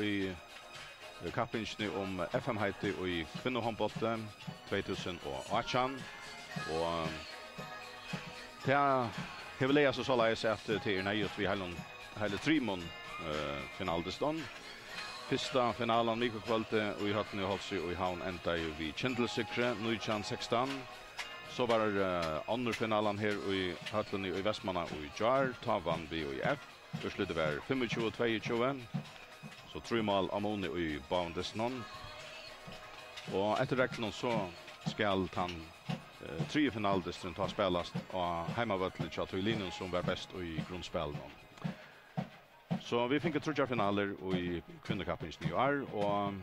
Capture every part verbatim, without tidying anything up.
í kappingini um F M-heitið í kvinnuhondbólti tvey túsund og átjan. Og tað hevur lagað seg soleiðis, at tað er neyðugt við heilum, heilum trimum, eh, finaludystum. Fyrsta finalan vikukvøldið í Høllini í Hálsi í Havn endaði við kyndilssigri, nítjan sekstan. So var, eh, onnur finalan her í Høllini í Vestmanna í gjár. Tá vann V Í F. Úrslitið var fimmogtjúgu tveyogtjúgu. So trý mál á muni í báðum dystunum. Og eftir reglunum so skal tann, eh, triði finaludysturin tá spælast á heimavølli hjá tí liðnum, sum var best í grundspælinum. So vit fingu tríggjar finalur í kvinnukappingini í ár, og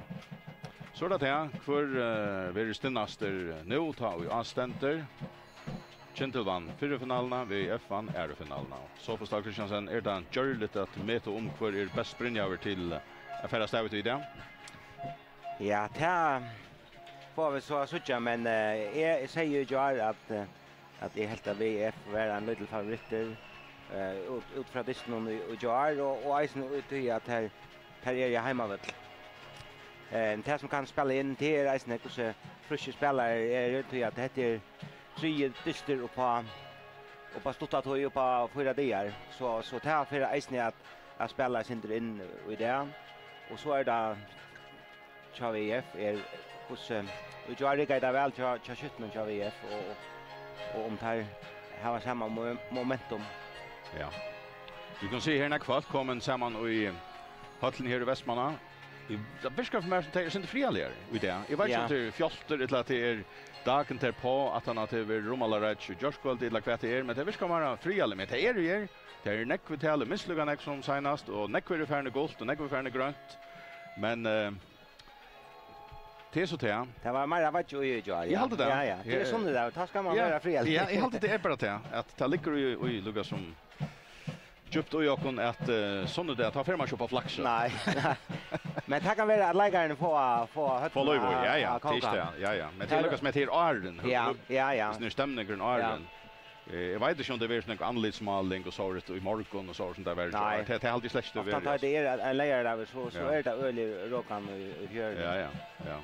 so er tað tað, hvør, eh, verður stinnastur nú, tá ið á stendur. Kyndil vann fyrru finaluna, V Í F vann aðru finaluna. Sofus Dahl Christiansen, er tað gjørligt at meta um, hvør er best brynjaður til at fara av stað við í dag? Ja, tað fáa vit so at síggja, men, eh, eg, eg segði í gjár, at, eh, at eg helt, at V Í F var ein lítil favorittur, eh, út, út frá dystinum í, í gjár, og, og eisini út í, at her, her er eg heimavøll. Eh, tað, sum kann spæla inn, tað er eisini, hvussu frískir spælarar eru, tí at hetta er triði dystur upp á, upp á stutta tíð, upp á fýra dagar. So, so tað fer eisini at, at spæla eitt sindur inn í tað. Og so er tað hjá V Í F, er hvussu, í gjár riggaði tað væl hjá, hjá skyttunum hjá V Í F, og, og, og um teir hava sama mo-, momentum. Ja. Vit kunnu siga, her er nógv fólk komin saman í høllini her í Vestmanna. Eg, tað virkar fyri mær, sum tey eru sindur friðarligari í dag. Eg veit ikki, ja, um tað er fjáltur, ella at tað er dagen derpå, at hann, at tað er rummalarætt í gjárkvøldið, ella hvat tað er, men tey virka meira friðarlig, men tey eru her. Tey eru nógv í tali, minst líka nógv sum seinast, og nógv eru farin í gult, og nógv eru farin í grønt. Men, eh, tað er so tað. Tað var meira veiggj í gjár, ja. Eg haldi tað. Ja, ja. Tað er, eh, sum tað er, tá skal man, ja, vera friðarligur. Ja, eg haldi, tað er bara tað, at tað liggur í, í líka sum djúpt í okkum, at, eh, sum tað er, tá fer man ikki upp á Flakksjó. Nei, nei. Men tað kann vera, at leikararnir fáa, fáa høvdina, fáa lív í, ja, ja, at, at kóka. Tað er ikki tað, ja, ja. Men tað er líka sum at tað er áðrenn, ja, ja, ja, sum er stemningurin áðrenn. Ja. Eh, eg veit ikki, um tað verður sånn andlitsmáling og so í morgun og so, sum tað var í gjár. Nei. Tað, tað haldi eg slett ikki, tað verður. Ofta, tá tað er ein, ein leygardagin, so, so, ja, er tað øgiliga rokandi í, í fjøruni. Ja, ja, ja.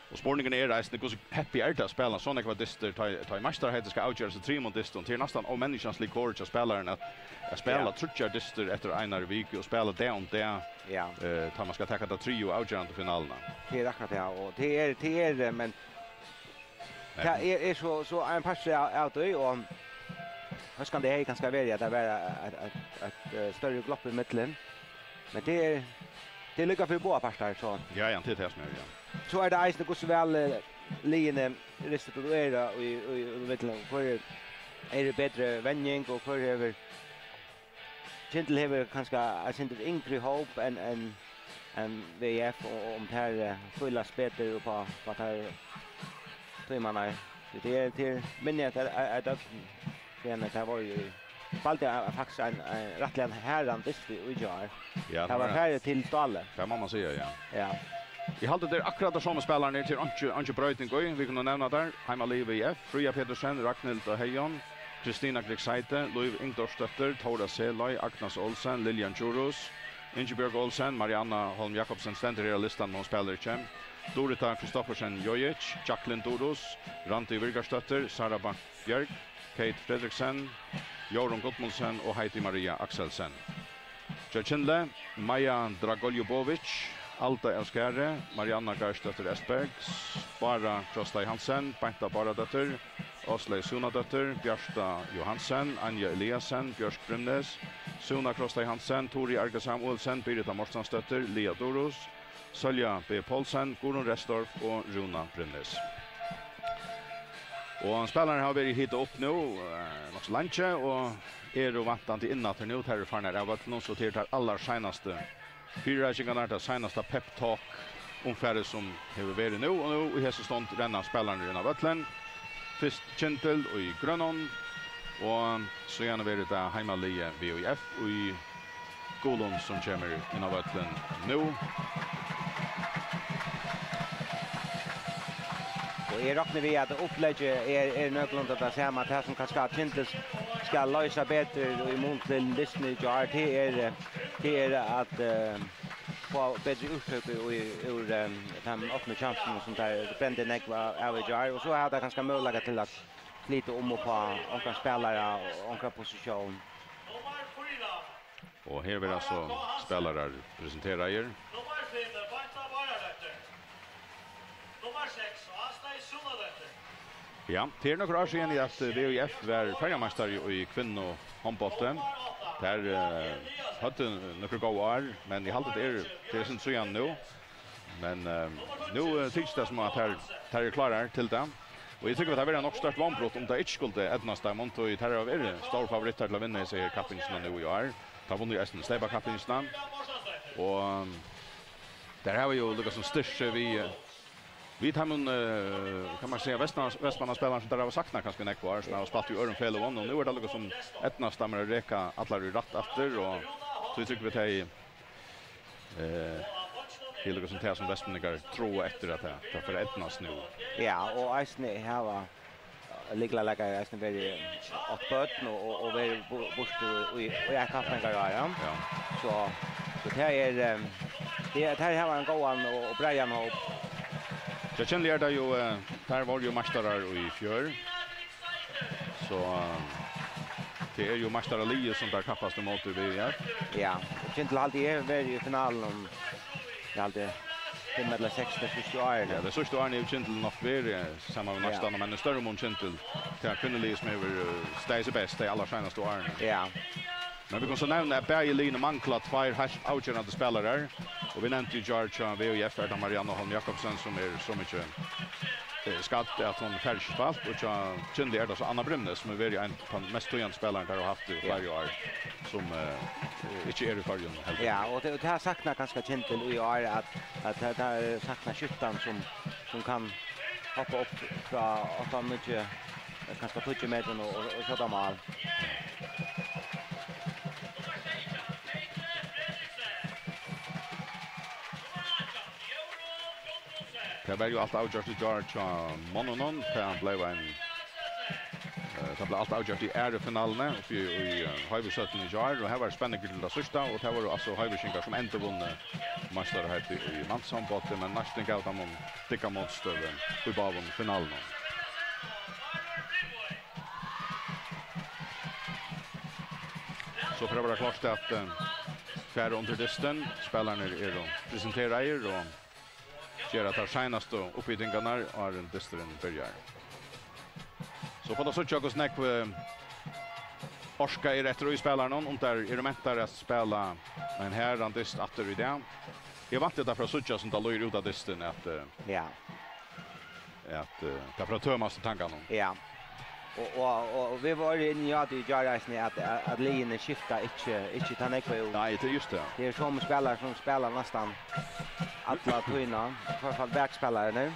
Og spurningurin er eisini, hvussu heppið er tað at spæla so nógvar dystir, tá, tá meistaraheitið skal avgerast í trimum dystum? Tað er næstan ómenniskjaligt líkor hjá spælaranum at, at spæla, ja, tríggjar dystir eftir einari viku og spæla dag um dag, ja, eh, tá man skal taka ta triðju avgerandi finaluna. Tað er akkurát tað, og tað er, tað er, eh, men tað er, er so, so ein partur av, av tí, og hóskandi hevði kanska verið, at tað var eitt, eitt, eitt, eh, størri glopp ímillum. Men tað er, tað er líka fyri báðar partar, so. Ja, ja, tað er tað sum er, ja. So er tað eisini, hvussu væl, eh, liðini rista til at vera í, í, í millum. Hvør er, er betri venjing, og hvør hevur Kyndil hevur kanska eitt sindur yngri hóp enn, enn, enn V Í F, og, og um tær, eh, fílast betur upp á, upp á tær tímarnar. Tí tað er, tað er minni at, at, at, at, síðan at tað var jo, spældi, eh, faktiskt ein, ein rættiliga harðan dyst í, í gjár. Ja, tað var farið til stálið. Tað má man siga, ja. Ja. Eg haldi, tað er akkurát teir somu spælararnir, tað er einki, einki broyting í. Vit kunnu nevna teir. Heimalið V Í F, Fríða Petersen, Ragnhild Heiðon, Kristina Grieg Zeide, Lív Ingdórsdóttir, Tóra Seløy, Agnes Olsen, Lillian Djurhuus, Ingibjørg Olsen, Marianna Holm Jakobsen stendur her á listanum, men hon spælir ikki. Durita Kristoffersen Jojic, Jacqueline Durhuus, Randi Virgarsdóttir, Sara Bank Bjørg, Kate Fredriksen, Jórunn Gudmundsen og Heidi Maria Akselsen. Hjá Kyndli, Maja Dragoljubovic, Alda av Skarði, Marianna Garðsdóttir Estberg, Bára Krosstad Hansen, Beinta Báradóttir, Áslaug Súnadóttir, Bjarta Johansen, Anja Eliasen, Bjørk Bremnes, Súna Krosstad Hansen, Turi Arge Samuelsen, Birita Mortensdóttir, Lea Durhuus, Sólja B Poulsen, Guðrun Restorff og Rúna Bremnes. Og spælararnir hava verið hitað upp nú, eh, nokk so leingi, og eru væntandi inn aftur nú. Tær eru farnar av vøllinum, so tað eru tær allarseinastu fyrireikingarnar, tað seinasta pep talk umfarið sum hevur verið nú, og nú í hesi stund renna spælararnir inn á vøllin. Fyrst Kyndil í grønum, og síðan verður tað heimaliðið V Í F í gulum, sum kemur inn á vøllin nú. Og eg rokni við, at uppleggið er, er nøkulunda tað sama. Tað, sum kanska Kyndil skal loysa betur í mun til dystin í gjár, tað er, tað er at, eh, fáa betri úrtøku í, úr, ehm, teimum opnu kjansunum, sum teir brendu nógv av, av í gjár, og so hava teir kanska møguleika til at flyta um upp á onkran spælara og onkra posisjón. Og her verða so spælarar presenteraðir. Ja, tað eru nøkur ár síðan, at V H F var føroyameistari í kvinnuhondbólti. Tær, eh, høvdu nøkur góð ár, men eg haldi, tað er, tað er sindur síðan nú. Men, eh, nú, eh, tykist tað sum at tær, tær eru klárar til tað. Og eg trúgvi, at tað verður nokk stórt vónbrot, um tað ikki skuldi eydnast teimum, tí tær hava verið stór favorittar til at vinna hesa her kappingina nú í ár. Tær vunnu eisini steypakappingina. Og, eh, tær hava jú líka sum styrkt seg við, eh, við teimum, eh, kann man siga, Vestmanna-, Vestmannaspælarum, sum tær hava saknað kanska í nógv ár, sum hava spælt í øðrum feløgum, og nú er tað líka sum eydnast teimum at reka allar í rætt aftur, og tí trúgvi eg, tey, eh, tað er líka sum tað, sum vestmanningar trúgva eftir, at tað, tað fer at eydnast nú. Ja, og eisini hava lyklaleikarar eisini verið átt børn og, og, og verið bu-, burtur í, í eitt hálvt ár, ja. Ja. So, so tað er, ehm, tað er, tað hava ein góðan og, og breiðan hóp. Ja, Kyndli er tað jú, eh, tær vóru jú meistarar í fjør. So, eh, tað er jú meistaraliðið, sum tær kappast ímóti í V H F. Ja, og Kyndli haldi eg hevur verið í finaluni, eg haldi, fimm ella seks tey síðstu árini. Ja, tey síðstu árini hevur Kyndli nokk verið, eh, saman við, ja, næstan, men í størri mun Kyndli, tað kvinnuliðið sum hevur, eh, staðið seg best tey allarseinastu árini. Ja. Men vit kunnu so nevna, at bæði liðini mangla tveir heilt avgerandi spælarar, og vit nevndu í gjár hjá V H F, er tað Marianna Holm Jakobsen, sum er so mikið, eh, skadd, at hon fær ikki spælt, og hjá Kyndli er tað so Anna Bremnes, sum hevur verið ein av teimum mest týðandi spælarunum, tær hava havt í, ja, fleiri ár, sum, eh, ikki er í Føroyum heldur. Ja, og tað, og tað saknar kanska Kyndli í ár, at, at tað, tað saknar skiftan sum, sum kann hoppa upp frá átta, níggju, kanska tíggju metrum og, og, og skjóta mál. Tað var jú alt avgjørt í gjár hjá monnunum. Tað bleiv ein, eh, tað bleiv alt avgjørt í aðru finaluni uppi í, í, eh, Hoyvíksvøllinum í gjár, og har var spenningur til tað síðsta, og tað vóru altso hoyvíkingar, sum endurvunnu meistaraheitið í mannshondbólti, men Neistin gav teimum dygga mótstøðu í báðum finalunum. So fer at vera klárt at, eh, fara undir dystin. Spælararnir eru presenteraðir og gera tær seinastu upphitingarnar, áðrenn dysturin byrjar. So fáa vit síggja, hvussu nógv, eh, orka er eftir í spælarunum, um teir eru mentar at spæla ein harðan dyst aftur í dag. Eg vænti tað, frá at síggja, sum tað líður út á dystin, at, eh, Ja. at, eh, tað fer at tømast í tanganum. Ja. Og, og, og vit vóru inni á tí í gjár eisini, at, at, at liðini skifta ikki, ikki tað nógva út. Nei, tað er júst tað. Tað eru somu spælarar, sum spæla næstan alla tíðina, í hvørt fall bakspælararnir.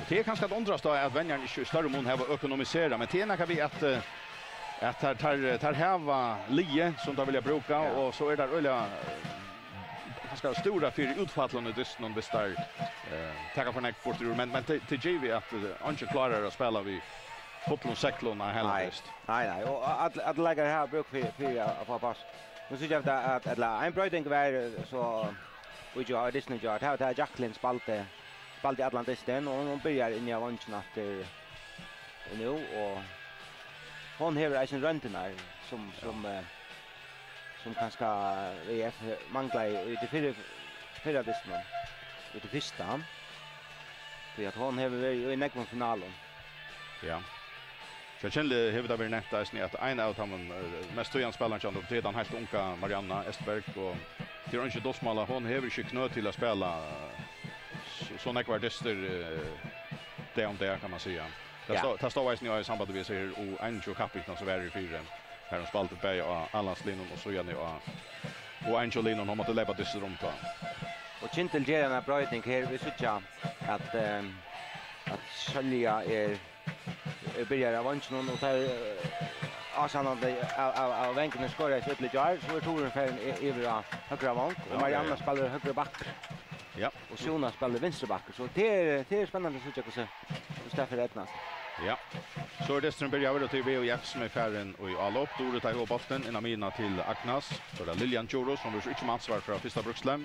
Tað er kanska at undrast á, at venjarin ikki í størri mun hevur økonomiserað, men tað er nakað við, at, eh, at teir, teir, teir hava liðið, sum teir vilja brúka, ja, og so er tað øgiliga, eh, kanska stúra fyri útfallum í dystinum, viss teir, eh, taka for nógv burtur úr, men, men tað, tað er givið, at, eh, eingin klárar at spæla við fullum seglum á heilan dyst. Nei, nei, og at, at leikarar hava brúk fyri, fyri at, at fáa pass. Nú síggja vit at, at, ella ein broyting var, eh, so, í gjár, dystin í gjár, tað var tað, at Jacqueline spældi, spældi allan dystin, og hon byrjar inni á vongini aftur nú, og hon hevur eisini royndirnar, sum, sum, eh, sum kanska V F manglaði í tí fyrra, fyrra dystinum, í tí fyrsta, tí at hon hevur verið í nógvum finalum. Ja. Hjá Kyndli hevur tað verið nevnt eisini, at ein av teimum, eh, mest týðandi spælarunum hjá honum, tað er tann heilt unga Marianna Estberg, og tað er einki dulsmál, at hon hevur ikki knø til at spæla, eh, so, so nógvar dystir, eh, dag um dag, kann man siga. Tað, ja, stóð, tað stóð eisini í sambandi við hesa her U einogtjúgu kappingina, sum var her fyri, har hon spældi bæði á A-landsliðnum og síðani á U einogtjúgu-liðnum, hon mátti leypa dystir um tá. Og Kyndil ger eina broyting her, vit síggja at, eh, at Sólja er, er byrjar av veinginum, og tað er, eh, ásannandi av, av, av vangini skoraði so illa í gjár, so er tururin farin y-, yvir á høgra vang, og, ja, Marianna, ja, spælir høgri back. Ja. Og Súna spælir vinstri back, so tað er, tað er spennandi at síggja hvussu, hvussu tað fer at eydnast. Ja. So er dysturin byrjaður, og tað er V H F sum er farin í álop. Durita hevur bóltin inn á miðjuna til Agnes. So er tað Liljan Djurhuus, hon verður so ikki við ansvar frá fyrsta brúksli.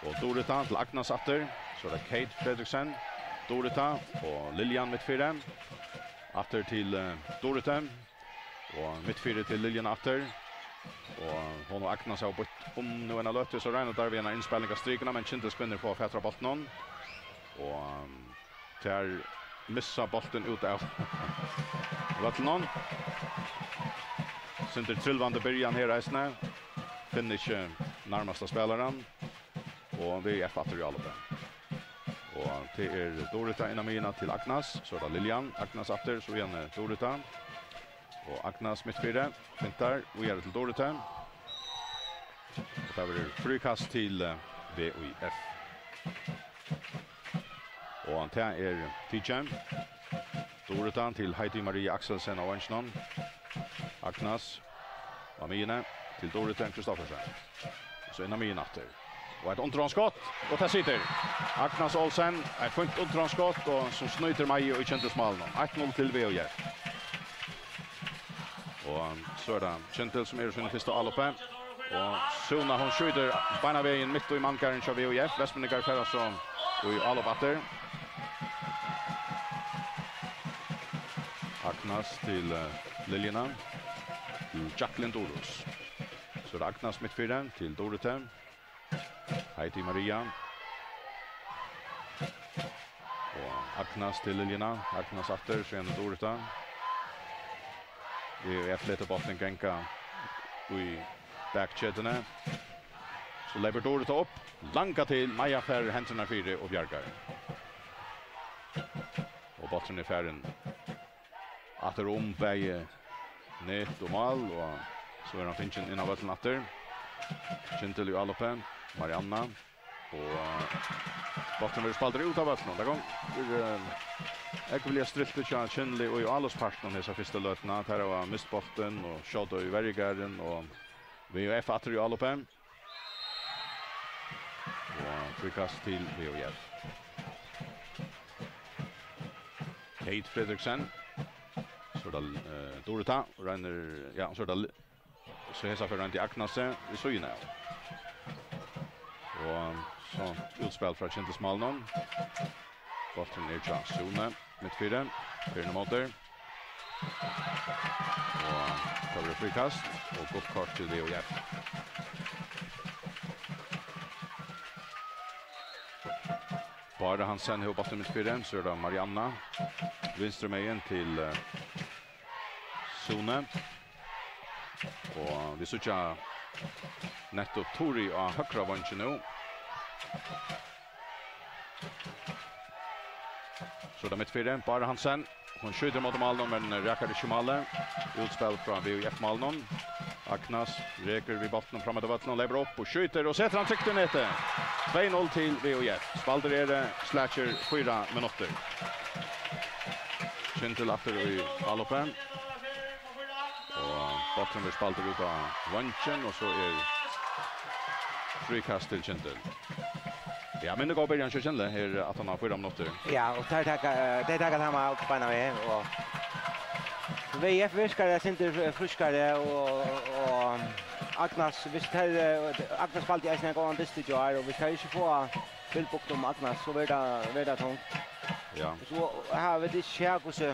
Og Durita til Agnes aftur. So er tað Kate Fredriksen. Durita og Liljan mittfyri. Aftur til, eh, Durita. Og mittfyri til Liljan aftur. Og hon og Agnes hava býtt um nú eina løtu, so royna teir við eina innspæling av strikuna, men Kyndilskvinnur fáa fatur á bóltinum. Og, um, tær missa bóltin út av vøllinum. Sindur trilvandi byrjan her eisini. Finna ikki nærmasta spælaran. Og V F aftur í álopið. Og tað er Durita inn á miðjuna til Agnes. So er tað Liljan. Agnes aftur, so er tað Durita. Og Agnes mittfyri. Fintar. Og er til Durita. Og tað verður fríkast til, eh, V F. Og tað er tikið. Durita til Heidi Marie Akselsen á veinginum. Agnes á miðjuni til Durita Kristoffersen. So inn á miðjuna aftur. Og eitt undirhondsskot, og tað situr. Agnes Olsen, eitt fínt undirhondsskot, og sum snýtir Maju í Kyndilsmálinum. Eitt null til V F. Og so er tað Kyndil, sum er í sínum fyrsta áloppi. Og Suna, hon skjýtur beinanvegin mitt í manngarðin hjá V F. Vestmanningar fara so í álop aftur. Agnes til, eh, Liljuna. Til Jacqueline Durus. So er tað Agnes mittfyri til Durita. Heidi Maria. Og Agnes til Liljuna. Agnes aftur, so er tað Durita. V F letur bóltin ganga í bakketuni. So leypur Durita upp. Langa til, Maja fær hendurnar fyri og bjargar. Og bólturin er farin aftur um bæði net og mál, og so er hann fingin inn á vøllin aftur. Kyndil í áloppi, Marianna, og bólturin verður spældur út av vøllinum. Tað gongur, eh, ógvuliga striltið hjá Kyndli í álopspartinum hesa fyrstu løtuna. Teir hava mist bóltin og skjóta í verjugarðin, og V F aftur í áloppi. Og fríkast til V F. Kate Fredriksen. So er tað, eh, Durita, roynir, ja, so er tað Li-, so hesa ferð royndi Agnes við síðuna av. Og so útspæl frá Kyndilsmálinum. Bólturin er hjá Sune, mittfyri, fer inn ímóti. Og tað verður fríkast og gult kort til V F. Bára Hansen hevur bóltin mittfyri, so er tað Marianna. Vinstru megin til, eh, Sune. Og vit síggja nettupp Turi á høgra veingi nú. So er tað mittfyri, Bára Hansen. Hon skjýtur móti málinum, men rakar ikki málið. Útspæl frá V F-málinum. Agnes rekur við bóltinum fram eftir vøllinum, leypur upp og skjýtur og setur hann trygt í netið. Tvey null til V F. Spældir eru slakir fýra minuttir. Kyndil aftur í álopið. Og bólturin verður spældur út á veingin, og so er fríkast til Kyndil. Ja, men tað gongur byrjan hjá Kyndli her aftan á fýra minuttir. Ja, og teir taka, eh, teir taka timeout beinanvegin, og V F virkar eitt sindur frískari, og, og Agnes, viss teir, eh, Agnes spældi eisini ein góðan dyst í gjár, og viss teir ikki fáa bilbugt um Agnes, so verður tað, verður tað tungt. Ja. So hava vit ikki sæð, hvussu,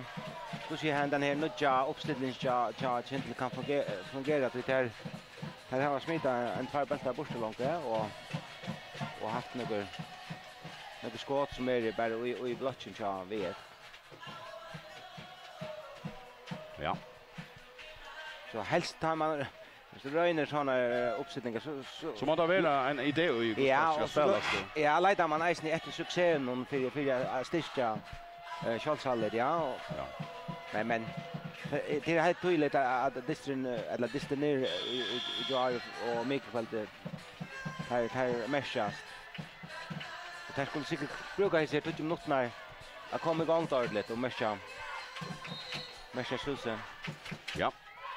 hvussu hendan her nýggja uppstillingin hjá, hjá Kyndli kann funge-, fungera, tí teir, teir hava smitað ein, tveir bóltar burtur longu, og, og havt nøkur, nøkur skot sum eru bara í, í blokkin hjá V F. Ja. So helst tá man, viss tú roynir sovorðnar, eh, uppstillingar, so, so So má tað vera ein idé í, hvussu Ja, tað skal og so spælast, ja. Ja, leitar man eisini eftir suksessinum fyri, fyri at, at styrkja, eh, sjálvsálit, ja, og Ja. Men, men, eh, tað er heilt týðiligt at, at dysturin, eh, ella dystirnir í, í, í gjár og mikukvøldið, teir, teir merkjast. Og teir skulu sikkurt brúka hesar tíggju minuttirnar at koma í gongd ordiliga og merkja, merkja húsið. Ja,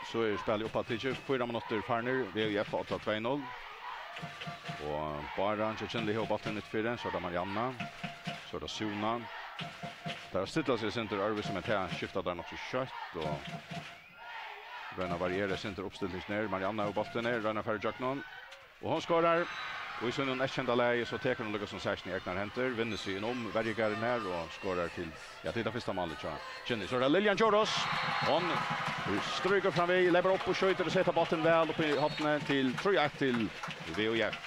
so er spælið uppaftur tikið. Fýra minuttir farnir, V F á tvey null. Og Bára, hann kemur til at hava bóltin mitt fyri, so er tað Marianna, so er tað Suna. Teir stilla seg eitt sindur øðrvísi, men tað skifta teir nokk so skjótt, og royna at variera eitt sindur uppstillingina her. Marianna hevur bóltin her, royna at fara ígjøgnum. Og hon skorar. Og í sínum eyðkenda lagi, so tekur hon líka sum sakin í egnar hendur, vinnur seg inn um verjugarðin her og skorar til, ja, til tað fyrsta málið hjá Kyndli. So er tað Lillian Djurhuus. Hon strýkur fram við, leypur upp og skjýtur og setir bóltin væl upp í hornið til trý eitt til V Í F.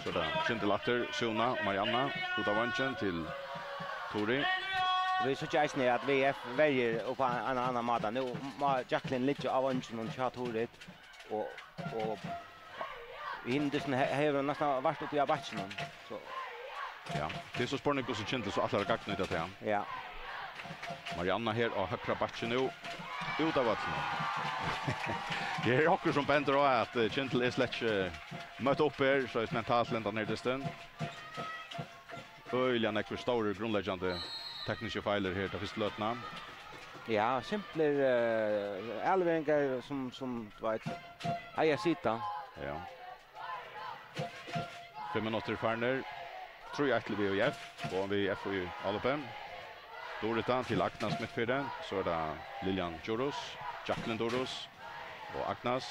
So er tað Kyndil aftur, Súna og Marianna, út av veingin til Turi. Vit síggja eisini, at V F verjir upp á ein annan máta. Nú má Jacqueline liggja á veinginum hjá Turi, og, og hin dystin he-, hevur næstan vart uppi á bakkinum. So. Ja, tað er so spurning, hvussu Kyndil so ætlar at gagnnýta tað. Ja. Marianna her á høgra bakki nú, út av vøllinum. Her er okkurt sum bendir á, at, eh, Kyndil er slett ikki møtt upp her, so er mentalt lenda nær dystin. Øgiliga nógvir stórir grundleggjandi tekniskir feilir her ta fyrstu løtuna. Ja, simplir, eh, avleveringar sum, sum, tú veit, eiga at sita. Ja. Fimm minuttir farnir. Trý eitt til V Í F, og V Í F í áloppi. Durita til Agnes midtfyri, so er tað Lillian Djurhuus, Jacqueline Djurhuus og Agnes.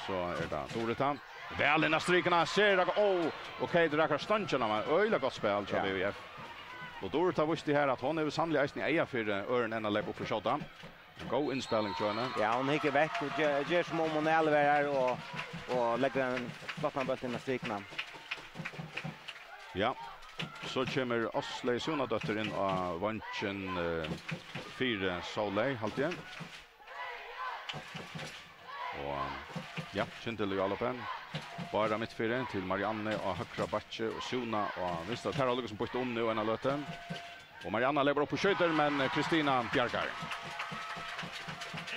So er tað Durita. Væl inn á strikuna, sær tað, ó, og Kate rakar stongina, men øgiliga gott spæl hjá Ja. V Í F. Og Durita vísti her, at hon hevur sanniliga eisini eyga fyri øðrum enn at leypa upp og skjóta. Góð innspæling hjá henni. Ja, hon hyggur vekk og ger, ger sum um hon er alveg her og, og leggur ein flottan bólt inn á strikuna. Ja, so kemur Áslaug Súnadóttir inn á vongin, eh, fyri Sóley, haldi eg. Og, ja, Kyndil í áloppi. Bára midtfyri til Marianne á høgra bakki og Súna á vinstra. Tær hava líkasum býtt um nú eina løtu. Og Marianna leypur upp og skjýtur, men Kristina bjargar.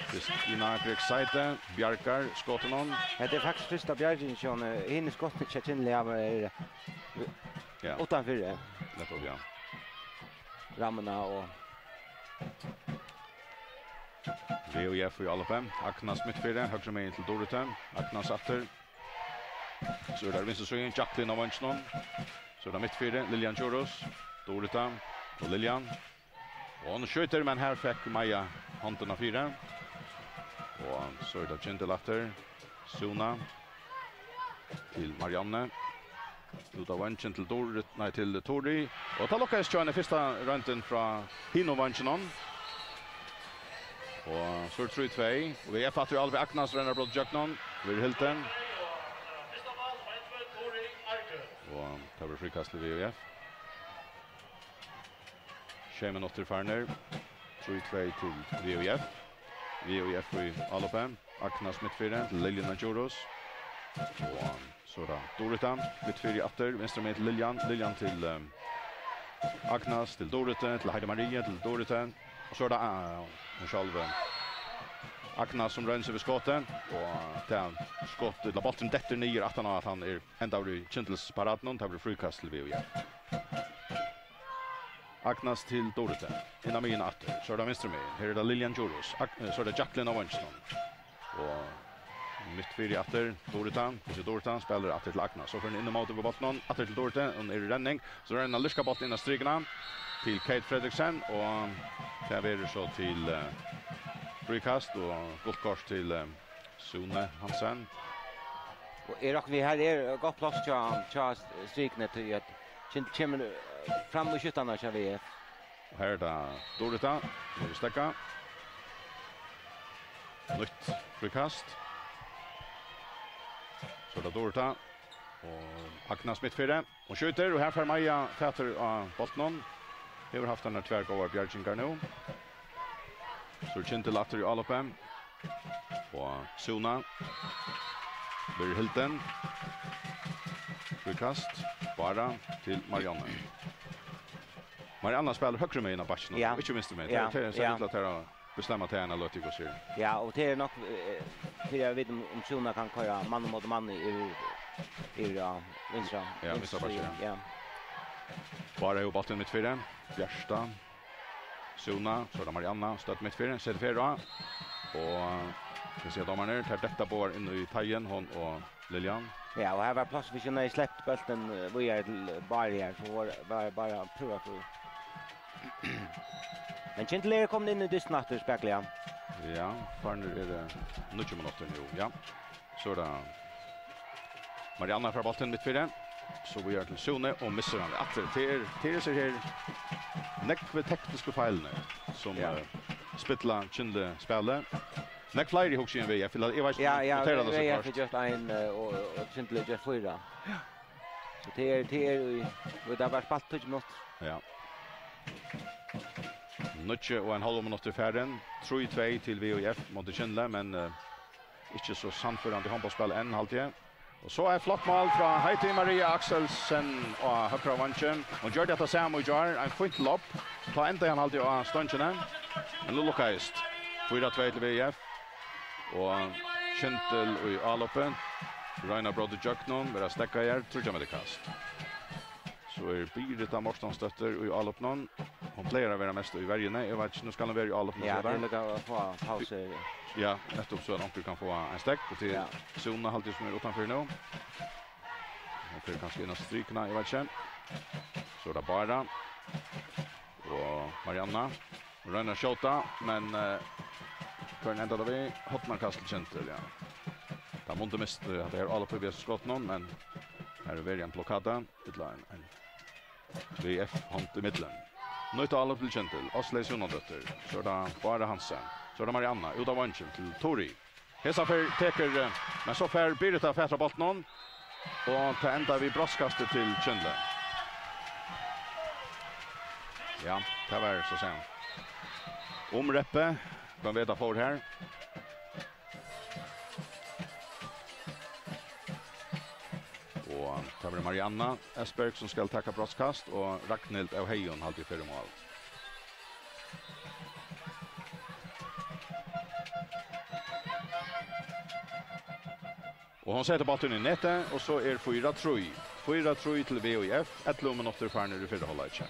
Kristina Grieg Zeide bjargar skotinum. Hetta er faktiskt fyrsta bjargingin hjá henni. Hini skotini hjá Kyndli hava verið Ja. uttanfyri Nettopp, ja. rammuna og V Í F í áloppi. Agnes midtfyri, høgru megin til Durita. Agnes aftur. So er tað vinstru síðan, Jacqueline á veinginum. So er tað midtfyri, Lillian Djurhuus, Durita og Lillian. Og hon skjýtur, men her fekk Maja hondina fyri. Og so er tað Kyndil aftur. Súna til Marianne. Út á vangin til Dorit, nei, til Tori. Og tað lukkaðist hjá henni fyrsta royndin frá hinum vanginum. Og so er trý tvey. Og V Í F aftur í áloppi, Agnes roynir at bróta ígjøgnum. Verður hildin. Og tað verður fríkast til V Í F. Sjey minuttir farnir. Trý tvey til V Í F. V Í F í áloppi. Agnes midtfyri til Liljuna Djurhuus. Og so er tað Dorita midtfyri aftur. Vinstra megin til Liljan. Liljan til, eh, Agnes, til Dorita, til Heidi Marie, til Dorita. Og so er tað, eh, hon sjálv, eh, Agnes sum roynir seg við skotið. Og tað skot, ella bólturin dettur niður aftan á at hann er hendaður í kyndilsparaduna. Tað verður fríkast til V Í F. Agnes til Dorita. Inn á miðjuna aftur. So er tað vinstra megin. Her er tað Liljan Djurhuus. Ag-, eh, so er tað Jacqueline á vanginum. Og midtfyri aftur. Dorita. Hvussu Dorita spælir aftur til Agnes. So fer hon inn á móti við bóltinum. Aftur til Dorita. Hon er í renning. So er hon lirka bóltin inn á strikuna. Til Kate Fredriksen. Og tað verður so til, eh, fríkast. Og gult kort til, eh, Sune Hansen. Og eg rokni við, her er gott pláss hjá, hjá strikuni til at Kyndil kemur, eh, fram í skjúttarnar hjá V F. Og her er tað Dorita, nú er stekka. Nýtt fríkast. So er tað Dorita. Og Agnes midtfyri. Hon skjýtur, og her fær Maja fatur á bóltinum. Hevur havt hennar tvær góðar bjargingar nú. So er Kyndil aftur í áloppi. Og Suna verður hildin. Fríkast. Bara til Marianne. Marianne spælir høgru megin av bakkinum, Ja. ikki vinstru megin. Ja, Tað er, tað er ja. illa at tær bestemma tað eina løtu, hvussu er. Ja, og tað er nokk, eh, fyri at vita um, um Suna kann koyra mann móti manni yvir, yvir á vinstra. Ja, vinstra bakki, ja. Ja. Bara hevur bóltin midtfyri. Bjarta. Suna, so er tað Marianna, stødd midtfyri, setir ferð á. Og, skal siga, dómararnir, tær detta báðar inn í teigin, hon og Liljan. Ja, og her var pláss, hvis hon hevði sleppt bóltin, eh, víðari til Báru her, so var, var bara púra fyri. Men Kyndil er komin inn í dystin aftur, spakuliga. Ja, farnir eru níggju minuttir nú, ja. So er tað, Marianna fær bóltin mitt fyri. So víðari til Sune og missir hann aftur. Tað er, tað er hesir her nógvu teknisku feilini, sum, ja, eh, spilla Kyndli spælið. Nógv fleiri, hugsi eg, enn V F. Eg veit ikki, ja, um ja, notera tað so V F klárt. Hevur gjørt ein, eh, og, og Kyndli gjørt fýra. Ja. So tað er, tað er í, og tað var spælt tíggju minuttir. Ja. Níggju og ein hálvur minuttur farin. Trý tvey til V F móti Kyndli, men, eh, ikki so sannførandi hondbóltsspæl enn, haldi eg. Og so eitt flott mál frá Heidi Maria Akselsen á høgra vangi. Hon gjørdi tað sama í gjár, ein fínt lobb. Tá endaði hann, haldi eg, á stongini. Men nú lukkaðist. Fýra tvey til V F. Og Kyndil í álopið. Royna at bróta ígjøgnum, vera steðgaðar, tríggjar metrar kast. So er Birita Mortensdóttir í álopinum. Hon plagar at vera mest í verjuni. Eg veit ikki, nú skal hon vera í álopinum, ja, so tað er líka at fáa pausur. Ja, nettupp, so at onkur kann fáa ein steðg. Og til, ja, Suna, haldi eg, sum er uttanfyri nú. Hon fer kanska inn á strikuna, eg veit ikki. So er tað Bára og Marianna. Hon roynir at skjóta, men, eh, hvønn endar tað við? Hornarkast til Kyndil, ja. Tað mundi mist, eh, at tað er álopið við skotinum, men her er verið ein blokada, ella ein, ein V F-hond í millum. Nýtt álop til Kyndil, Áslaug Súnadóttir. So er tað Bára Hansen. So er tað Marianna, út av vangin til Tóri. Hesa ferð tekur, eh, men so fær Birita fatur á bóltinum, og tað endar við brotskasti til Kyndli. Ja, tað var so at siga umreppið, hvønn veg tað fór her. Og tað verður Marianna Espberg, sum skal taka brotskast, og Ragnhild av Heiðum haldi eg fer í mál. Og hon setir bóltin í netið, og so er fýra trý. Fýra trý til V F, ellivu minuttir farnir í fyrra hálvleiki.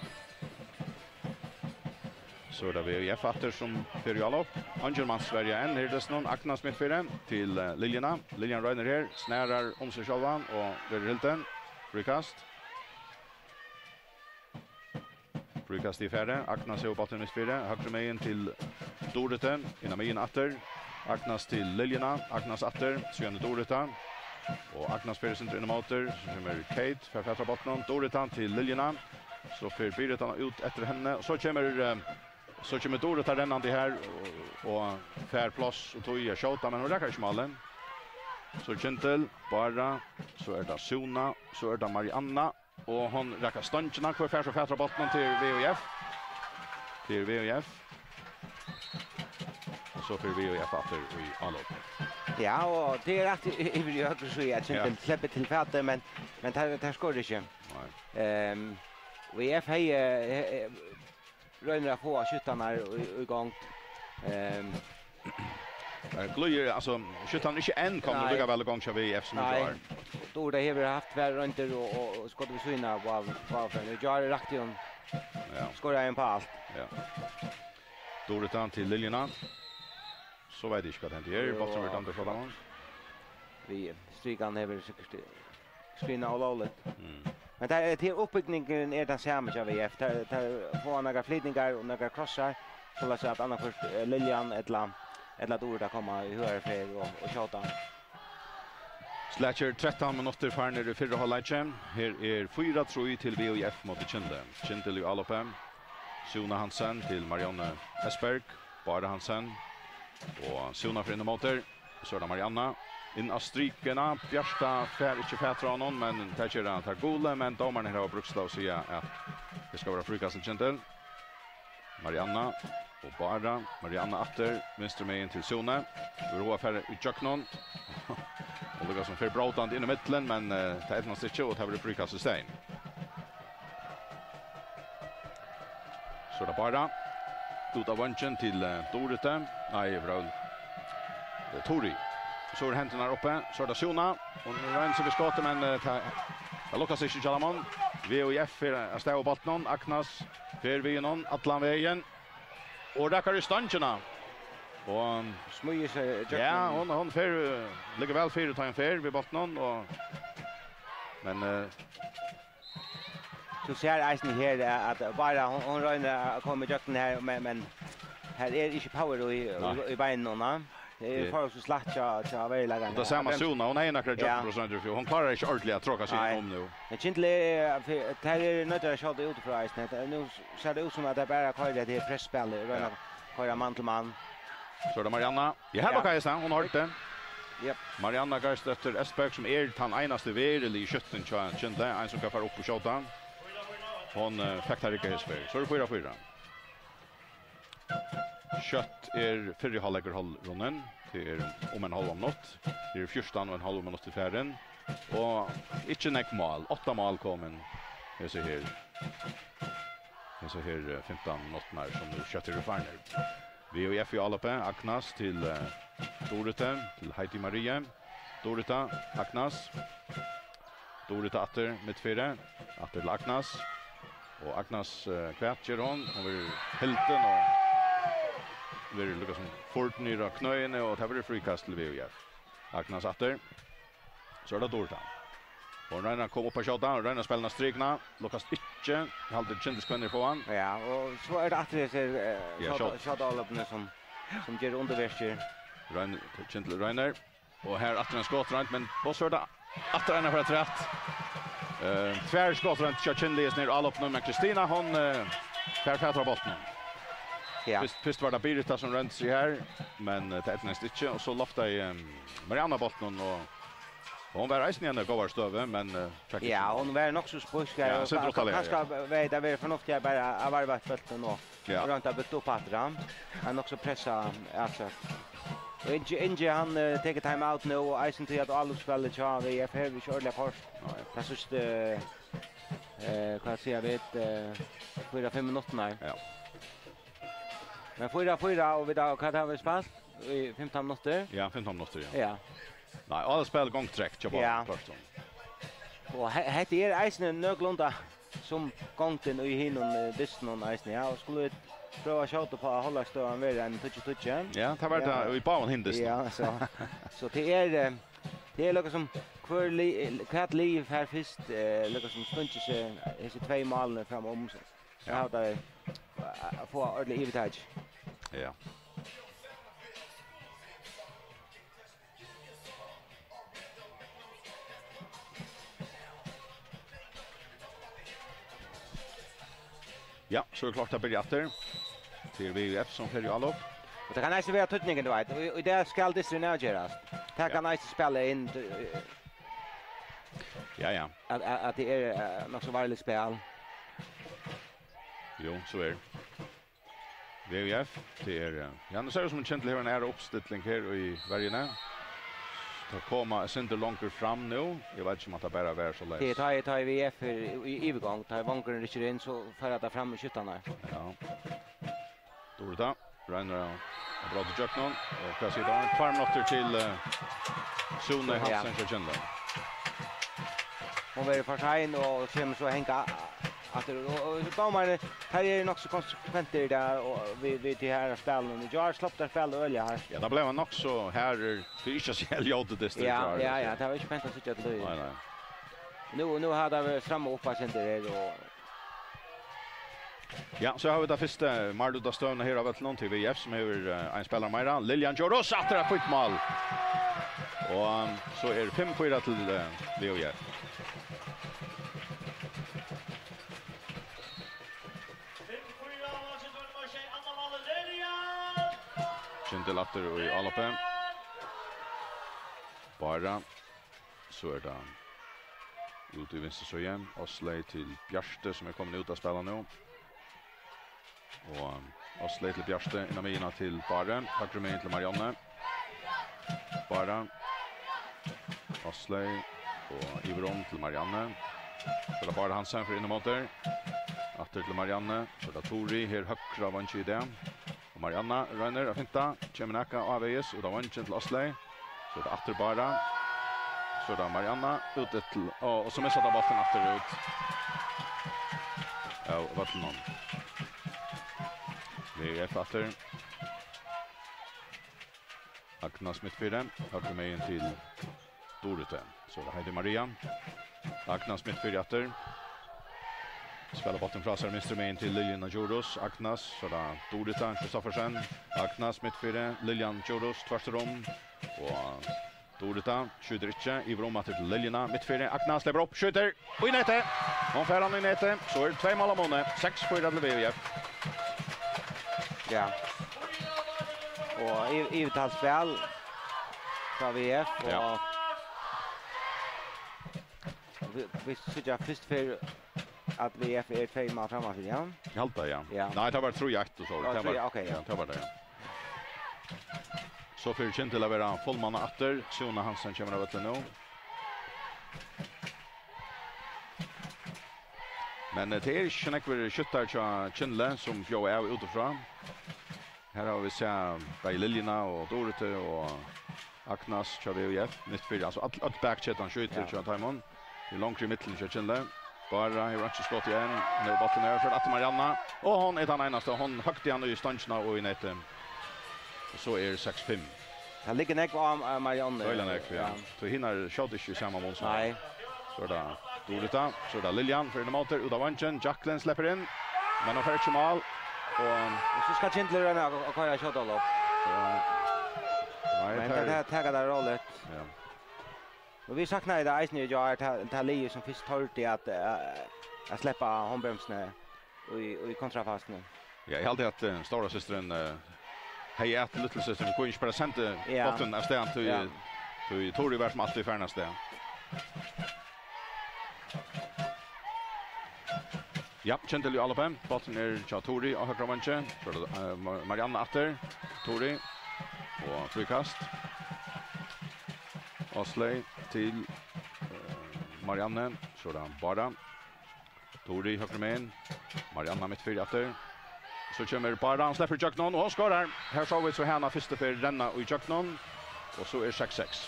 So er tað V F aftur, sum fer í álop. Eingin mannsverja enn, her er tað nú Agnes mittfyri til, eh, Liljuna. Liljan roynir her, snarar um seg sjálvan og verður hildin. Fríkast. Fríkast í fari. Agnes hevur bóltin mittfyri. Høgru megin til Duritu. Inn á miðjuna aftur. Agnes til Liljuna. Agnes aftur. Síðani Durita. Og Agnes fer eitt sindur inn ímóti. So kemur Kate. Fær fatur á bóltinum. Durita til Liljuna. So fer Birita út eftir henni. Og so kemur, eh, so kemur Durita rennandi her og, og fær pláss og tíð at skjóta, men hon rakar ikki málið. So Kyndil, Bára, so er tað Súna, so er tað Marianna. Og hon rakar stongina. Hvør fær so fatur á bóltinum? Til V F. Til V F. Og so fer V F aftur í álop. Ja, og tað er rætt í, yvir í høgru síðu, at, ja, Kyndil sleppur til fatið, men, men tað, tað skorar ikki. Nei. Ehm, V F hevði, eh, eh, roynir at fáa skyttarnar í, í gongd. Ehm, Her glíður, altso, skyttarnir eru ikki enn komnir, nei, líka væl í gongd hjá V F sum í gjár. Nei. Durita hevur havt tvær royndir og, og, og skotið við síðuna av, av, av, í gjár rakti hon, ja, skoraði hon upp á alt. Ja. Durita til Liljuna. So veit eg ikki, hvat hendi her. Jú, bólturin verður dømdur frá teimum. Við strikan hevur sikkurt skrivað ólógligt. Mm. Men tað er, til uppbygningurin er tann sami hjá V F. Tað, tað fáa nakrar flytingar og nakrar krossar, soleiðis at annaðhvørt, eh, Liljan ella, ella Durita koma í høgari ferð og, og skjóta. Slakur, trettan minuttir farnir í fyrra hálvleiki. Her er fýra trý til V F móti Kyndli. Kyndil í álopi. Súna Hansen til Marianne Espberg. Bára Hansen. Og Súna fer inn ímóti. So er tað Marianna. Inn á strikuna. Bjarta fær ikki fatur á honum, men tað ger tað gula, men dómararnir hava brúkt tað og siga at tað skal vera fríkast til Kyndil. Marianna og Bára. Marianna aftur, vinstru megin til Súnu. Hevur hug at fara í gjøgnum. Og líka sum fer brótandi inn í millum, men, eh, tað eydnast ikki, og tað verður fríkast í staðin. So er tað Bára. Út av vangin til, eh, Durita. Nei, frá, eh, Tóri. So er hendurnar uppi. So er tað Súna. Hon roynir seg við skotið, men, eh, tað, tað lukkast ikki hjá teimum. V F fer av stað við bóltinum. Agnes fer við honum allan vegin. Og rakar í stongina. Og smíðir seg gjøgnum. Ja, hon, hon fer, eh, liggur væl fyri, tá hon fer við bóltinum, og, men, eh, tú sær eisini her, eh, at Bára, hon, hon roynir at koma í gjøgnum her, men, men her er ikki power í, ja, í, í beinunum, na. Tað er Tað for so slætt hjá, hjá veruleikanum. Og tað sama Suna, hon hevði nakrar Ja. Jump routes undir fjør. Hon klárar ikki ordiliga at tráka seg Nei. Inn um nú. Men Kyndli er, tær eru nøyddir at skjóta útifrá eisini. Hetta, nú sær tað út sum at tað bara koyrir hetta her presspælið, og royna Ja. at koyra mann til mann. So er tað Marianna. Ja, her Ja. var Kajsa, hon hoyrdi. Jep. Marianna Geirsdóttir Espberg, sum er tann einasti veruliga skyttin hjá Kyndli, ein sum kann fara upp og skjóta. Hon, eh, fekk tað riggað hesa ferð. So er tað fýra fýra. Skjótt er fyrri hálvleikur hálvrunnin. Tað er um ein hálvan minutt. Tað er fjúrtan og ein hálv minutt til farin. Og ikki nógv mál. Átta mál komin. Hesi her. Hesi her, eh, fimtan minuttirnar sum nú skjótt eru farnir. V U F í álopið. Agnes til, eh, Dorita, til Heidi Marie. Dorita, Agnes. Dorita aftur, midtfyri. Aftur til Agnes. Og Agnes, eh, hvat ger hon? Hon verður hildin og verður líka sum furt niður á knøini, og tað verður fríkast til V U F. Agnes aftur. So er tað Dorita. Hon roynir at koma upp at skjóta, hon roynir at spæla hana strikna, lukkast ikki. Haldi Kyndilskvinnur fáa hann. Ja, og so er tað aftur hesir, eh, Ja, skjóta, skjóta. Skjótaálopini sum, sum ger undirverk. Royn-, Kyndil roynir. Og her aftur ein skotroynd, men og so er tað aftur ein afturat. Eh, tvær skotroyndir hjá Kyndli í hesum álopinum, men Kristina, hon, eh, fær fatur á bóltinum. Ja. Fyrst, fyrst var tað Birita sum royndi seg her, men, eh, tað eydnaðist ikki, og so loftaði, eh, Marianna bóltinum, og, og hon var eisini í eini góðari støðu, men, eh, fekk Ja, ikki hon var nokk so spísk her, Ja, og sindur ka-, ka-, oftaliga, kanska ja. Var tað verið fornuftigt bara at varva bóltin og Ja. roynt at byta upp aftur, ja. Hann er nokk so pressa, altso. Og Ingi, Ingi, hann, eh, tekur time out nú, og eisini tí at álopsspælið hjá V F hevur ikki ordiliga koyrt. Nei. Tað síðstu, eh, hvat siga vit, eh, fýra, fimm minuttirnar. Ja. Men fýra fýra, og vit hava, hvat hava vit spælt? Í fimtan minuttir? Ja, fimtan minuttir, ja. Ja. Nei, og spæl gongtrekt hjá báðum Ja. pørtum. Og he-, hetta er eisini nøkulunda sum gongdin í hinum, eh, dystunum eisini, ja. Og skulu vit prøva at skjóta upp á, at hálvleiksstøðan verður ein tíggju tíggju. Ja, tað var Ja. tað í báðum hinum dystunum. Ja, so, so tað er, eh, tað er líka sum hvør li-, hvat lið fær fyrst, eh, líka sum stungið seg hesi tvey málini fram um, so, so Ja. hava tey, eh, fáa ordiliga yvirtak. Ja. Ja, so er klárt at byrja aftur. Tað er V U F sum fer í álop. Og tað kann eisini vera týdningur, tú veit. Og, og tað skal dysturin avgerast. Tað Ja. kann eisini spæla inn, tú, Ja, ja. at, at, at tað er, eh, nokk so varligt spæl. Jú, so er. V U F, tað er, eh, ja, nú sær tað út sum Kyndli hevur eina aðra uppstilling her í verjuni. Tað koma eitt sindur longur fram nú. Eg veit ikki um at tað bara var so Tað er tá, tá V F er í, í yvirgongd, tá vongurin rykkir inn, so fer tað fram í skjúttarnar. Ja. Dorita roynir at, at bróta ígjøgnum, og hvat sigur dómarin? Tveir minuttir til, eh, Sune Ja. Hansen hjá Kyndli. Hon verður for sein og kemur so at hanga aftur. Og, og dómararnir, teir eru nokk so konsekventir í dag, og við, við tí her spælinum. Í gjár slapp teir spæla øgiliga hart. Ja, tað bleiv nokk so harður, fyri ikki at siga ljótur dystur í Ja, gjár, ja, so. ja, tað var ikki pent at síggja til tí. Nei, nei. Nú, nú hava teir verið strammað upp eitt sindur her, og Ja, so hava vit ta fyrstu marluttastøðuna her á vøllinum til V F, sum hevur, eh, ein spælara meira. Lillian Djurhuus, aftur eitt fínt mál. Og, um, so er fimm fýra til, eh, V U F. Kyndil aftur í álopið. Bára. So er tað út í vinstru síðu. Osley til Bjarte, sum er komin út at spæla nú. Og Osley til Bjarte, inn á miðjuna til Báru. Høgru megin til Marianne. Bára. Osley og yvir um til Marianne. So er tað Bára Hansen fyri inn ímóti. Aftur til Marianne. So er tað Tori her høgra veingi í dag. Og Marianna roynir at finta, kemur nakað ávegis út á veingin til Osley. So er tað aftur Bára. So er tað Marianna út til, og, og so missar tað bóltin aftur út av vøllinum. V F aftur. Agnes midtfyri, høgru megin til Dorite. So er tað Heidi Maria. Agnes midtfyri aftur. Spælir bóltin frá sær vinstru megin til Liljuna Djurhuus. Agnes, so er tað Durita Kristoffersen. Agnes mitt fyri, Liljan Djurhuus, tvørtur um. Og Durita skjýtur ikki, yvir um aftur til Liljuna, mitt fyri. Agnes sleppur upp, skjýtur, og í netið! Hon fær hann í netið, so er tvey mál á muni. Seks fýra til V J F. Ja. Og yv- yvirtalsspæl frá V J F. Og Ja. vi, vi síggja fyrst fyri at V J F er tvey mál frammanfyri, ja. Eg haldi tað, ja. Ja. Nei, tað var trý eitt og so. Ja, Tað trý, var, ok, ja. Ja, tað var tað, ja. So fer Kyndil at vera fullmanna aftur. Suna Hansen kemur av vølli nú. Men eh, tað er ikki so nógvir skyttar hjá Kyndli sum bjóða av útifrá. Her hava vit sæð bæði Liljuna og Duritu og Agnes hjá V J F. Mitt fyri, altso øll, øll bakketan skjýtur Ja. Hjá teimum. Tað er longri í millum hjá Kyndli. Bára hevur einki skot í enn. Hon hevur bóltin her. Fer aftur Marianna. Og hon er tann einasta. Hon høgdi hann í stongina og í netið. Og so er seks fimm. Tað liggur nógv á, á Marianne. Øgiliga nógv, ja. So hinar skjóta ikki í sama mun sum Nei. So er tað Durita, so er tað Liljan, fer inn ímóti, út á vangin, Jacqueline sleppur inn, men hon fær ikki mál. Og Og so skal Kyndli royna at, at koyra skjóta lopp. Nei, Men tær- tað, tað taka tað róligt. Ja. Og vit saknaðu tað eisini í gjár, tað, tað liðið sum fyrst tordi at, eh, at sleppa hondbremsuna í, í kontrafasuni. Ja, eg haldi at uh, stóra systerin uh, hevði at lítlu systerin, kunnu ikki bara senda Ja. Bóltin av stað til Ja. Til Tori var sum altíð farin av stað. Ja, Kyndil í áloppi. Bóltin er hjá Tori á høgra vangi. So er tað uh, Mar- Marianne aftur. Tori. Og fríkast. Áslaug til uh, Marianne. So er tað Bára. Tori høgru megin. Marianna mitt fyri aftur. So kemur Bára, hon sleppur í gjøgnum og hon skorar. Her sá vit so hana fyrstu ferð renna í gjøgnum. Og so er seks seks.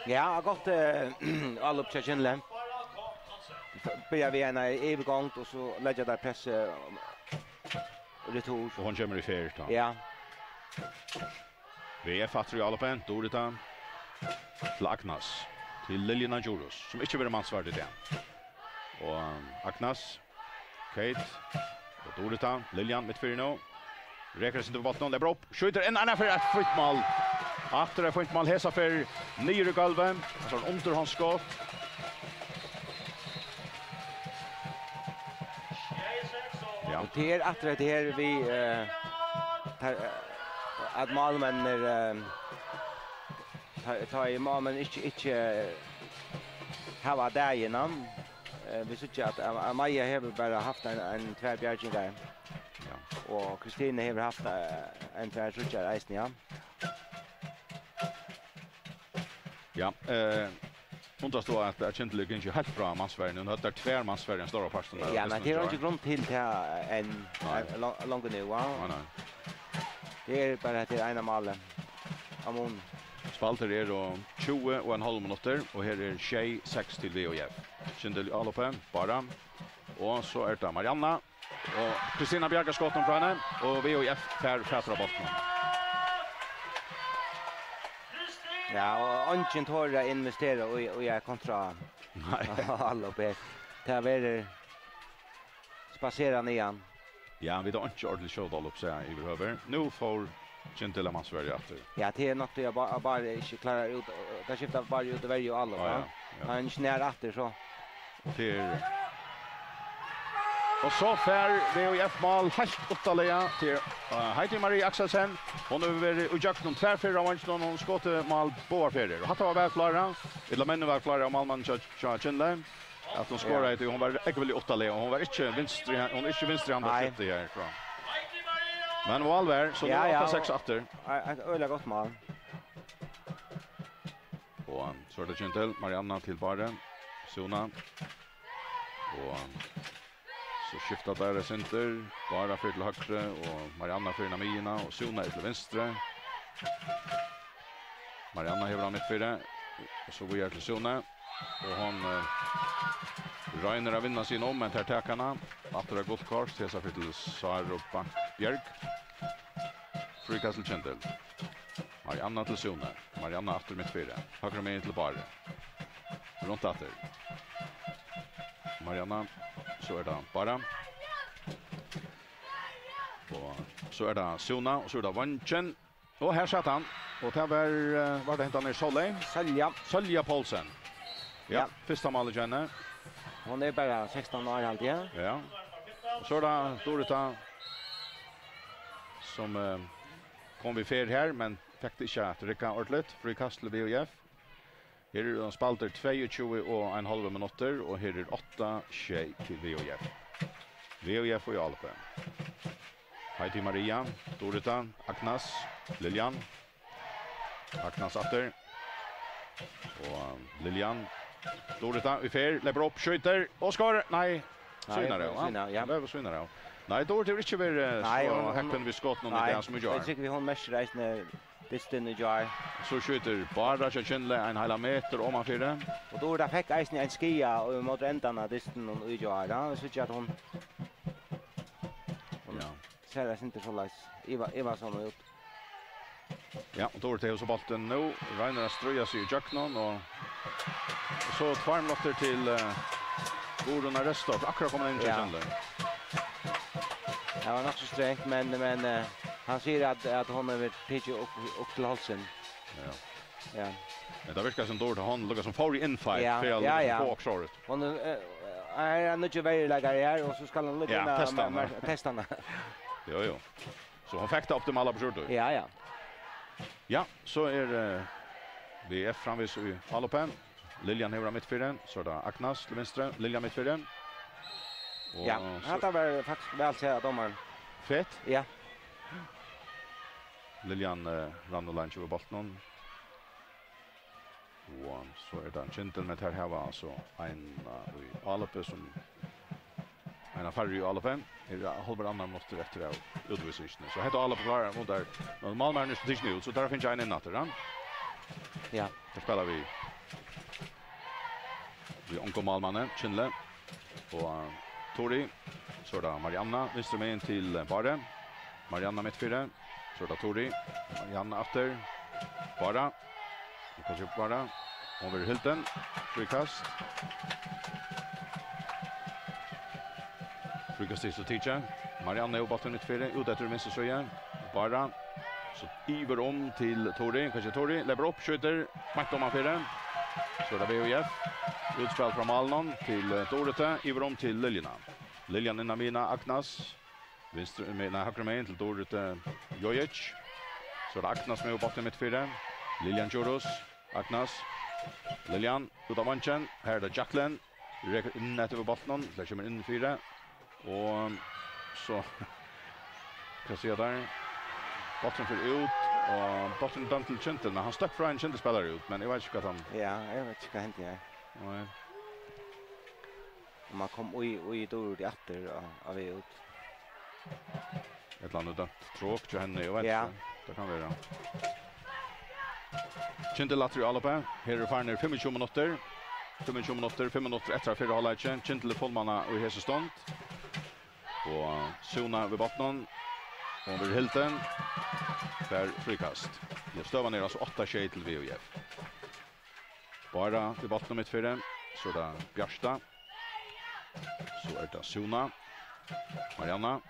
Ja, gott eh, álop hjá Kyndli. Byrja við eina yvirgongd og so leggja tær press eh, retur. Og hon kemur í ferð tá. Ja. V F aftur í áloppi, Durita. Til Agnes. Til Liljuna Djurhuus, sum ikki verður mansvørd í dag. Og um, Agnes, Kate og Durita, Liljan mitt fyri nú. Rekur seg til bóltin, leppur upp, skjýtur inn, Anna fyri eitt fínt mál. Aftur eitt fínt mál, hesa ferð niður í gólvið. Og so ein undirhondsskot. Ja. Og tað er aftur hetta her við eh, tær, eh, at málmenninir eh, tá, tá í málmenn ikki, ikki eh, hava dagin, eh, vit síggja at Am- Amaya hevur bara havt ein, ein tvær bjargingar. Ja. Og Kristine hevur havt eh, ein tvær tríggjar eisini, ja. Ja, eh, undrast tú at, at Kyndil er gingið heilt frá mansverjuni? Hon høvdar tvær mansverjur ein stóran part av Ja, men dystinum tað er í ikki gjár. Grund til tað enn Nei. eh, lo- longur nú, ja. Nei, nei. Tað er bara hetta er eina málið. Amon. Spældir eru tjúgu og ein hálv minuttir, og her er sjey seks til V J F. Kyndil í áloppi, Bára. Og so er tað Marianna. Og Kristina bjargar skotinum frá henni, og V J F fær fatur á bóltinum. Ja, og eingin torir at investera í, í at kontra Nei. álop her. Tað verður spasera niðan. Ja, vit hava einki ordiligt skjótálop, siga eg yvirhøvur. Nú fór Kyndil av mansverju aftur. Ja, tað er nokk tí at Bá- Bára ikki klárar út, tað skifta Bára út í verju og álop, Ja, ja. ja, ja. Hann snar aftur, so. Til Og so fær V J F mál heilt uttanlands til uh, Heidi Marie Akselsen. Hon hevur verið í gjøgnum tvær ferðir á veinginum, hon skotið mál báðar ferðir. Og hatta var væl klárað, ella menn væl klárað av málmanninum hjá, hjá Kyndli. At hon skoraði, tí hon var ógvuliga uttanlands, og hon var ikki vinstri, hon er ikki vinstri handa Nei. Skytti her frá. Men hon var væl, so nú Ja, er ja, átta og- seks aftur. Ei- Eitt øgiliga gott mál. Og um, so er tað Kyndil, Marianna til Báru, Suna. Og um, so skifta teir eitt sindur. Bára fer til høgru, og Marianna fer inn á miðjuna, og Suna er til vinstru. Marianna hevur hann mitt fyri, og so víðari til Suna. Og hon uh, roynir at vinna seg um, men tær taka hana. Aftur eitt gult kort, hesa ferð til Sáru Bank Bjørg. Fríkast til Kyndil. Marianna til Sune. Marianna aftur mitt fyri. Høgra megin til Báru. Runt aftur. Marianna. So er tað Bára. Og so er tað Súna, og so er tað Vangin. Og her satt hann. Og tað var, eh, var tað hentan er Sóley? Sólja. Sólja Poulsen. Ja, ja. Fyrsta málið hjá henni. Hon er bara sekstan ár, haldi eg. Ja. Og so er tað Durita, sum, eh, kom við ferð her, men fekk tað ikki at rigga ordentligt. Fríkast til V H F. Her eru spældir tveyogtjúgu og ein hálvur minuttir, og her er átta sjey til V H F. V H F í álopi. Heidi Maria, Durita, Agnes, Liljan. Agnes aftur. Og Liljan. Durita í ferð, lepur upp, skjýtur og skorar. Nei, nei, svínar av, va? Svínar, ja. Nei, Durita hevur ikki verið, eh, nei, so hon, hon heppin við skotunum í dag sum í gjár. Nei, eg tykki, hon merkir eisini dystin í gjár. So skjýtur Bára hjá Kyndli ein heilan metur omanfyri. Og Durita fekk eisini ein skaða og móti endan av dystinum í gjár. Ja, vit síggja at hon, hon, ja, sær eitt sindur soleiðis iva-, ivasom út. Ja, og Durita hevur so bóltin nú, roynir at stríða seg ígjøgnum, og, og so tveir minuttir til, eh, Guðrun Arrestorff, akkurát komin inn hjá, ja, Kyndli. Tað var nokk so strangt, men, men, eh, hann sigur at, at hon hevur tikið upp, upp til hálsin. Ja. Ja. Men tað virkar sum Durita, hon líkasum fór í infight, ja, fyri at, ja, líkasum, ja, fáa okkurt sovorðið. Hon er, eh, er ein nýggjur veruleikari her, og so skal hon líka, ja, inn at testa hana. Testa hana. Jo, jo. So hon fekk tað optimala burtur. Ja, ja. Ja, so er, eh, V F framvegis í álopi. Liljan hevur á mittfyri, so er tað Agnes til vinstru, Liljan mittfyri. Og ja, so hatta var faktiskt væl sæð av dómaranum. Fett. Ja. Liljan, eh, rann og lein við bóltin. Og so er tað ein Kyndil, men tær hava altso ein, eh, í álopi sum, ein av færri í álopi. Er hálvur annar minuttur eftir av útvísingini. So hetta álopi klárar hon der. Men málmaðurin er so tikin út, so tær fáa ein inn aftur, ja. Ja. Tær spæla við, við ungum málmanni, Kyndli. Og, eh, Tori. So er tað Marianna, vinstru megin til, eh, Báru. Marianna mittfyri. So er tað Tori. Marianna aftur. Bára. Hon kann ikki Bára. Hon verður hildin. Fríkast. Fríkast er so tikið. Marianna hevur bóltin mittfyri. Út eftir vinstru síðu. Bára. So yvir um til Tori. Kanska Tori. Lepur upp, skjýtur. Beint omanfyri. So er tað V H F. Útspæl frá málinum til, eh, Durita. Yvir um til Liljuna. Liljan inn á miðjuna, Agnes. Vinstru, me-, nei, høgru megin til Durita Jojic. So er tað Agnes sum hevur bóltin mittfyri. Liljan Djurhuus. Agnes. Liljan, út á vangin. Her er tað Jacqueline. Rekur inn eftir við bóltinum. So kemur inn fyri. Og so, hvat siga teir? Bólturin fer út, og bólturin er dømdur til Kyndil, men hann stóð frá ein Kyndilspælara út, men eg veit ikki hvat hann... Ja, eg veit ikki hvat hendi her. Nei. Um hann kom í, í Durita aftur á, á veg út. Ella hann er dømt tråk hjá henni, eg veit, ja, ikki. Tað kann vera. Kyndil aftur í álopi. Her eru farnir fimmogtjúgu minuttir. Fimmogtjúgu minuttir, fimm minuttir eftir av fyrra hálvleiki. Kyndil er fullmanna í hesi stund. Og Súna við botninum. Hon verður hildin. Fær fríkast. Ja, støðan er altso átta sjey til V H F. Bára við bóltinum mittfyri. So er tað Bjarta. So er tað Súna. Marianna.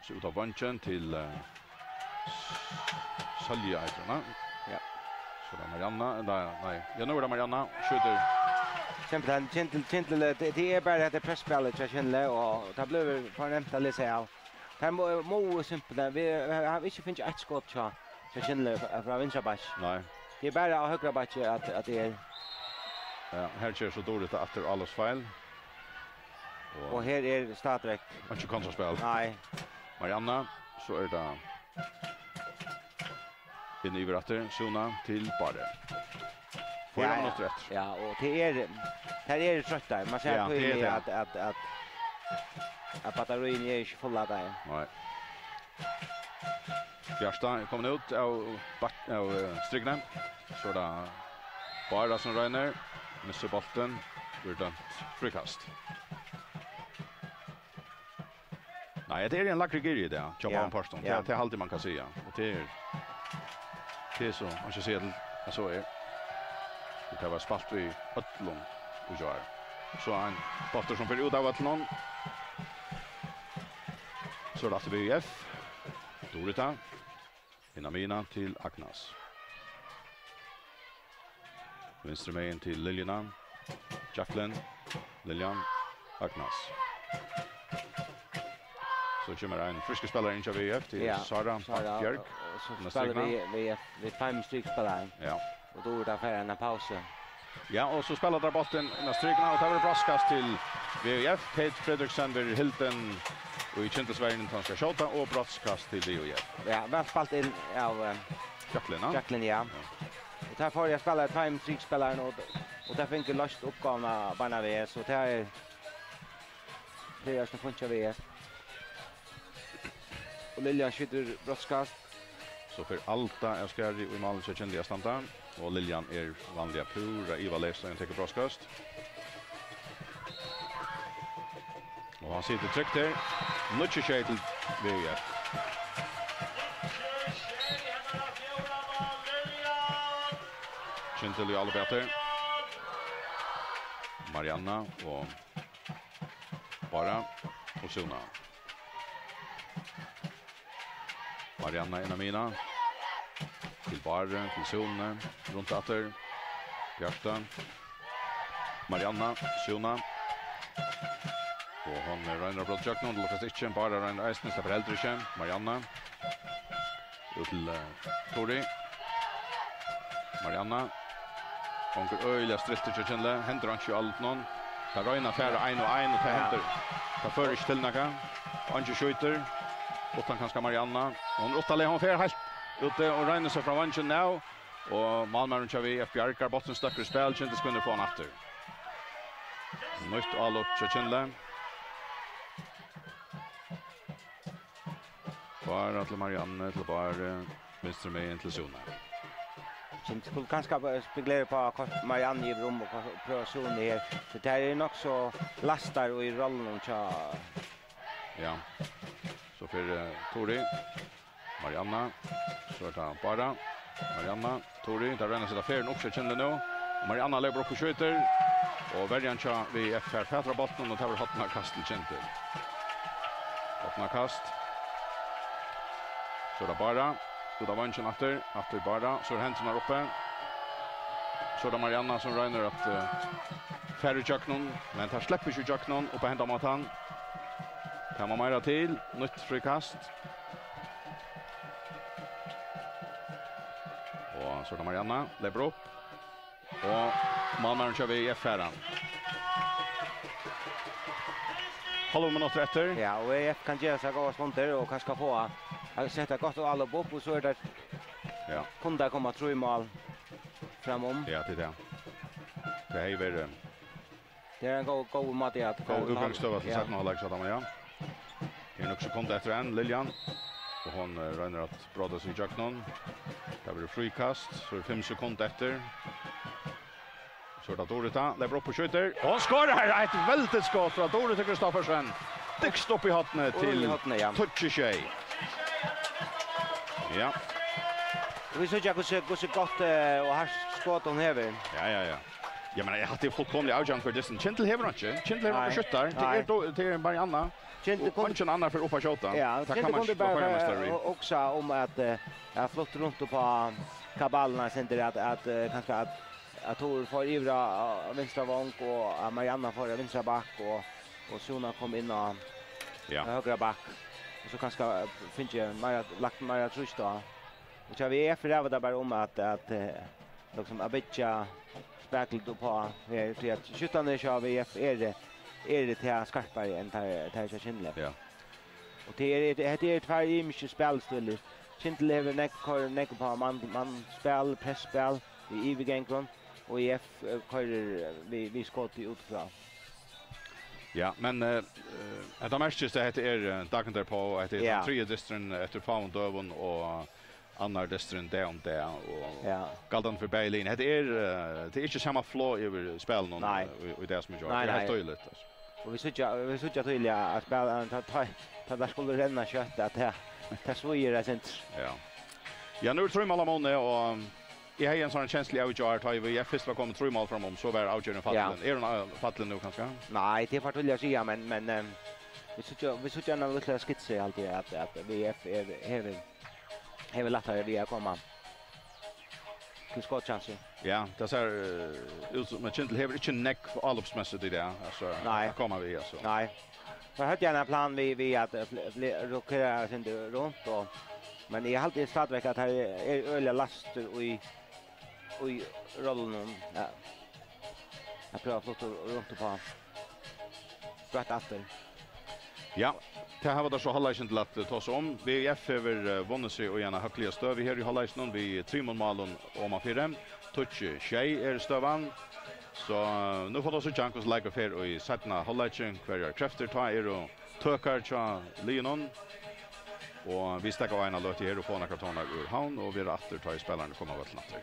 So út á vangin til, eh, Sólju, eitur hon, ha? Ja. So er tað Marianna, nei, nei. Ja, nú er tað Marianna. Skjýtur. Simpelthen, Kyndil, Kyndil, eh, tað, tað er bara hetta presspælið hjá Kyndli, og tað blívur for nemt at lesa av. Tað má, má simpelthen, vit hava ikki fingið eitt skot hjá, hjá Kyndli frá, frá vinstra bakki. Nei. Tað er bara á høgra bakki at, at tað er. Ja, her ger so Durita aftur álopsfeil. Og her er stadigvæk einki kontraspæl. Nei. Marianna, so er tað inn yvir aftur, Súna til Báru. Fýra minuttir eftir. Ja, ja, og tað er, tær eru troyttar. Man sær, ja, týðiliga at, at, at, at batteríini eru ikki fulladaði. Nei. Bjarta er komin út av bak-, av, eh, strikuni. So er tað Bára sum roynir. Missir bóltin. Verður dømt fríkast. Nei, hetta er ein lægri girði í dag, hjá, ja, báðum pørtum. Ja. Tað, tað haldi eg, man kann siga. Og tað er, tað er so, man skal siga til, at so er. Og tað var spælt við øllum í gjár. So ein bóltur sum fer út av vøllinum. So er tað aftur V F. Durita. Inn á miðjuna til Agnes. Vinstru megin til Liljuna. Jacqueline. Liljan. Agnes. So kemur ein frískur spælari inn hjá V F til Ja, Sara Sara, Bjørk. Og so Inn á spælir strikuna. vi, vi, við tveimum strikspælarum. Ja. Og tá er tað fyri eina pausu. Ja, og so spæla teir bóltin inn á strikuna, og tað verður brotskast til V F. Kate Fredriksen verður hildin í kyndilsvegin, tá hann skal skjóta, og brotskast til V F. Ja, væl spælt inn av eh, Jacqueline, ja. Jacqueline, ja. Og teir fóru at spæla tveimum strikspælarum, og, og teir fingu loyst uppgávuna beinanvegin, so tað er, tað er eisini fínt hjá V F. Og Liljan skjýtur brotskast. So fer Alda av skarði í málið hjá Kyndli at standa. Og Liljan er vanliga púra ivaleys, tá hon tekur brotskast. Og hann situr trygt her. Níggju sjey til V F. Kyndil í álopi aftur. Marianna og Bára og Súna. Marianna inn á miðjuna. Til Báru, til Súnu. Runt aftur. Bjarta. Marianna, Súna. Og hon roynir at brjóta gjøgnum, lukkast ikki. Bára roynir eisini, sleppur heldur ikki. Marianna. Út til eh, Tori. Marianna. Gongur øgiliga striltur hjá Kyndli. Hendir einki í álopinum. Tað royna at fara ein og ein, og tað Ja. hendir. Tað førir ikki til nakað. Einki skjýtur. Uttan kanska Marianna. Hon er uttalega, hon fer heilt úti og roynir seg frá vangin nú. Og málmaðurin hjá V F bjargar bóltin, støkkur í spæl. Kyndilskvinnur fáa hann aftur. Nýtt álop hjá Kyndli. Bára til Marianne, til Báru, vinstru megin til Súna. So vit skulu kanska bara spekulera upp á, hvussu Marianne gevur um og hvussu prøva Súna her. So tær eru nokk so læstar í rollunum hjá Ja. So fer eh, Tori. Marianna. So er tað Bára. Marianna. Tori, tað royna at seta ferðina upp hjá Kyndli nú. Marianna leypur upp og skjýtur. Og verjan hjá V F fær fatur á bóltinum, og tað verður hornakast til Kyndil. Hornakast. So er tað Bára. Út av vangin aftur. Aftur Bára. So er hendurnar uppi. So er tað Marianna sum roynir at eh, fara í gjøgnum, men tað sleppur ikki í gjøgnum upp á hendan mátan. Tað má meira til. Nýtt fríkast. Og so er tað Marianna. Leypur upp. Og málmaðurin hjá V F fær hann. Hálvur minuttur eftir. Ja, og V F kann gera seg góðar stundir og kanska fáa, at seta gott álop upp, og so er tað, Ja. kunnu tey koma trý mál framum. Ja, tað er tað. Tað hevði verið Tað er ein góð, góð máti at Góð útgangsstøða til Ja. seinna hálvleik, hjá teimum, ja. Tað er nøkur sekund eftir enn, Liljan. Og hon eh, roynir at bróta seg í gjøgnum. Tað verður fríkast, so er fimm sekund eftir. So er tað Durita, leypur upp og skjýtur. Og hon skorar her, eitt veldigt skot frá Durita Kristoffersen. Dygst upp í hornið Og í til hornið, ja. tíggju sjey. Ja. Og vit síggja, hvussu, hvussu gott eh, og hart skot hon hevur. Ja, ja, ja. Ja, men eg hatt det fullkomliga avgjørende for dysten. Kyndil hevur hann ikki. Kyndil hevur Nei. hann skjúttar. Tað Nei. er, do- tað er Marianna. Kyndil Og kunnu eingin annar fer upp at skjóta. Ja, Tað Kyndil kann man kunnu ikki bara vera heimameistari í. og- hugsa um at eh, at flutt runt upp á kabalina sindur at at eh, kanska at at Tor fór yvir á á vinstra vong og at Marianna fór á vinstra back og og Súna kom inn á Ja. á høgra back. Og so kanska fingið meira lagt meira trýst á. Og hjá V F ræður tað bara um at at eh, liksom at byggja spakuligt upp á her, tí at skjúttarnir hjá V F eru eru tað skarpari enn tær tær hjá Kyndli. Ja. Og tað er, hetta eru tveir ymiskir spælistilir. Kyndil hevur nógv, koyrir nógv upp á mann, mannspæl, pressspæl, við yvirgangum, og V F eh, koyrir eh, við, við skoti útfrá. Ja, men eh, eh, hetta merkist, at hetta er eh, dagen derpå, og hetta er Ja. tann triði dysturin eftir fáum døgum, og annar dysturin dag um dag, og Ja. galdandi fyri bæði liðini. Hetta er, eh, tað er ikki sama flog yvir spælinum Nei. eh, í, í dag sum í gjár. Nei, Tað er heilt nei. týðiligt, altso. Og vit síggja, vit síggja týðiliga at spæl, at tá, tá, tá tað skuldi renna skjótt, at tað, tað svíður eitt sindur. Ja. Ja, nú er trý mál á munni, og Eg hevði ein sånn kenslu av í gjár, tá ið V F fyrst var komin trý mál framum, so var avgerðin fallin. Ja. Er hon, eh, fallin nú, kanska? Nei, tað er for tíðliga at siga, men, men, eh, vit síggja, vit síggja eina lítla skitsu, haldi eg, at, at V F er, hevur, hevur lættari við at koma til skotchansir. Ja, tað sær, eh, út sum at Kyndil hevur ikki nógv álopsmessigt í dag, altso, nei, at koma við, altso. Nei. Teir høvdu eina plan við, við at, eh, fle-, fle-, rokera eitt sindur runt, og, men eg haldi stadigvæk at hann er øgiliga læstur í, í rollunum, ja. At prøva at flyta runt uppá. Skjótt aftur. Ja, tað hava teir so hálvleikin til at, eh, tosa um. V F hevur, eh, vunnið seg í eina høgliga støðu her í hálvleikinum við trimum málum omanfyri. Tíggju sjey er støðan. So, eh, nú fáa vit síggja, hvussu leikur fer í seinna hálvleiki. Hvørjar kreftir tá eru tøkar hjá liðunum. Og vit steðga eina løtu her og fáa nakrar tónar úr Havn og verða aftur, tá ið spælararnir koma á vøllin aftur.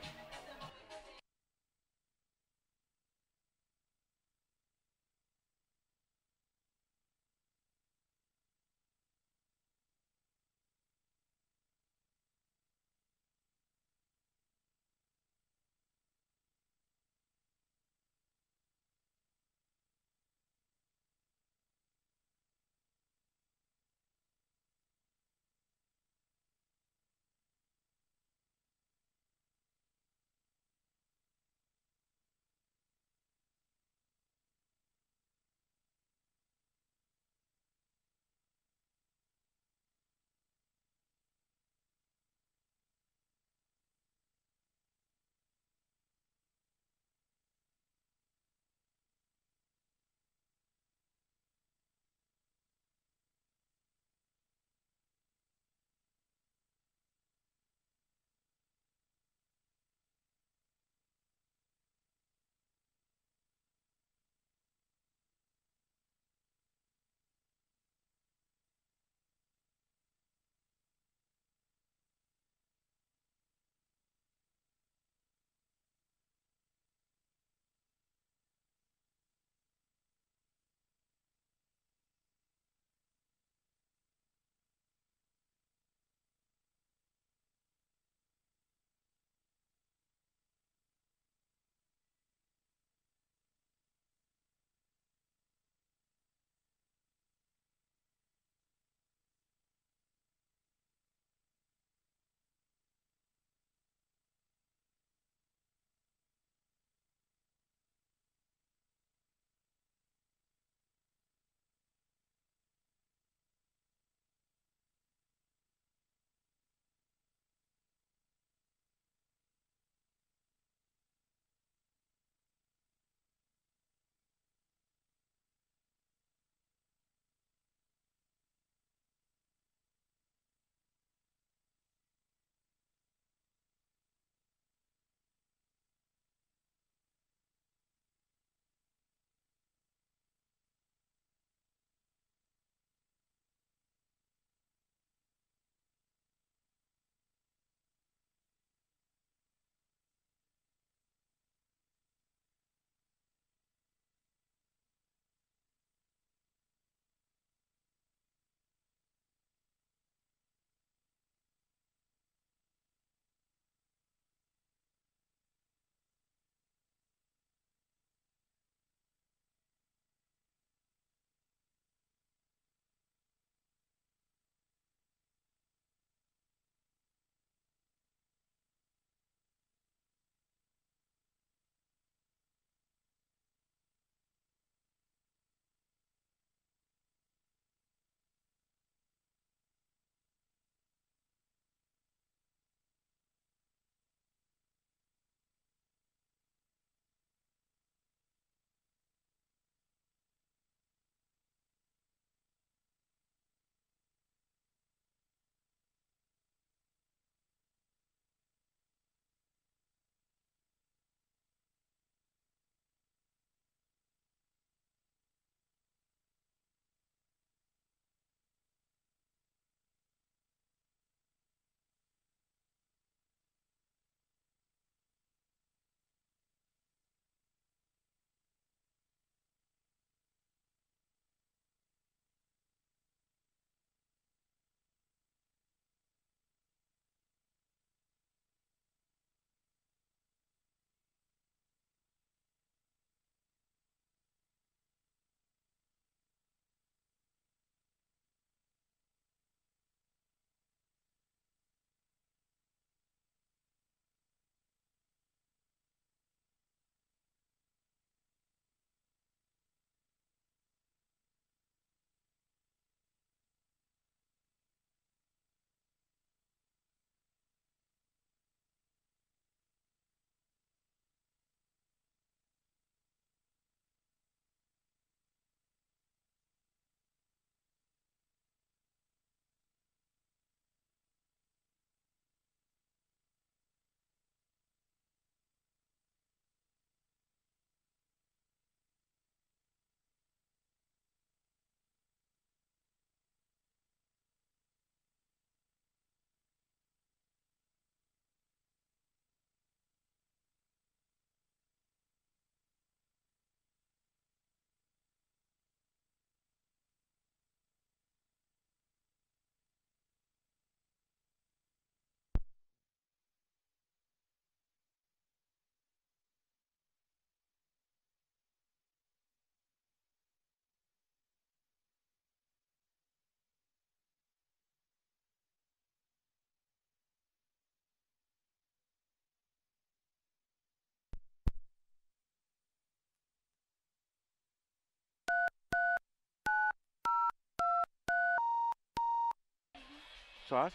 So.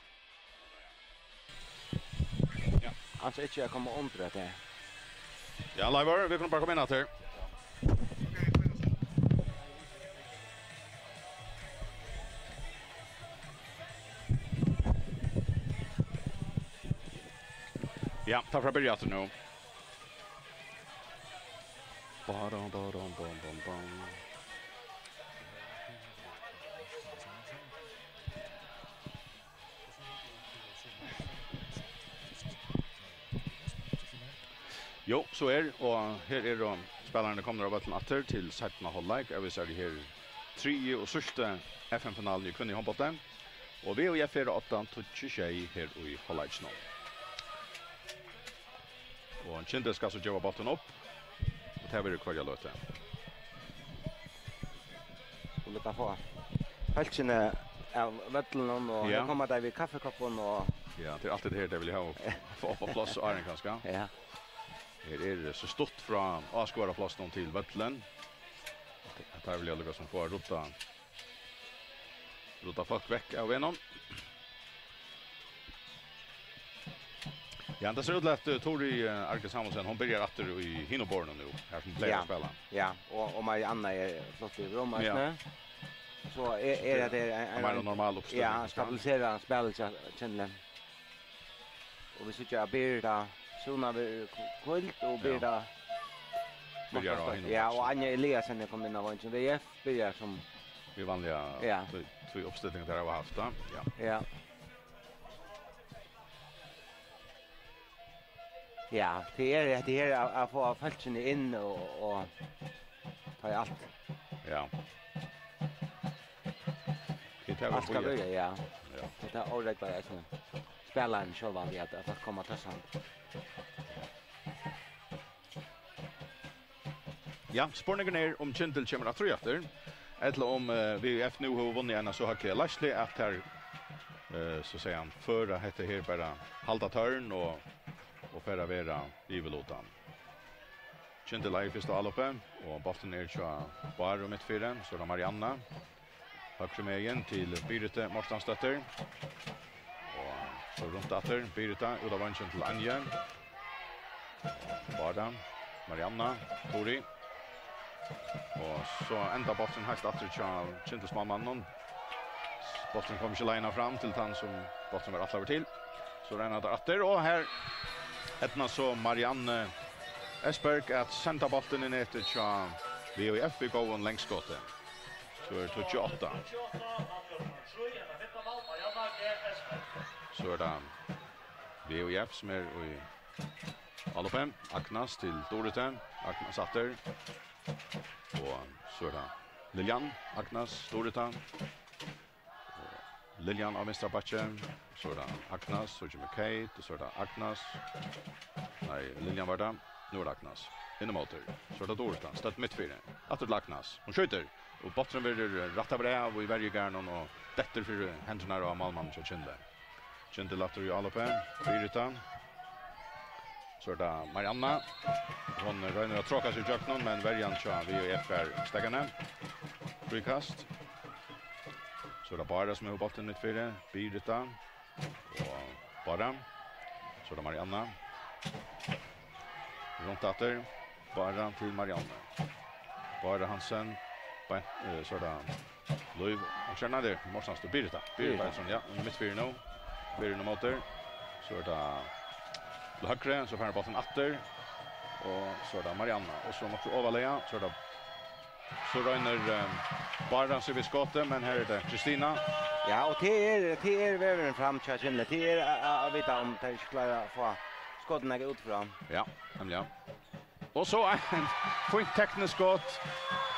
Ja. Hann skal ikki koma undir at tað. Ja, Leivur, vit kunnu bara koma inn aftur. Ja, takk fyri at byrja aftur nú. Badum, badum, badum, badum, badum. Jú, so er, og her eru spælararnir komnir á vøllin aftur til seinna hálvleik. Eg vísi her triðju og síðstu F M-finaluni í kvinnuhondbólti. Og V H F er á odda, tíggju sjey her í hálvleikinum. Og Kyndil skal so geva bóltin upp, og tað verður hvørja løtu. Skulu vit fáa fólkini av vøllinum, og Ja. Her koma teir við kaffikoppum og Ja, tað er altíð her, tey vilja hava, fáa upp á pláss áðrenn kanska. Ja. Her er so stutt frá áskoðaraplássinum til vøllin. At teir vilja líka sum fáa rudda, rudda fólk vekk av vegnum. Ja, tað sær út til at, eh, Tóri, eh, Arge Samuelsen, hon byrjar aftur í hinum borðinum nú, her sum plagar Ja. at spæla. Ja, og, og Marianna er flott í rúm, Ja. eisini. So er, er at tað er ein, Meira ein normal uppstilling, Ja, kanska. stabilisera spælið hjá Kyndli. Og vit síggja at Birita Súna verður hvíld, og Ja. Birita Byrjar á Markastøð. hinum Ja, og vekkinum. Anja Eliasen er komin inn á vongin. V F byrjar sum Vit vanliga Ja. tví, tví uppstilling teir hava havt, tá. Ja. Ja. Ja, tað er, tað er at, at fáa fólkini inn og, og tá er alt. Ja. Tað er Alt skal bíða. byrja, ja. Ja. Tað er órógvar, eisini. Spælarin sjálvan við at, at fólk koma til sand. Ja, spurningurin er, um Kyndil kemur aftur í aftur, ella um, eh, V F nú hevur vunnið eina so høgliga leiðslu, at tær, eh, so siga, hann, føra hetta her bara halda tørn og, og fara at vera yvirlutan. Kyndil eigur fyrsta álopið, og bólturin er hjá Báru mittfyri, so er tað Marianne. Høgru megin til Biritu Mortansdóttur. Og so runt aftur. Birita út av vangin til Anja. Bára, Marianna, Tóri. Og so endar bólturin heilt aftur hjá Kyndilsmálmanninum. Bólturin kom ikki leiðina fram til tann sum bólturin var ætlaður til. So royna teir aftur, og her eydnast so Marianne Esberg at senda bóltin í netið hjá V H F við góðum langskoti. So er tíggju átta. So er tað V H F sum er í álopið. Agnes til Duritu. Agnes aftur. Og so er tað Liljan. Agnes, Durita. Og Liljan á vinstra bakki. So er tað Agnes, so kemur Kate, og so er tað Agnes. Nei, Liljan var tað. Nú er tað Agnes. Inn ímóti. So er tað Durita. Stødd mittfyri. Aftur til Agnes. Hon skjýtur. Og bólturin verður rættaður av í verjugarðinum og dettur fyri hendurnar á málmanninum hjá Kyndli. Kyndil aftur í álopið. Birita. So er tað Marianna. Hon roynir at tráka seg ígjøgnum, men verjan hjá V H F er steðgandi. Fríkast. So er tað Bára sum hevur bóltin mittfyri. Birita. Og Bára. So er tað Marianna. Runt aftur. Bára til Marianne. Bára Hansen. Beint, eh, so er tað Lív. Og so er tað Mortens til Birita. Birita Birita. Olsson, ja. Hon er mittfyri nú. Verður nú mótur. So er tað til høgru, so fær hon bóltin aftur. Og so er tað Marianne. Og so nokk so ovarlaga, so er tað So roynir, eh, Bára seg við skotið, men her er tað Kristina. Ja, og tað er, tað er vegurin fram hjá Kyndli. Tað er at, at, at vita um tey ikki klára at fáa skotið nakað út frá. Ja, nemliga. Og so eitt fínt tekniskt skot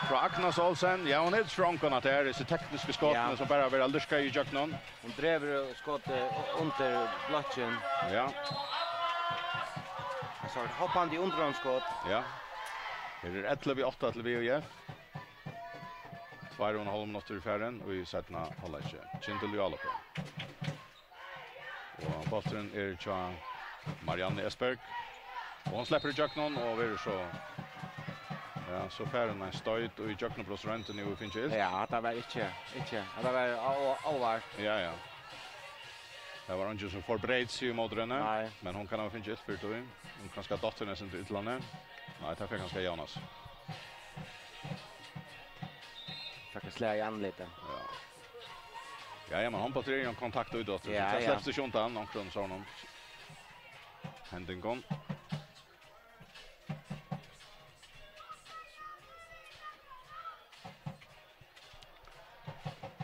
frá Agnes Olsen. Ja, hon er strong, hon, at tað er hesi teknisku skotini Ja. sum bara verða lurkað ígjøgnum. Hon dregur skotið u-, undir blokkin. Ja. Ein sort hoppandi undirhondsskot. Ja. Her er ellivu átta til V H F. Tveir og ein hálvur minuttur farin í seinna hálvleiki. Kyndil í álopið. Og bólturin er hjá Marianne Esberg. Og hon sleppur ígjøgnum og verður so, ja, so fær hon ein stoyt í gjøgnumbrotssroyndini og fingið ilt. Ja, hatta var ikki, ikki, hatta var ó-, ó-, óvart. Ja, ja. Tað var eingin sum forbreyt seg ímóti henni, nei, men hon kann hava fingið ilt fyri tí. Hon kanska datt henni eitt sindur illa niður. Nei, tað fekk kanska Jónas. Fekk eitt slag í andlitið. Ja. Ja, ja, men hon batterir ein kontakt út aftur. Ja, tað, ja, slepst ikki undan onkrum sovorðnum hendingum.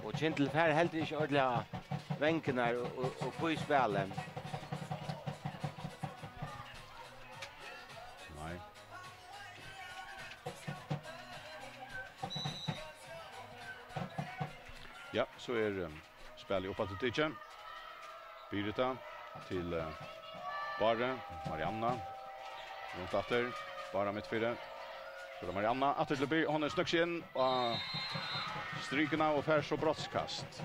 Og Kyndil fær heldur ikki ordiliga vangirnar og, og, og fær spælið. Nei. Ja, so er, um, spælið upp aftur tikið. Birita til, eh, Báru, Marianna. Runt aftur, Bára mitt fyri. So er tað Marianna, aftur til Bir-, hon er snøgg seg inn á strikuna og fær so brotskast.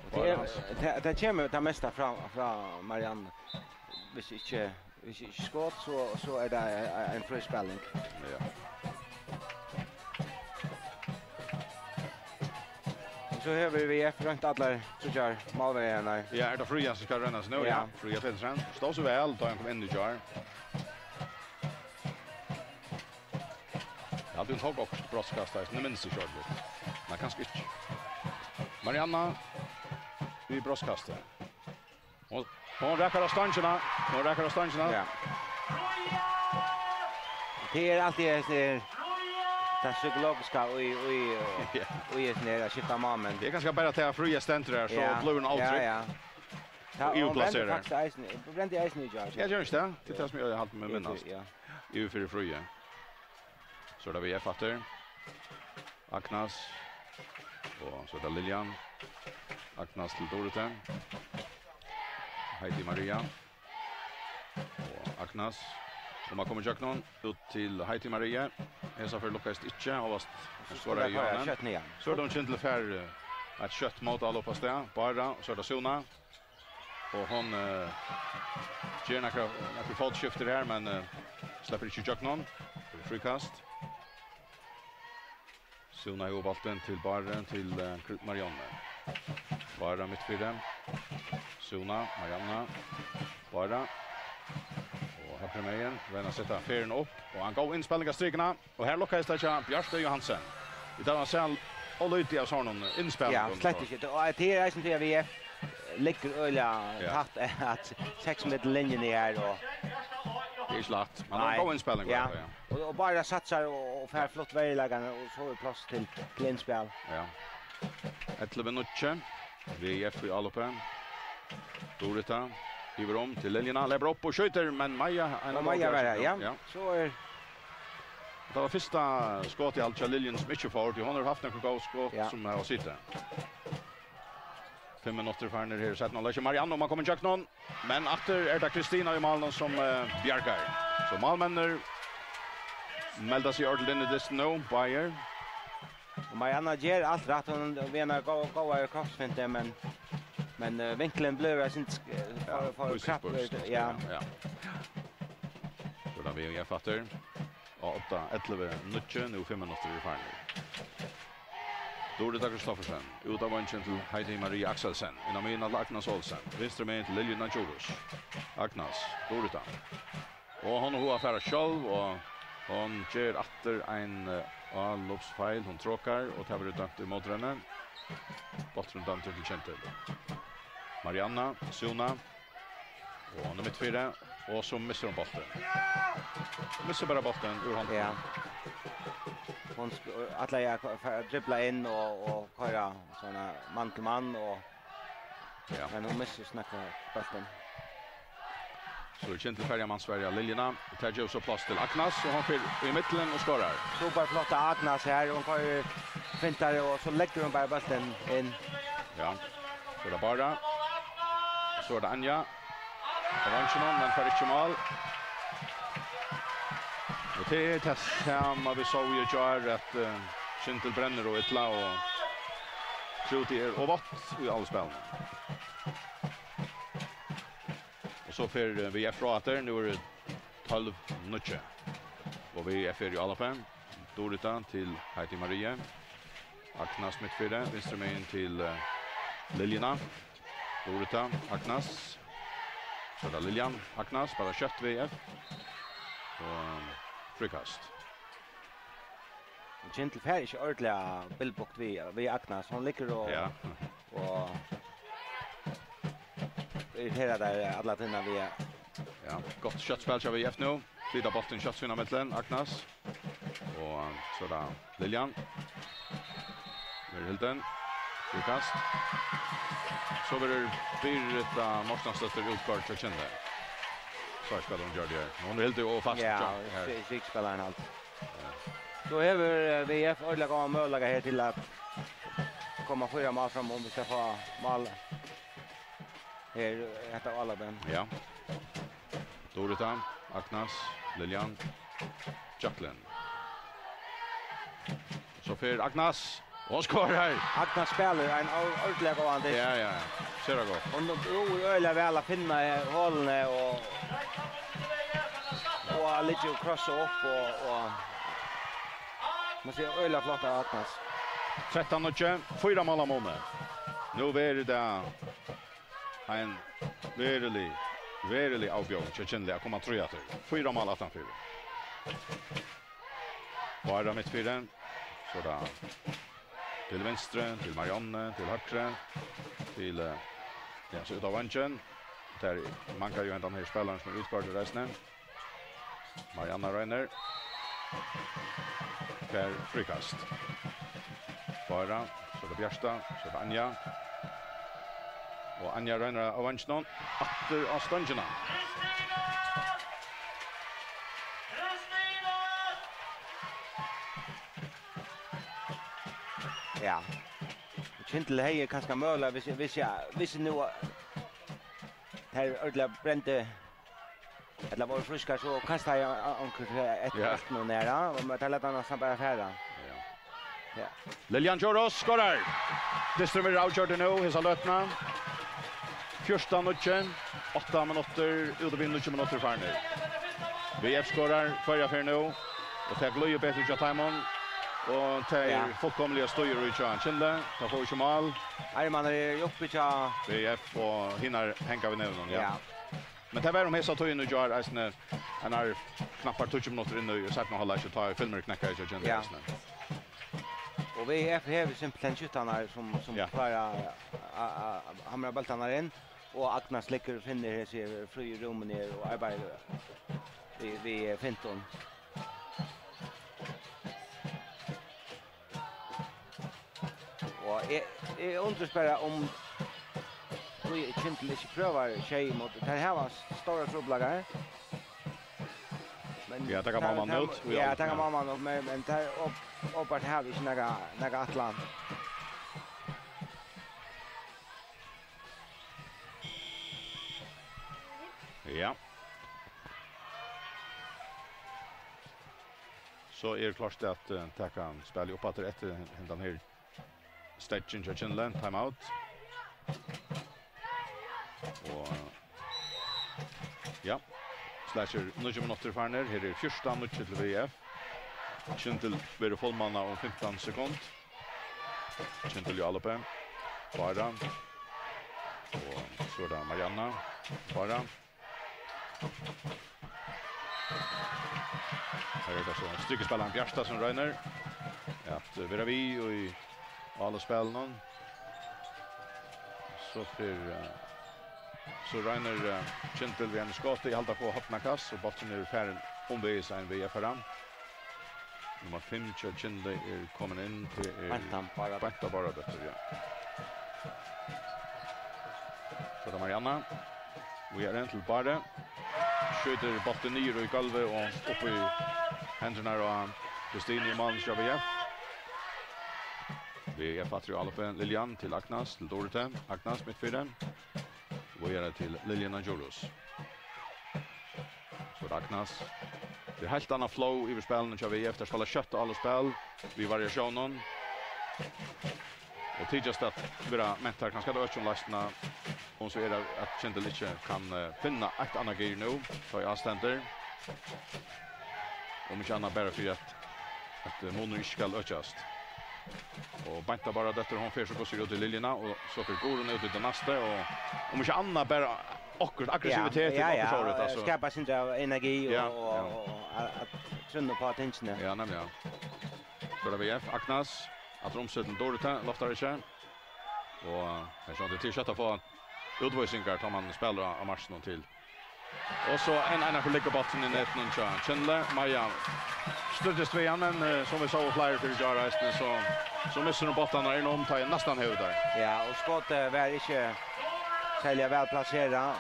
Og tað er, Bára Hansen. Tað, tað kemur tað mesta frá, frá Marianne. Hvis ikki, hvis ikki skot, so, so er tað ein, ein fríspæling. Ja. So hevur V F roynt allar tríggjar málverjarnar. Ja, er tað Fríða sum skal royna seg nú? Ja. Ja, Fríða Petersen. Stóð so væl, tá hon kom inn í gjár. Eg haldi, hon tók okkurt brotskast eisini, eg minnist ikki ordiliga. Nei, kanska ikki. Marianna við brotskasti. Hon, hon rakar á stongina. Hon rakar á stongina. Ja. Tað er altíð hesin her, tað psykologiska í, í, ja, í hesin her at skifta mál, men tað er kanska bara tað at Fríða stendur her, so, ja, blívur hon ótrygg. Ja, ja. Og hon yvirplaserar. Brendi faktiskt eisini, brendi eisini í gjár, so. Ja, ger hon ikki tað? Tað er tað sum eg haldi meg minnast. Ja. Yvir fyri Fríðu. So er tað V F aftur. Agnes. Og so er tað Liljan. Agnes til Dorothee. Heidi Maria. Og Agnes. Og man kemur ígjøgnum. Út til Heidi Maria. Hesa ferð lukkaðist ikki. Hóast hon skoraði í hjørnið. Skjótt niðan. So er tað hon Kyndil fær, eh, eitt skjótt mótál upp á stað. Bára, og so er tað Súna. Og hon, eh, ger nakrar, nakrar fótskiftir her, men, eh, sleppur ikki ígjøgnum. Tað er fríkast. Súna hevur bóltin til Báru, til, eh, Kr-, Marianne. Bára mitt fyri. Súna, Marianne, Bára. Og høgru megin, royna at seta ferðina upp. Og ein góð innspæling av strikuna. Og her lukkaðist tað hjá Bjartey Johansen. Vit hava sæð ov lítið av sovorðnum innspælingum. Ja, slett ikki. Og tað er eisini tí at V F liggur øgiliga, ja, tætt at seks millum linjuni her, og tað er ikki lætt. Man hevur, nei, góða innspæling, ja, ja. Og, og bara satsar og, og fær flott veruleikan, og so er pláss til, til innspæl. Ja. Ellivu níggju. V F í álopið. Durita yvir um til Liljuna, lepur upp og skjýtur, men Maja, ein, og Maja var her, ja. Ja. So er, tað var fyrsta skot í alt hjá Liljuni sum ikki fór, tí hon hevur havt nakrar góðar skot, ja, sum hava sitið. Fimm minuttir farnir her í seinna hálvleiki. Marianne, um at koma ígjøgnum, men aftur er tað Kristina í málinum sum, eh, bjargar. So málmenninir melda seg ordiliga inn í dystin nú, báðir. Og Marianne ger alt rætt, hon við eina gó-, góðari kroppsfintu, men, men, eh, vinklurin blívur eitt sindur sk-, eh, for, for, ja, fysisk krappur, brotskast, ja, ja. So er tað V F aftur. Og átta ellivu níggju, nú fimm minuttir eru farnir. Durita Kristoffersen, út av vongin til Heidi Marie Akselsen, inn á miðjuna til Agnes Olsen, vinstru megin til Liljuna Djurhuus. Agnes, Durita. Og hon hevur hug at fara sjálv, og hon ger aftur ein, eh, álopsfeil. Hon trokar, og tað verður dømt ímóti henni. Bólturin dømdur til Kyndil. Marianna, Súna, og hon er mitt fyri, og so missir hon bóltin. Missir bara bóltin úr hondini. Ja. Hon sk-, ætlaði at ko-, fa-, dribla inn og, og koyra sovorðna mann til mann, og Ja. Men hon missir snøgt bóltin. So er Kyndil farið at mansverja Liljuna. Og tað gevur so pláss til Agnes, og hon fer í millum og skorar. Super flott av Agnes her. Hon koyrir, fintar, og so leggur hon bara bóltin inn. Ja. So er tað Bára. So er tað Anja. Av veinginum, men fær ikki mál. Og tað er tað sama vit sóu í gjár, at, eh, Kyndil brennur ov illa, og krútið er ov vátt í áloppsspælinum. Og so fer, eh, V F frá aftur. Nú er tað tólv níggju. Og V F er í áloppi. Durita til Heidi Marie. Agnes mittfyri, vinstru megin til, eh, Liljuna. Durita, Agnes. So er tað Liljan Agnes, bara skjótt við F. Og fríkast. Kyndil fær ikki ordiliga bilbugt við, við Agnes. Hon liggur og, ja, og irriterar tær alla tíðina við. Ja, gott skjótt spæl hjá V F nú. Flyta bóltin skjótt sín á millum, Agnes. Og so er tað Liljan. Verður hildin. Fríkast. So verður Birita Mortensdóttir útkoyrd hjá Kyndli. So ikki hvat hon gjørdi her. Hon er hildin og fast. Ja, her. Strik-, strikspælarin alt. Ja. So hevur, eh, V F ordiliga góðan møguleika her til at koma fýra mál fram, um vit skal fáa mál her, eh, hetta álopið. Ja. Durita, Agnes, Liljan, Jacqueline. So fer Agnes, og hon skorar! Agnes spælir ein or-, ordiliga góðan dyst. Ja, ja, ja. Sera gott. Hon dugir øgiliga væl at finna, eh, holini og, og at liggja og krossa upp og, og, man sær, øgiliga flott av Agnes. Trettan níggju, fýra mál á muni. Nú verður tað ein verulig, verulig avbjóðing hjá Kyndli at koma trý aftur. Fýra mál aftanfyri. Bára mitt fyri. So er tað til vinstru, til Marianne, til høgru, til, eh, ja, so út á vangin. Tær manglar jú hendan her spælaran sum er útkoyrdur eisini. Marianna roynir. Fær fríkast. Bára, so er tað Bjarta, so er tað Anja. Og Anja roynir av vanginum. Aftur á stongina. Ja. Kyndil hevði kanska møguliga, hvis, hvis, ja, hvis nú, eh, her ordiliga brendi, ella vóru frískar, so kastaði hann a-, onkur, eh, eftir, ja, bóltin og nær, ja. Men tað læt hann næstan bara fara. Ja. Ja. Liljan Djurhuus skorar. Dysturin verður avgjørdur nú, hesa løtuna. Fjúrtan níggju, átta minuttir, út við níggju minuttir farnir. V F skorar, hvørja ferð nú, og tað glíður betur hjá teimum, og tað er, ja, fullkomiliga stýr í hjá Kyndli, tað fáa ikki mál. Armarnir eru uppi hjá V F, og hinar hanga við nevnum, ja. Ja. Men tað var um hesa tíðina í gjár, eisini, einar knappar tíggju minuttir inn í seinna hálvleiki, tá ið filmurin knekkaði hjá Kyndli, ja, eisini. Og V F hevur simpelthen skyttarnar sum, ja, klára at, at, at hamra bóltarnar inn, og Agnes liggur og finnur hesi fríu rúmini og arbeiðir við, við fintum. Og eg, eg undrist bara um, hví Kyndil ikki prøvar sjey ímóti. Teir hava stórar trupulleikar. Men ja, taka tær, mamman tær, út, ja, taka mamman út, men, men tær op-, openbart hava ikki nakað, nakað ætlan. Ja. So er klárt at, eh, taka spælið upp aftur eftir hen-, hendan her steðgin hjá Kyndli, timeout. Og, ja, slakir níggju minuttir farnir. Her er fjúrtan níggju til V F. Kyndil verður fullmannað um fimtan sekund. Kyndil í álopi. Bára. Og so er tað Marianna. Bára. Her er tað so strikuspælarin Bjarta sum roynir at vera við í áloppsspælinum. So fer, eh, so roynir, eh, Kyndil við einum skoti, eg haldi at fáa hornakast, og bólturin er farin umvegis ein V F-ara. Nummar fimm hjá Kyndli er komin inn. Tað er Beinta Bára. Beinta Báradóttir, ja. So er tað Marianna. Víðari til Báru. Skjýtur bóltin niður í gólvið og upp í hendurnar á Kristinu í málið hjá V F. V F aftur í álopið. Liljan til Agnes, til Dorothee. Agnes mitt fyri. Víðari til Liljuna Djurhuus. So er tað Agnes. Tað er heilt annað flow yvir spælinum hjá V F. Teir spæla skjótt áloppsspæl við variatiónum. Og tykjast at vera mentar kanska at økja um leistina, um so er at, at Kyndil ikki kann, eh, finna eitt annað gir nú, tá ið ástendur. Um ikki annað bara fyri at, at, eh, munur ikki skal økjast. Og Beinta Báradóttir, hon fer so hvussu út í Liljuna, og so fer Guðrun út í tað næsta, og um ikki annað bara okkurt aggressivitet, ja, okkurt ja, sovorðið, altso. Skapa sindur av energi og, ja, og, ja, og at, at trúnna upp á tingini. Ja, nemliga. So er tað V F, Agnes, aftur umsett til Dorita, loftar ikki. Og her sum tað er skjótt at fáa útvísingar, tá man spælir á, á marskinum til. Og so ein, ein akkur liggur bólturin í netinum hjá Kyndli. Maja stríðist við hann, men, eh, sum vit sóu fleiri ferðir í gjár eisini, so, so missir hon bóltarnar inn um, tá ið næstan hevur teir. Ja, og skotið var ikki serliga væl plaserað.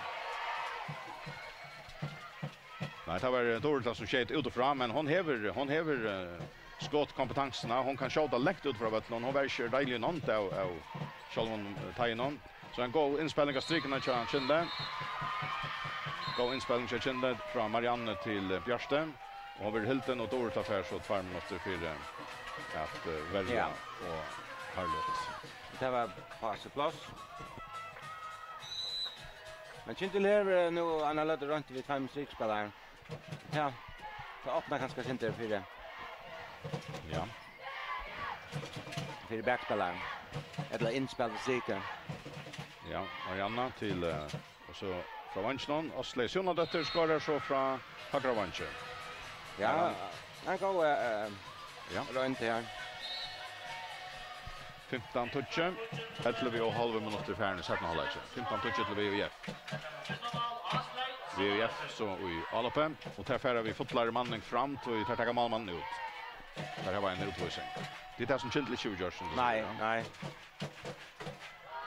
Nei, tað var, eh, Dorita sum skeyt útifrá, men hon hevur, hon hevur, eh, skotkompetansuna. Hon kann skjóta langt út frá vøllinum. Hon var ikki reiðiliga í nánd av, av sjálvum, eh, teiginum. So ein góð innspæling av strikuni hjá Kyndli. Góð innspæling hjá Kyndli frá Marianne til, eh, Bjørtu. Og hon verður hildin, og Dorita fær so tveir minuttir fyri, eh, at, eh, verja, ja, og Harlot. Tað var passipláss. Men Kyndli hevur, eh, nú eina løtu roynt við tveimum strikspælarum. Ja, tað opnar kanska sindur fyri, ja, fyri bakspælaran. Ella innspælt strikar. Ja, Marianna til, eh, og so frá vanginum. Áslaug Súnadóttir skorar so frá høgra vangi. Ja, ja, ein góð, eh, ja, roynd her. Fimtan tíggju, ellivu og hálvur minuttur farin í seinna hálvleiki. Fimtan tíggju til V F. V F so í áloppi, og tær fara við fullari manning fram, tí tær taka málmannin út. Tær hava eina útvísing. Tað er tað sum Kyndli ikki hevur gjørt, sum tú sigur, ja. Nei, nei.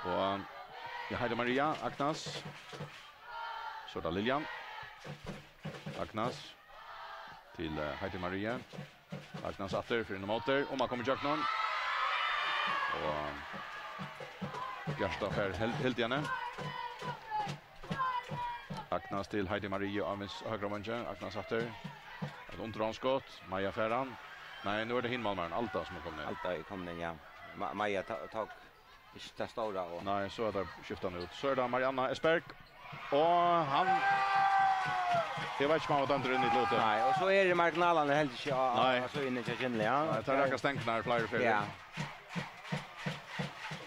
Og, um, ja, Heidi Maria, Agnes. So er tað Liljan. Agnes. Til, eh, Heidi Marie. Agnes aftur, fyri inn og móti. Og man kemur ígjøgnum. Og Bjarta fær hel-, hildið hana. Agnes til Heidi Marie á vins-, høgra vangi. Agnes aftur. Eitt undirhondsskot. Maja fær hann. Nei, nú er tað hin málmaðurin, Alda, sum er komin inn. Alda er komin inn, ja. Ma-, Maja ta-, tók ikki tað stóra og... Nei, so er tað skiftan út. So er tað Marianna Esberg. Og hann, eg veit ikki, um hann var dømdur inn í til úti. Nei, og so er tað marginalarnir heldur ikki á, á, nei, á síðuni hjá Kyndli, ja. Nei, tað er nakrar stengur fleiri ferðir. Ja.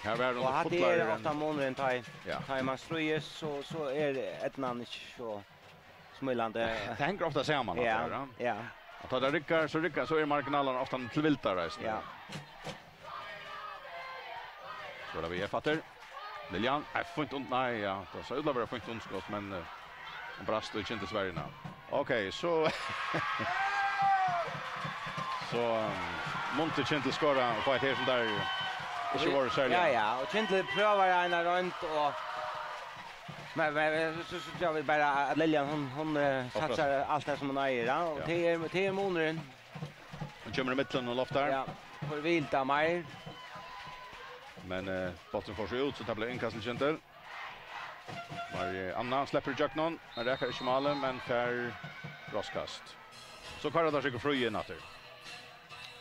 Her var hon... Og hatta er fullari enn ofta munurin, tá ið, ja, tá ið man stríðist, so, so er eydnan ikki so smílandi. Tað hongur ofta saman, ja, hatta her, ja. Ja. Og tá tað riggar, so riggar, so eru marginalarnar ofta til vildar eisini. Ja. So er tað V F aftur. Liljan, nei, fínt und-, nei, ja, tað sá út til at vera fínt undirskot, men, eh, hon brast í Kyndlis verju. Ok, so, so, um, mundi Kyndli skora og fáa eitt her sum tað ikki var serliga. Ja, ja, og Kyndli prøvar eina roynd og Men, men, men so, so, so síggja vit bara at Liljan, hon, hon, eh, satsar alt tað sum hon eigur, ja. Og ja, tað er, tað er munurin. Hon kemur í miðjuna og loftar. Ja, hon vil tað meir. Men, eh, bólturin fór so út, so tað bleiv innkast til Kyndil. Marianna sleppur ígjøgnum, men rakar ikki málið, men fær brotskast. So koyra teir sikkurt frí inn aftur.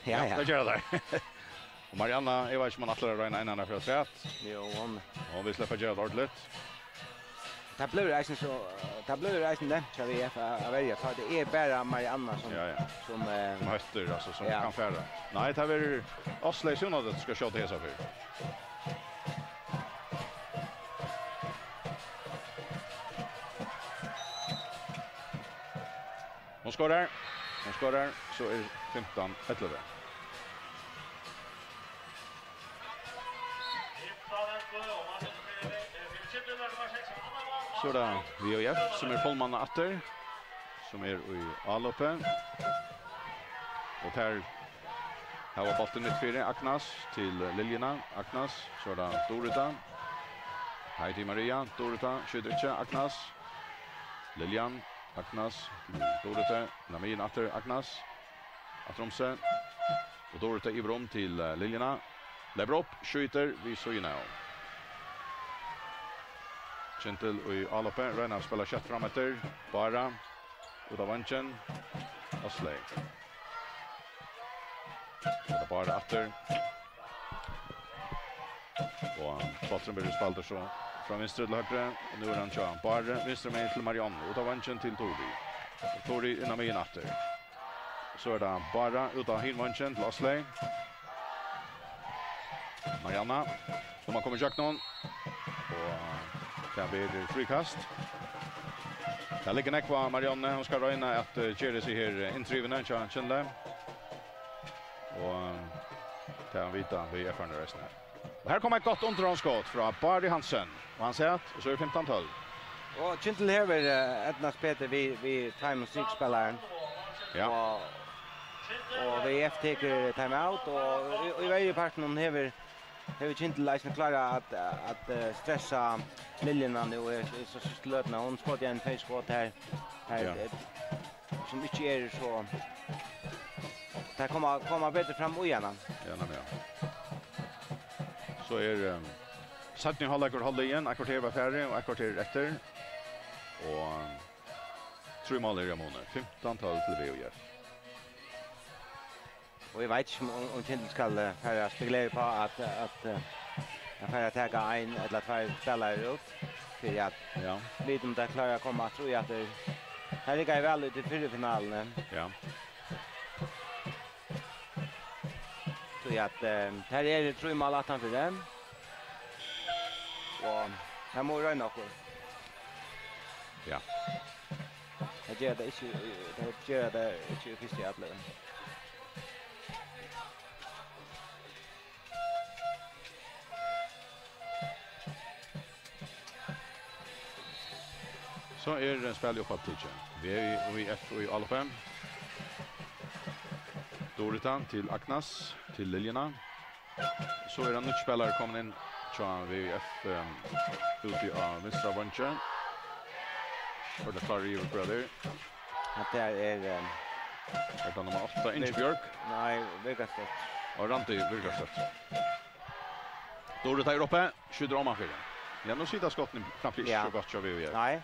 Ja, ja, ja, tað gera teir. Og Marianna, eg veit ikki, um hon ætlar at royna ein annan fyri afturat. Jú, hon... Hon vil sleppa at gera tað ordiligt. Tað blívur eisini so, tað blívur eisini nemt hjá V F at, at verja, tá tað er bara Marianna sum, ja, ja, sum, eh, sum hóttir, altso, sum, ja, kann fara. Nei, tað verður Áslaug Súnadóttir skal skjóta hesa fyri. Hon skorar. Hon skorar, so er fimtan ellivu. So er tað V F sum er fullmannað aftur, sum er í áloppi. Og tær hava bóltin mitt fyri, Agnes til Liljuna, Agnes, so er tað Durita. Heidi Maria, Durita, skjýtur ikki, Agnes. Liljan, Agnes, Durita, inn á miðjuna aftur, Agnes. Aftur um seg. Og Durita yvir um til, eh, Liljuna. Leipur upp, skjýtur við síðuna av. Kyndil í áloppi, roynir at spæla skjótt fram eftir. Bára, út á vangin. Áslaug. Tað er Bára aftur. Og bólturin verður spældur so frá vinstru til høgru. Og nú er hann hjá Báru, vinstru megin til Mariannu. Út á vangin til Turi. Og Turi inn á miðjuna aftur. So er tað Bára út á hin vangin til Áslaug. Marianna, nú má koma ígjøgnum. Og tað verður fríkast. Tað liggur nógv á Marianne. Hon skal royna at, eh, gera seg her, eh, inntrivna hjá Kyndli. Og, eh, tað vita V F-arnir eisini. Og her kemur eitt gott undirhondskot frá Bari Hansen. Og hann sær at, og so er fimtan tólv. Og Kyndil hevur, eh, eydnast betur við, við tveimum strikspælarum. Ja. Og, og V F tekur time out, og í, í verjupartinum hevur, hevur Kyndil eisini klárað at, at, eh, stressa Liljuna nú í, í so síðstu løtuni. Hon skot ein tvey skot her, her, Ja. eh, sum ikki eru so, tær koma, koma betur fram í hana. Ja, nemliga. So er, eh, seinni hálvleikur hálvliðin, eitt korter var farið og eitt korter eftir. Og trý mál eru á muni. Fimtan tólv til V U F. Og eg veit ikki um, um, um Kyndil skal, eh, fara at spekulera uppá at, at, eh, at fara at taka ein ella tveir spælarar út fyri at Ja. vita um teir klára at koma aftur í aftur. Her ligga eg væl út í fyrru finaluni. Ja. So at, eh, her eru trý mál aftanfyri. Og her mugu vit royna okkum. Ja. Tað ger tað ikki, tað ger tað ikki í fyrstu atløgu. So er spælið uppaftur tikið. V F í áloppi. Durita til Agnes, til Liljuna. So er ein nýggj spælari komin inn hjá V F, eh, úti á vinstra veingi. Og tað klárar yvir brøður. Hatta er, eh, Er tað nummar átta, Vir- Ingibjørg? Nei, Birgasdóttir. Og Randi Birgasdóttir. Durita er uppi, skjýtur omanfyri. Ja, nú sita skottini knappliga Ja. so gott hjá V F. Nei.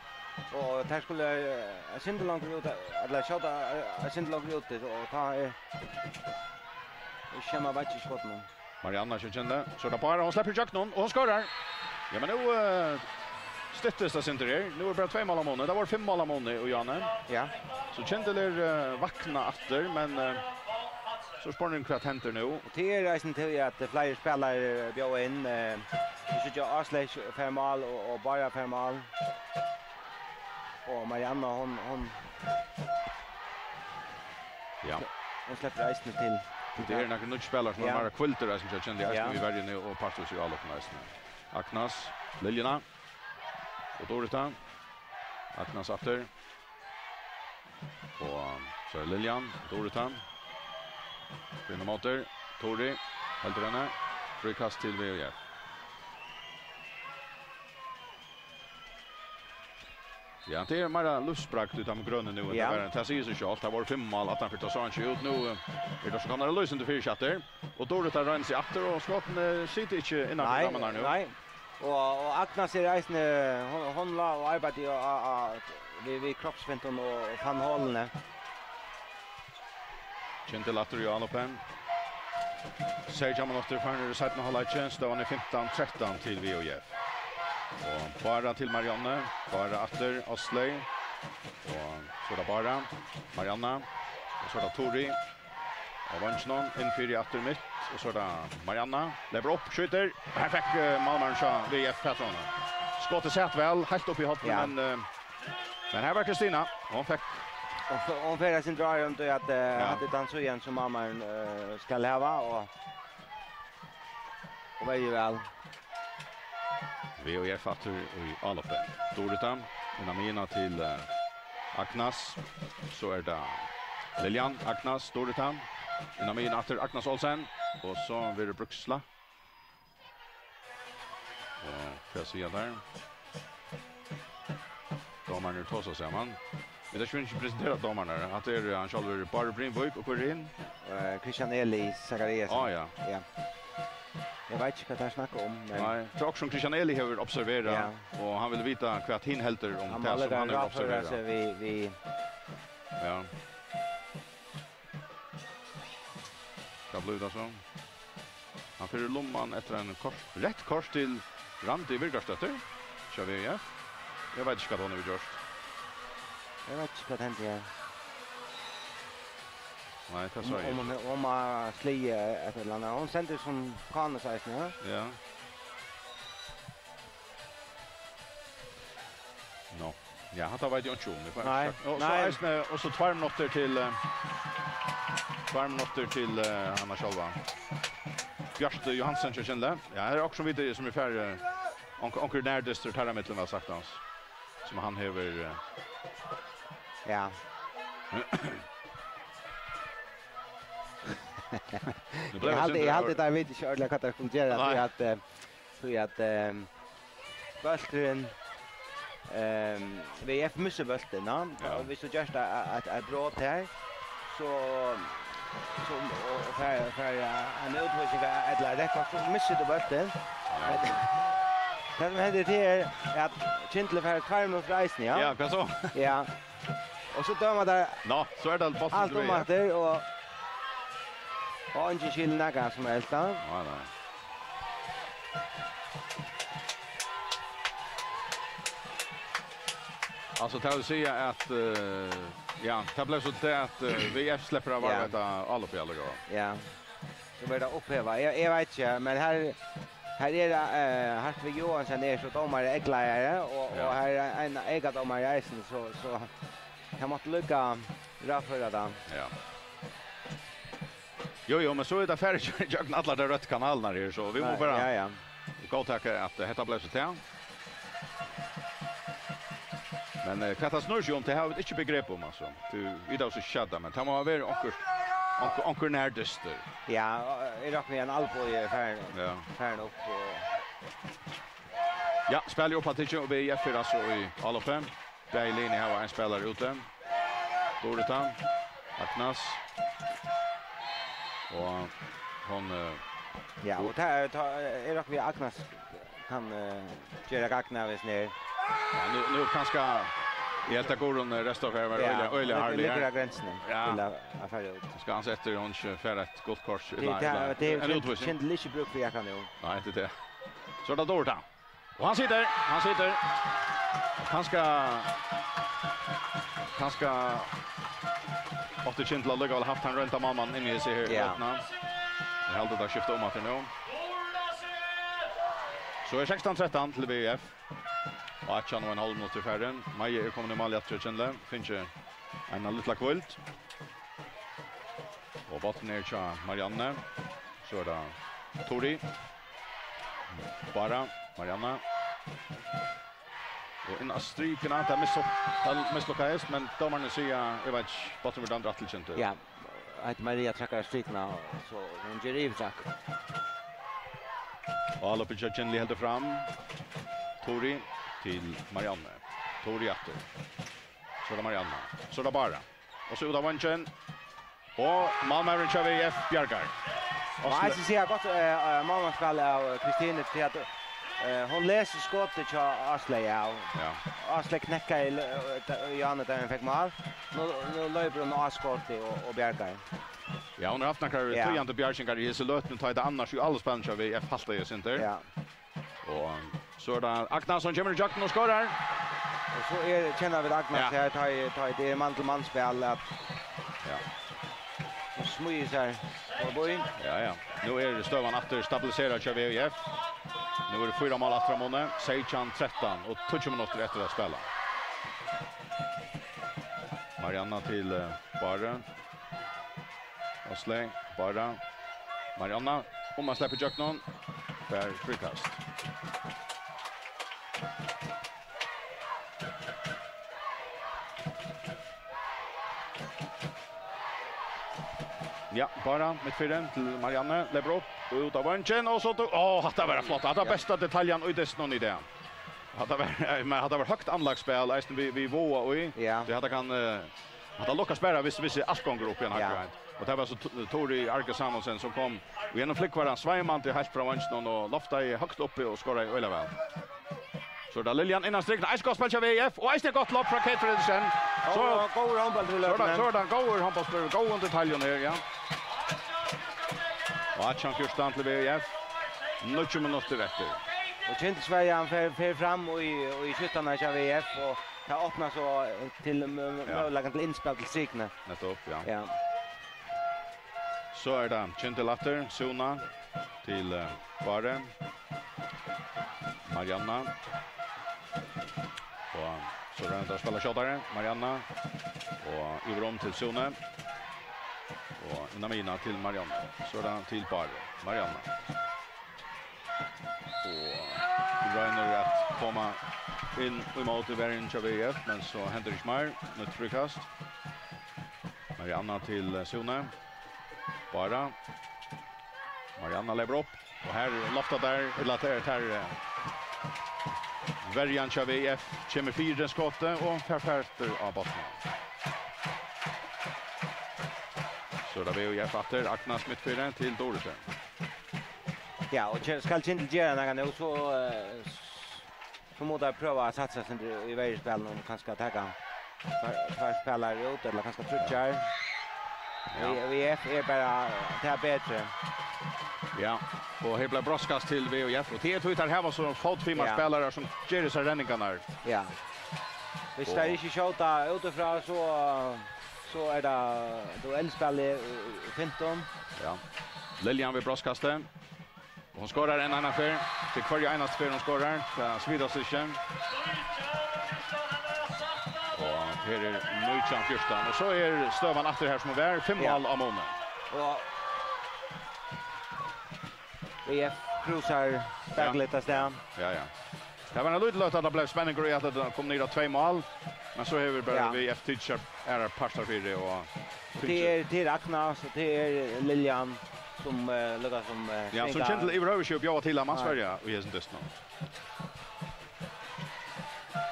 Og tær skulu, eh, eitt sindur longur út, ella skjóta, eh, eitt sindur longur út, og tá er, er skemma vekk í skotinum. Marianna kemur inn, so er tað bara, hon sleppur ígjøgnum, og hon skorar. Ja, men nú, eh, styttist tað sindur her. Nú er bara tvey mál á muni. Tað vóru fimm mál á muni, og Janne. Ja. So Kyndil er, eh, vakna aftur, men, eh, so er spurningurin, hvat hendir nú? Og tað er eisini til at fleiri spælarar bjóða inn. Eh, vit síggja Áslaug fær mál og, og Bára fær mál. Og Marianna, hon, hon, Ja. hon sleppur eisini til. Tað eru nakrir nýggir spælarar sum Ja. eru meira hvíldir, eisini, hjá Kyndli, eisini Ja. í verjuni og parthúsi í álopinum eisini. Agnes, Liljuna og Durita. Agnes aftur. Og so er Liljan, Durita. Inn á móti, Tori, heldur henni. Fríkast til V F. Ja, tað er meira lívsbragd í teimum grønu nú enn Tað Ja. var, tað sigur seg sjálvt. Tað vóru fimm mál, at hann fekk tað so hann ikki út. Nú, eh, er tað so kann vera lýsandi fyri seg aftur. Og Durita roynir seg aftur, og skotini sita ikki innanfyri Nei, rammarnar nú. nei. Og, og Agnes er eisini, hon, hon lá og arbeiddi á, á, á, við, við kroppsfintum og, og fann holini. Kyndil aftur í álopið. Seytjan minuttir farnir í seinna hálvleiki. Støðan er fimtan trettan til V F. Og Bára til Marianne. Bára aftur, Áslaug. Og so er tað Bára. Marianne. Og so er tað Tori. Og Vanginum inn fyri aftur mitt. Og so er tað Marianne. Leipur upp, skjýtur. Her fekk, eh, málmaðurin hjá V F fatur á honum. Skotið sat væl, heilt upp í hornið, Ja. men, eh, men her var Kristina. Hon fekk Og f-, hon fer eitt sindur áðrenn tí at, eh, Ja. hatta er tann síðan sum málmaðurin, eh, skal hava, og, og velur væl. V F aftur í álopið. Durita, inn á miðjuna til, eh, Agnes. So er tað Liljan, Agnes, Durita. Inn á miðjuna aftur, Agnes Olsen. Og so verður brúkslað. Og hvat siga teir? Dómararnir tosa saman. Vit hava ikki presentera dómararnar. Hatta er hann sjálvur, Bárður Brynvík, og hvør er hin? Eh, Kristian Eli Zachariasen. Á, ja. Ja. Eg veit ikki hvat teir snakka um, men Nei, tað er okkurt sum Kristian Eli hevur observerað, Ja. og hann vil vita hvat hin heldur um Hann má tað sum líka hann hevur ráðføra observerað. seg við, við Ja. Hvat blívur tað so? Hann fer í lumman eftir ein kort, reytt kort til Randi Birgasdóttir. Sjá vit, ja. Eg veit ikki, hvat hon hevur gjørt. Eg veit ikki, hvat hendi her. Nei, hvat Um, sá eg? um hon, um hon har sligið eitt ella annað. Hon stendur sum Kánus eisini, ja? Ja. Nå. Ja, hatta veit eg ikki um. Eg fái Nei, ikki sagt. Og so nei. Eisini, og so tveir minuttir til, eh, tveir minuttir til, eh, hann sjálvan. Bjarti Johansen hjá Kyndli. Ja, her er okkurt sum vit, sum er fær, eh, onk-, onkur nærdystur teirra millum, væl sagt, hans. Sum hann hevur, eh, Ja. Nú bleiv Eg haldi, sindur eg haldi, rørur. Teir vita ikki ordiliga, hvat teir skulu gera, Nei. Tí at, eh, Tí at, ehm, bólturin, ehm, V F missir bóltin, ja. Ja. Og viss tú gert eitt, eitt, eitt brot her, so, so, og, og fær, fær, eh, ein útvísing ella reytt kort, so missir tú bóltin. Ja. Men tað sum hendir, tað er at Kyndli fær tveir minuttir eisini, ja. Ja, hvat so? Ja. Og so døma teir Nå, so er tað bólturin alt til V F. Umaftur, og, og eingin skilir nakað sum helst, ja. Nei, nei. Altso, tað vil siga at, eh, ja, tað bleiv so til tað at, eh, V F sleppur at Ja. varðveita álopið allíkavæl. Ja. So verður tað upphævað. Eg, eg veit ikki, men her, her er, eh, Hartwig Johansen er so dómari, eygleiðari, og, Ja. og her er ein eykadómari eisini, so, so tað mátti líka raðføra tað. Ja. Jú, jú, men so er tað farið gjøgnum allar tær røttu kanalirnar her, so vit mugu Nei, bara ja, ja. góðtaka at, eh, hetta bleiv so tað. Men, eh, hvat tað snýr seg um, tað hava vit ikki begrip um, altso. Tú, vit hava so ikki sæð tað, men tað má vera onkur, onkur, onkur nærdystur. Ja, og eg rokni við ein alboi er farin, Ja. farin upp, og Ja, spælið er uppaftur tikið, og V F er altso í álopi. Bæði liðini hava ein spælara úti. Durita, Agnes. Og hon, eh, Ja, og ta, ta, eg rokni við Agnes kann, eh, gera gagn av hesum her. Ja, nú, nú kanska, eg helt at Guðrun, eh, Restov her var Ja, øgiliga, øgiliga liggur, harðlig liggur her. á grensini Ja. til at, at fara út. Skal hann seta, hon ikki fær eitt gult kort, Tað, ella, tað, ella tað er en Kyndli, útvísing. Kyndli ikki brúk fyri akkurát nú. Nei, tað er tað. So er tað Durita. Og hann situr, hann situr. Kanska, kanska átti Kyndli allíkavæl havt tann roynda málmannin inni í seg her í Ja. løtuni. Eg haldi, tað skifta umaftur nú. So er sekstan trettan til V F. Og átjan og ein hálv minuttur farin. Maja er komin í málið aftur, Kyndli. Fingið eina lítla hvíld. Og bólturin er hjá Marianne. So er tað Tóri. Bára, Marianne. Og inn á strikuna, tað misluk-, tað mislukkaðist, men dómararnir siga, eg veit ikki, bólturin verður dømdur aftur til Kyndli. Ja, hetta Maria traðkar á strikuna, so hon ger yvirtrekk. Og álopið hjá Kyndli heldur fram. Tóri til Marianne. Tóri aftur. So er tað Marianne. So er tað Bára. Og so út á vongin. Og málmaðurin hjá V F bjargar. Og Og eisini siga gott, eh, eh, málmannsspæl av, eh, Kristine, tí at, eh, hon lesur skotið hjá Ásleyg av. Ja. Ásleyg knekkaði l-, eh, ta-, í áðni, tá hon fekk mál. Nú, nú loypur hon á skotið og, og bjargar. Ja, hon hevur havt nakrar Ja. týðandi bjargingar í hesi løtuni, tá er tað annars í áloppsspælinum hjá V F haltaði eitt sindur. Ja. Og so er tað Agnes sum kemur ígjøgnum og skorar. Og so er, kenna vit Agnes Ja. her, tá í, tá í, tað er mann til mann spæl, at Ja. hon smíðir sær forbi. Ja, ja. Nú er støðan aftur stabiliserað hjá V F. Nú eru fýra mál aftur á munni, seytjan trettan og tíggju minuttir eftir at spæla. Marianna til, eh, Báru. Ásleyg, Bára, Marianna, um at sleppa ígjøgnum, fær fríkast. Ja, Bára, mitt fyri til Marianne, lepur upp og út á vongin, og so, ó, hatta var flott, hatta Ja. besta detaljan í dystinum í dag. Hatta var, men hatta var høgt anlagt spæl, eisini við, við váða í. Ja. Tí hatta kann, eh, hatta lukkast bara, viss, viss alt gongur upp í ein Ja. hægri eind. Og tað var so T-, Tóri Arge Samuelsen, sum kom og gjennom flúgvaran sveimandi heilt frá veinginum og loftaði høgt uppi og skoraði øgiliga væl. So er tað Liljan innan strikuna, eisini gott spæl hjá V F, og eisini eitt gott lob frá Kate Frederiksen. So, Góður, góður hondbóltur í so er tað, løtuni. so er tað ein góður hondbóltur, góðum detaljum her, ja. Og átjan fjúrtan til V F, níggju minuttir eftir. Og Kyndilsverjan fer, fer fram í, í skjúttanum hjá V F, og tað opnar so til mø-, Ja. møguleikan til innspæl til strikuna. Nettopp, ja. Ja. So er tað Kyndil aftur, Súna til, eh, Báru. Marianna. Og So royna teir at spæla skjótari. Marianna. Og yvir um til Sune. Og inn á miðjuna til Marianna. So er tað til Báru. Marianna. Og roynir at koma inn í móti verjuni hjá V F, men so hendir ikki meir. Nýtt fríkast. Marianna til, eh, Sune. Bára. Marianna leypur upp. Og her lofta teir, ella teir, teir, eh, verjan hjá V F kemur fyri skotið og fær føtur á bóltin. So er tað V F aftur, Agnes mitt fyri til Dóru. Ja, og kje-, skal Kyndil gera nakað nú, so, eh, s-, so mugu teir prøva at satsa sindur í verjuspælinum, og kanska taka tveir, tveir spælarar út, ella kanska tríggjar. Ja. V-, V F er bara tað betri. Ja, og her bleiv broytt kast til V F, og tað er tí teir hava so fótfimar, ja, spælarar sum gera hesar renningarnar. Ja. Viss, og teir ikki skjóta útifrá, so, so er tað duellspæl í, í fimtum. Ja. Liljan við brotskasti. Og hon skorar enn eina ferð. Tað er hvørja einastu ferð hon skorar. Tað smitast ikki. Og her er nítjan fjúrtan. Og so er støðan aftur har sum hon var. Fimm, ja, mál á muni. Og V F krusar, ja, spakuliga av stað. Ja, ja. Tað var ein lítil løta at tað bleiv spenningur í at tað kom niður á tvey mál. Men so hevur bara, ja, V F tikið sær aðrar partar fyri og tað er, tað er Agnes, og tað er Liljan, sum, eh, líka sum, eh, ja, sum stinga. Kyndil yvirhøvur ikki bjóðar til av mannsverja í hesum dystinum.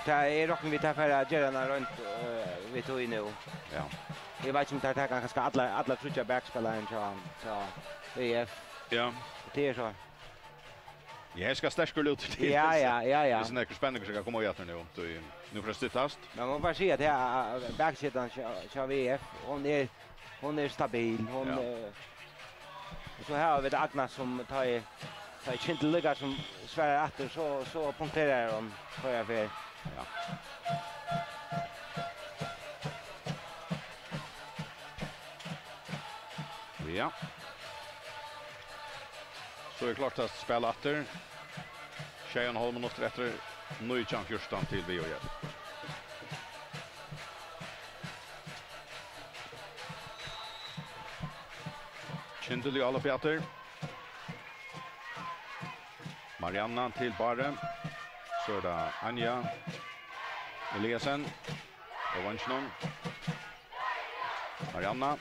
Tað er roknað við, tað fer at gera eina roynd, eh, við tí nú. Ja. Eg veit ikki, um teir taka kanska allar, allar tríggjar bakspælararnar hjá, hjá V F. Ja. Tað er so. Ja, her skal sterkur lutur til. Ja, ja, ja, ja. Tað er nakrir spenningar sum skal koma í aftur nú, tí nú fer at styttast. Men man má bara siga at her, eh, baksidan hjá, hjá V F, hon er, hon er stabil. Hon, ja, eh, og so hava vit Agnes sum tá er, tá er Kyndil líka sum svarar aftur, so, so punkterar hon hvørja ferð. Ja. Ja. So er klárt at spæla aftur. Sjey og ein hálv minuttur eftir, nítjan fjúrtan til V F. Kyndil í áloppi aftur. Marianna til Báru. So er tað Anja Eliasen. Og vanginum. Marianna.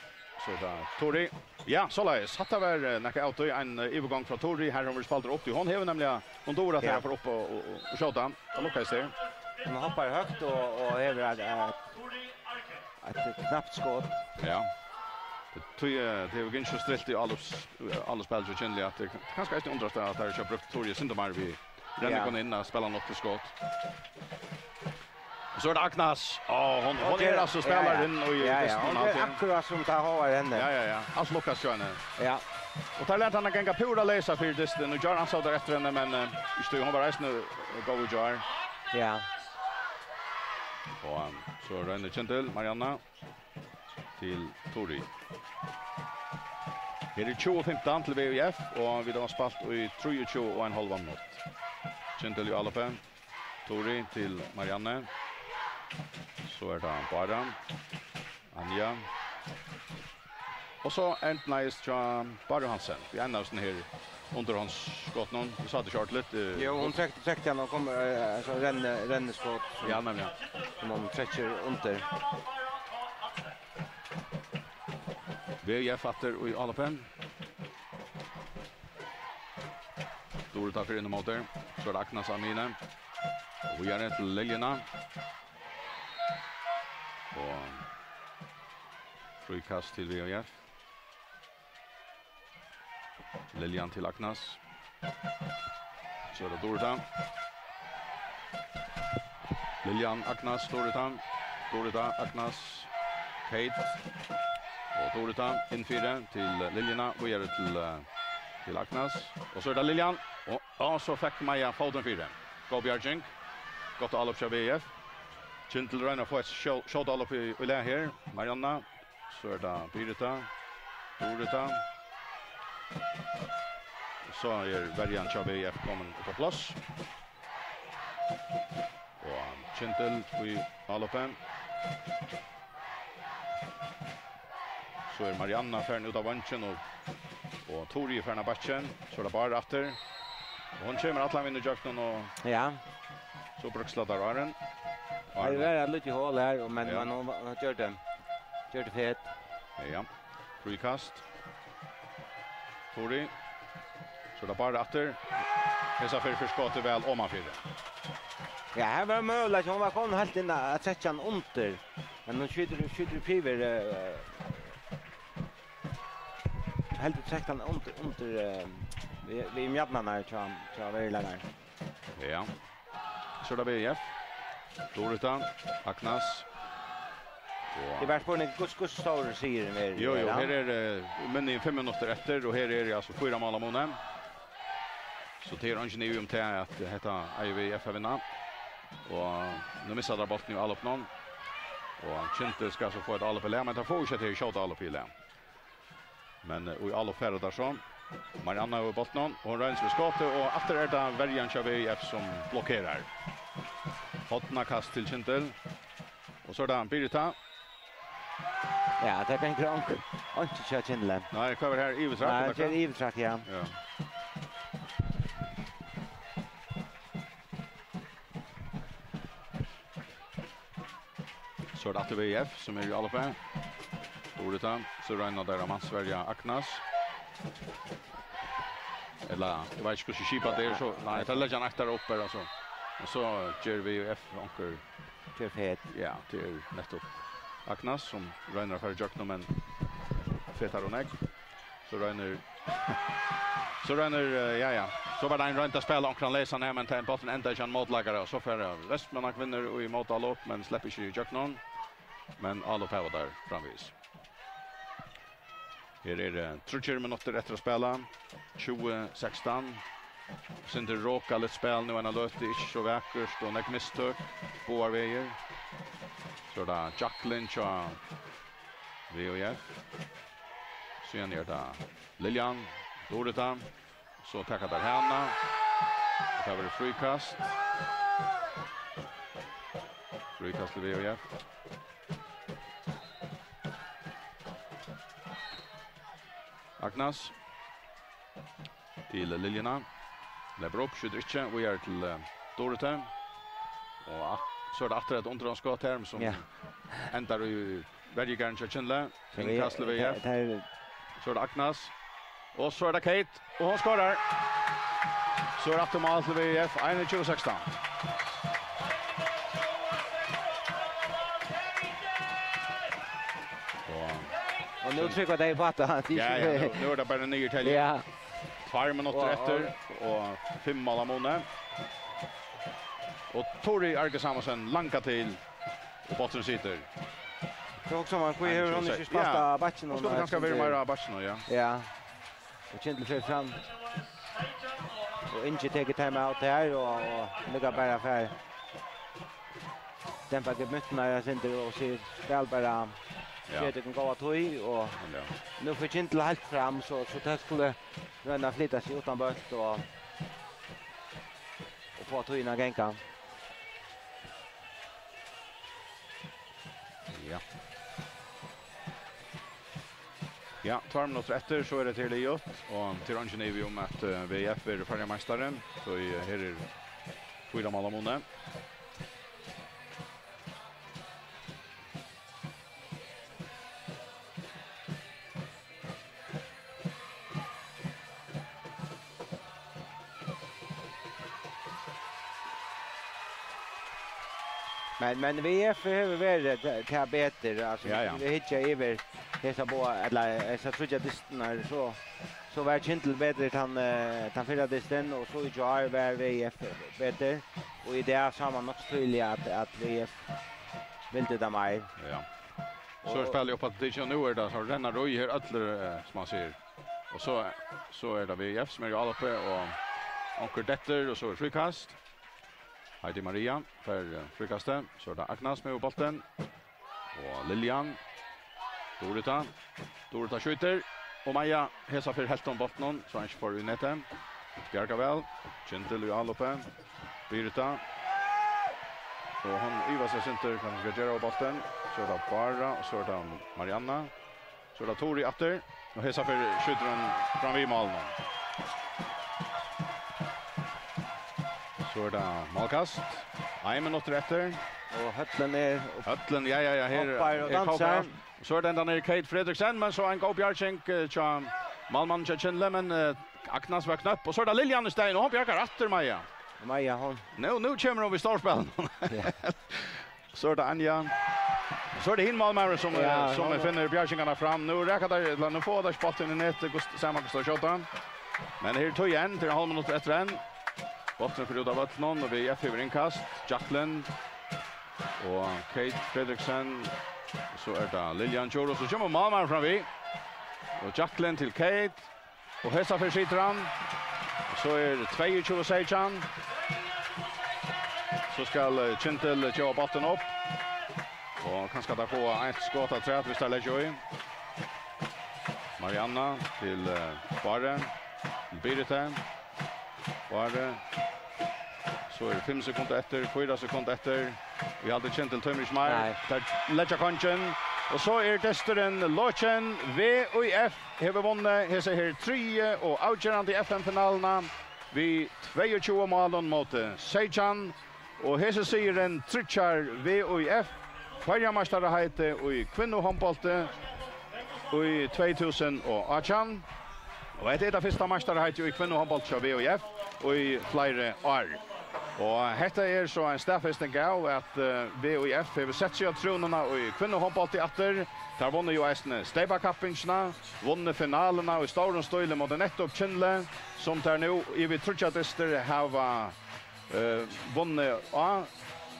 So er tað Tori. Ja, soleiðis. Hatta var, eh, nakað av tí, ein, eh, yvirgongd frá Tori. Her hevur hon verið spældur upp, tí hon hevur nemliga, hon dugir at, ja, fara upp og, og, og skjóta. Tað lukkaðist her. Hon hoppar høgt og, og hevur eitt, eitt, eitt knappt skot. Ja. Tí, eh, tað hevur gingið so stilt í álopps-, álopsspælinum hjá Kyndli, at tað kanska ikki undrast at teir ikki hava brúkt Tori sindur meir við, ja, renningunum inn at spæla hana upp til skot. Og so er tað Agnes. Ó, hon, hon er altso spælarin í dystinum, ja, ja, hon ger akkurát sum tað hóvar henni. Ja, ja, ja. Alt lukkast hjá henni. Ja. Og teir lata hana ganga púra leysa fyri dystin. Í gjár ansaðu teir eftir henni, men, eh, ikki tí, hon var eisini, eh, góð í gjár. Ja. Og, um, so roynir Kyndil, Marianna. Til Tori. Her er tjúgu fimtan til V F, og vit hava spælt í trýogtjúgu og ein hálvan minutt. Kyndil í áloppi. Tori til Marianne. So er tað Bára. Anja. Og so endnaðist hjá Báru Hansen. Vit endnaðust her undirhondsskotinum. Vit sá tað ikki ordentligt, eh, jo, hon trekti, trekti hann og kom, eh, so renni-, renniskot sum, ja, nemliga, sum hon trekkir undir. V F aftur í áloppi. Durita fer inn ímóti. So er tað Agnes á miðjuni. Og víðari til Liljuna. Og fríkast til V F. Liljan til Agnes. So er tað Durita. Liljan, Agnes, Durita. Durita, Agnes, Kate. Og Durita inn fyri til Liljuna. Víðari til, eh, til Agnes. Og so er tað Liljan. Og, og so fekk Maja fótin fyri. Góð bjarging. Gott álop hjá V F. Kyndil roynir at fáa eitt skjó-, skjótt álop í, í lag her. Marianna. So er tað Birita. Durita. So er verjan hjá V F komin upp á pláss. Og Kyndil í álopið. So er Marianna farin út av vangin og, og Tori er farin av bakkin. So er tað Bára aftur. Og hon kemur allan vegin ígjøgnum og Ja. So bríkslar tað áðrenn. Tað er eitt lítið hol her, men, Ja. men hon, hon gjør det. Gjør det fett. Ja. Fríkast. Tori. So er tað Bára aftur. Hesa ferð fer skotið væl omanfyri. Ja, her var møguligt, hon var komin heilt inn at trekkja hann undir. Men hon skjýtur, skjýtur upp yvir, eh, heldur trekkja hann undir, undir, eh, við, við mjarnarnar hjá, hjá veruleikanum. Ja. So er tað V F. Durita, Agnes. Og Tað er bara spurning, hvussu, hvussu stórur sigurin er, Jú, jú, ja. Her er, eh, minni enn fimm minuttir eftir, og her er, altso, fýra mál av muni. So tað er eingin ivi um tað, at hetta eiga V F at vinna. Og nú missa teir bóltin í álopinum. Og Kyndil skal so fáa eitt álop í lag, men teir fáa ikki eitt skjótt álop í lag. Men, eh, í álop fara teir so. Marianna hevur bóltin, og hon roynir við skotið, og aftur er tað verjan hjá V F sum blokkerar. Hornakast til Kyndil. Og so er tað Birita. Ja, tað kann ikki onk-, onki hjá Kyndli. Nei, hvat var her? Yvirtrekk, Nei, ella tað er hvat? Yvirtrekk, ja. Ja. So er tað aftur V F, sum er í álopi. Durita, so royna teir at mansverja Agnes. Ella, eg veit ikki, hvussu skipað tað er, so, nei, teir leggja hann aftur upp her, altso. Og so ger V F onkur Ger fet. Ja, tað er nettupp Agnes, sum roynir at fara ígjøgnum, men fetar ov nógv. So roynir, so roynir, eh, ja, ja. So var tað ein roynd at spæla onkran leysan her, men tað, bólturin endar ikki á ein mótleikara, og so fara Vestmannakvinnur í mótálop, men sleppa ikki ígjøgnum. Men álop hava teir framvegis. Her eru, eh, tríggjar minuttir eftir at spæla. Tjúgu sekstan. Sindur rokaligt spæl nú eina løtu, ikki so vakurt og nógv mistøk báðar vegir. So er tað Jacqueline hjá V F. Síðan er tað Liljan, Durita. So taka teir hana. Og tað verður fríkast. Fríkast til V F. Agnes. Til Liljuna. Lepur upp, skjýtur ikki. Víðari til, eh, Dorotheu. Og at-, so er tað aftur eitt undraskot her, sum Ja. endar í verjugarðin hjá Kyndli. So er Innkast til V F. tað, tað er So er tað Agnes. Og so er tað Kate, og hon skorar. So er aftur mál til V F, einogtjúgu sekstan. Og Og nú trúgva tey upp á tað. Ja, ja, nú, nú er tað bara niðurtelja. Ja. Tveir minuttir Og, eftir, og fimm mál av muni. Og Tori Arge Samuelsen langar til, og bólturin situr. So hugsar man, hví hevur hon ikki spælt Ja. á bakkinum Hon skuldi kanska verið meira á bakkinum, ja. Ja. Og Kyndil fer fram. Og Ingi tekur time out her, og, og liggur bara fyri. Dempa gemyttuna her, Sindur, og sigur, skal bara Ja. gera tykkum góða tíð, og Ja. nú fer Kyndil heilt fram, so, so tað skuldi royna at flyta seg uttan bólt, og, og fáa tíðina at ganga. Ja. Ja, tveir minuttir eftir, so er tað til liðugt, og tað er eingin ivi um, at, eh, V F verður føroyameistari, so í, her er fýra mál av muni. Men, men V F hevur verið ta-, tað betri, altso, Ja, ja. vit hyggja yvir hesa báðar, ella hesar tríggjar dystirnar, so, so var Kyndil betri tann, eh, tann fyrra dystin, og so í gjár var V F betri, og í dag sá man nokk so týðiliga, at, at V F vildi tað meir. Ja. So er Og spælið upp á tað, og nú er tað so renna røy her, øll, eh, sum man sær. Og so, so er tað V F sum er í álopi, og onkur dettur, og so er fríkast. Heidi Maria fær, eh, fríkastið, so er tað Agnes sum hevur bóltin. Og Liljan. Durita. Durita skjýtur. Og Maja, hesa ferð helt hon bóltin, so hann ikki fór í netið. Bjargar væl. Kyndil í álopi. Birita. Og hon ivast eitt sindur, hvat hon skal gera við bóltin. So er tað Bára, og so er tað Marianna. So er tað Tóri aftur. Og hesa ferð skjýtur hon fram við mál nú. So er tað málkast. Ein minuttur eftir. Og høllin er og Høllin, ja, ja, ja, her hoppar og er dansar. Kókar. So er tað hendan her Kate Fredriksen, men so ein góð bjarging, eh, hjá málmanninum hjá Kyndli, men, eh, Agnes var knøpp, og so er tað Liljan í staðin, og hon bjargar aftur, Maja. Maja, hon Nú, nú kemur hon við stórspælinum. Ja. So er tað Anja. So er tað hin málmaðurin sum, Ja, eh, sum hon finnur bjargingarnar fram. Nú rakar tað, ella nú fáa tey ikki bóltin í netið, hvussu, sama hvussu tey skjóta. Men her er tíð enn, tað er hálvt minutt eftir enn. Bólturin fer út av vøllinum, og V F hevur innkast. Jacqueline og Kate Fredriksen. So er tað Liljan Djurhuus, so kemur málmaðurin fram við. Og Jacqueline til Kate. Og hesa ferð skjýtur hann. Og so er tveyogtjúgu seytjan. So skal, eh, Kyndil geva bóltin upp. Og kanska teir fáa eitt skot afturat, viss teir leggja í. Marianna til, eh, Báru. Birita. Báru. So er fimm sekund eftir, fýra sekund eftir. Eg haldi, Kyndil tímir ikki meir. Nei. Teir leggja kongin. Og so er dysturin lokin. V Í F hevur vunnið hesa her triðju og avgerandi F M-finaluna við tveyogtjúgu málum móti seytjan. Og hesin sigurin tryggjar V Í F Føroyameistaraheitið í kvinnuhondbólti í tvey túsund og átjan. Og hetta er tað fyrsta meistaraheitið í kvinnuhondbólti hjá V Í F í fleiri ár. Og hetta er so ein staðfesting av, at, eh, V Í F hevur sett seg á trúnuna í kvinnuhondbólti aftur. Teir vunnu jú eisini steypakappingina, vunnu finaluna í stórum stíli móti nettupp Kyndli, sum teir nú yvir tríggjar dystir hava eh, vunnið á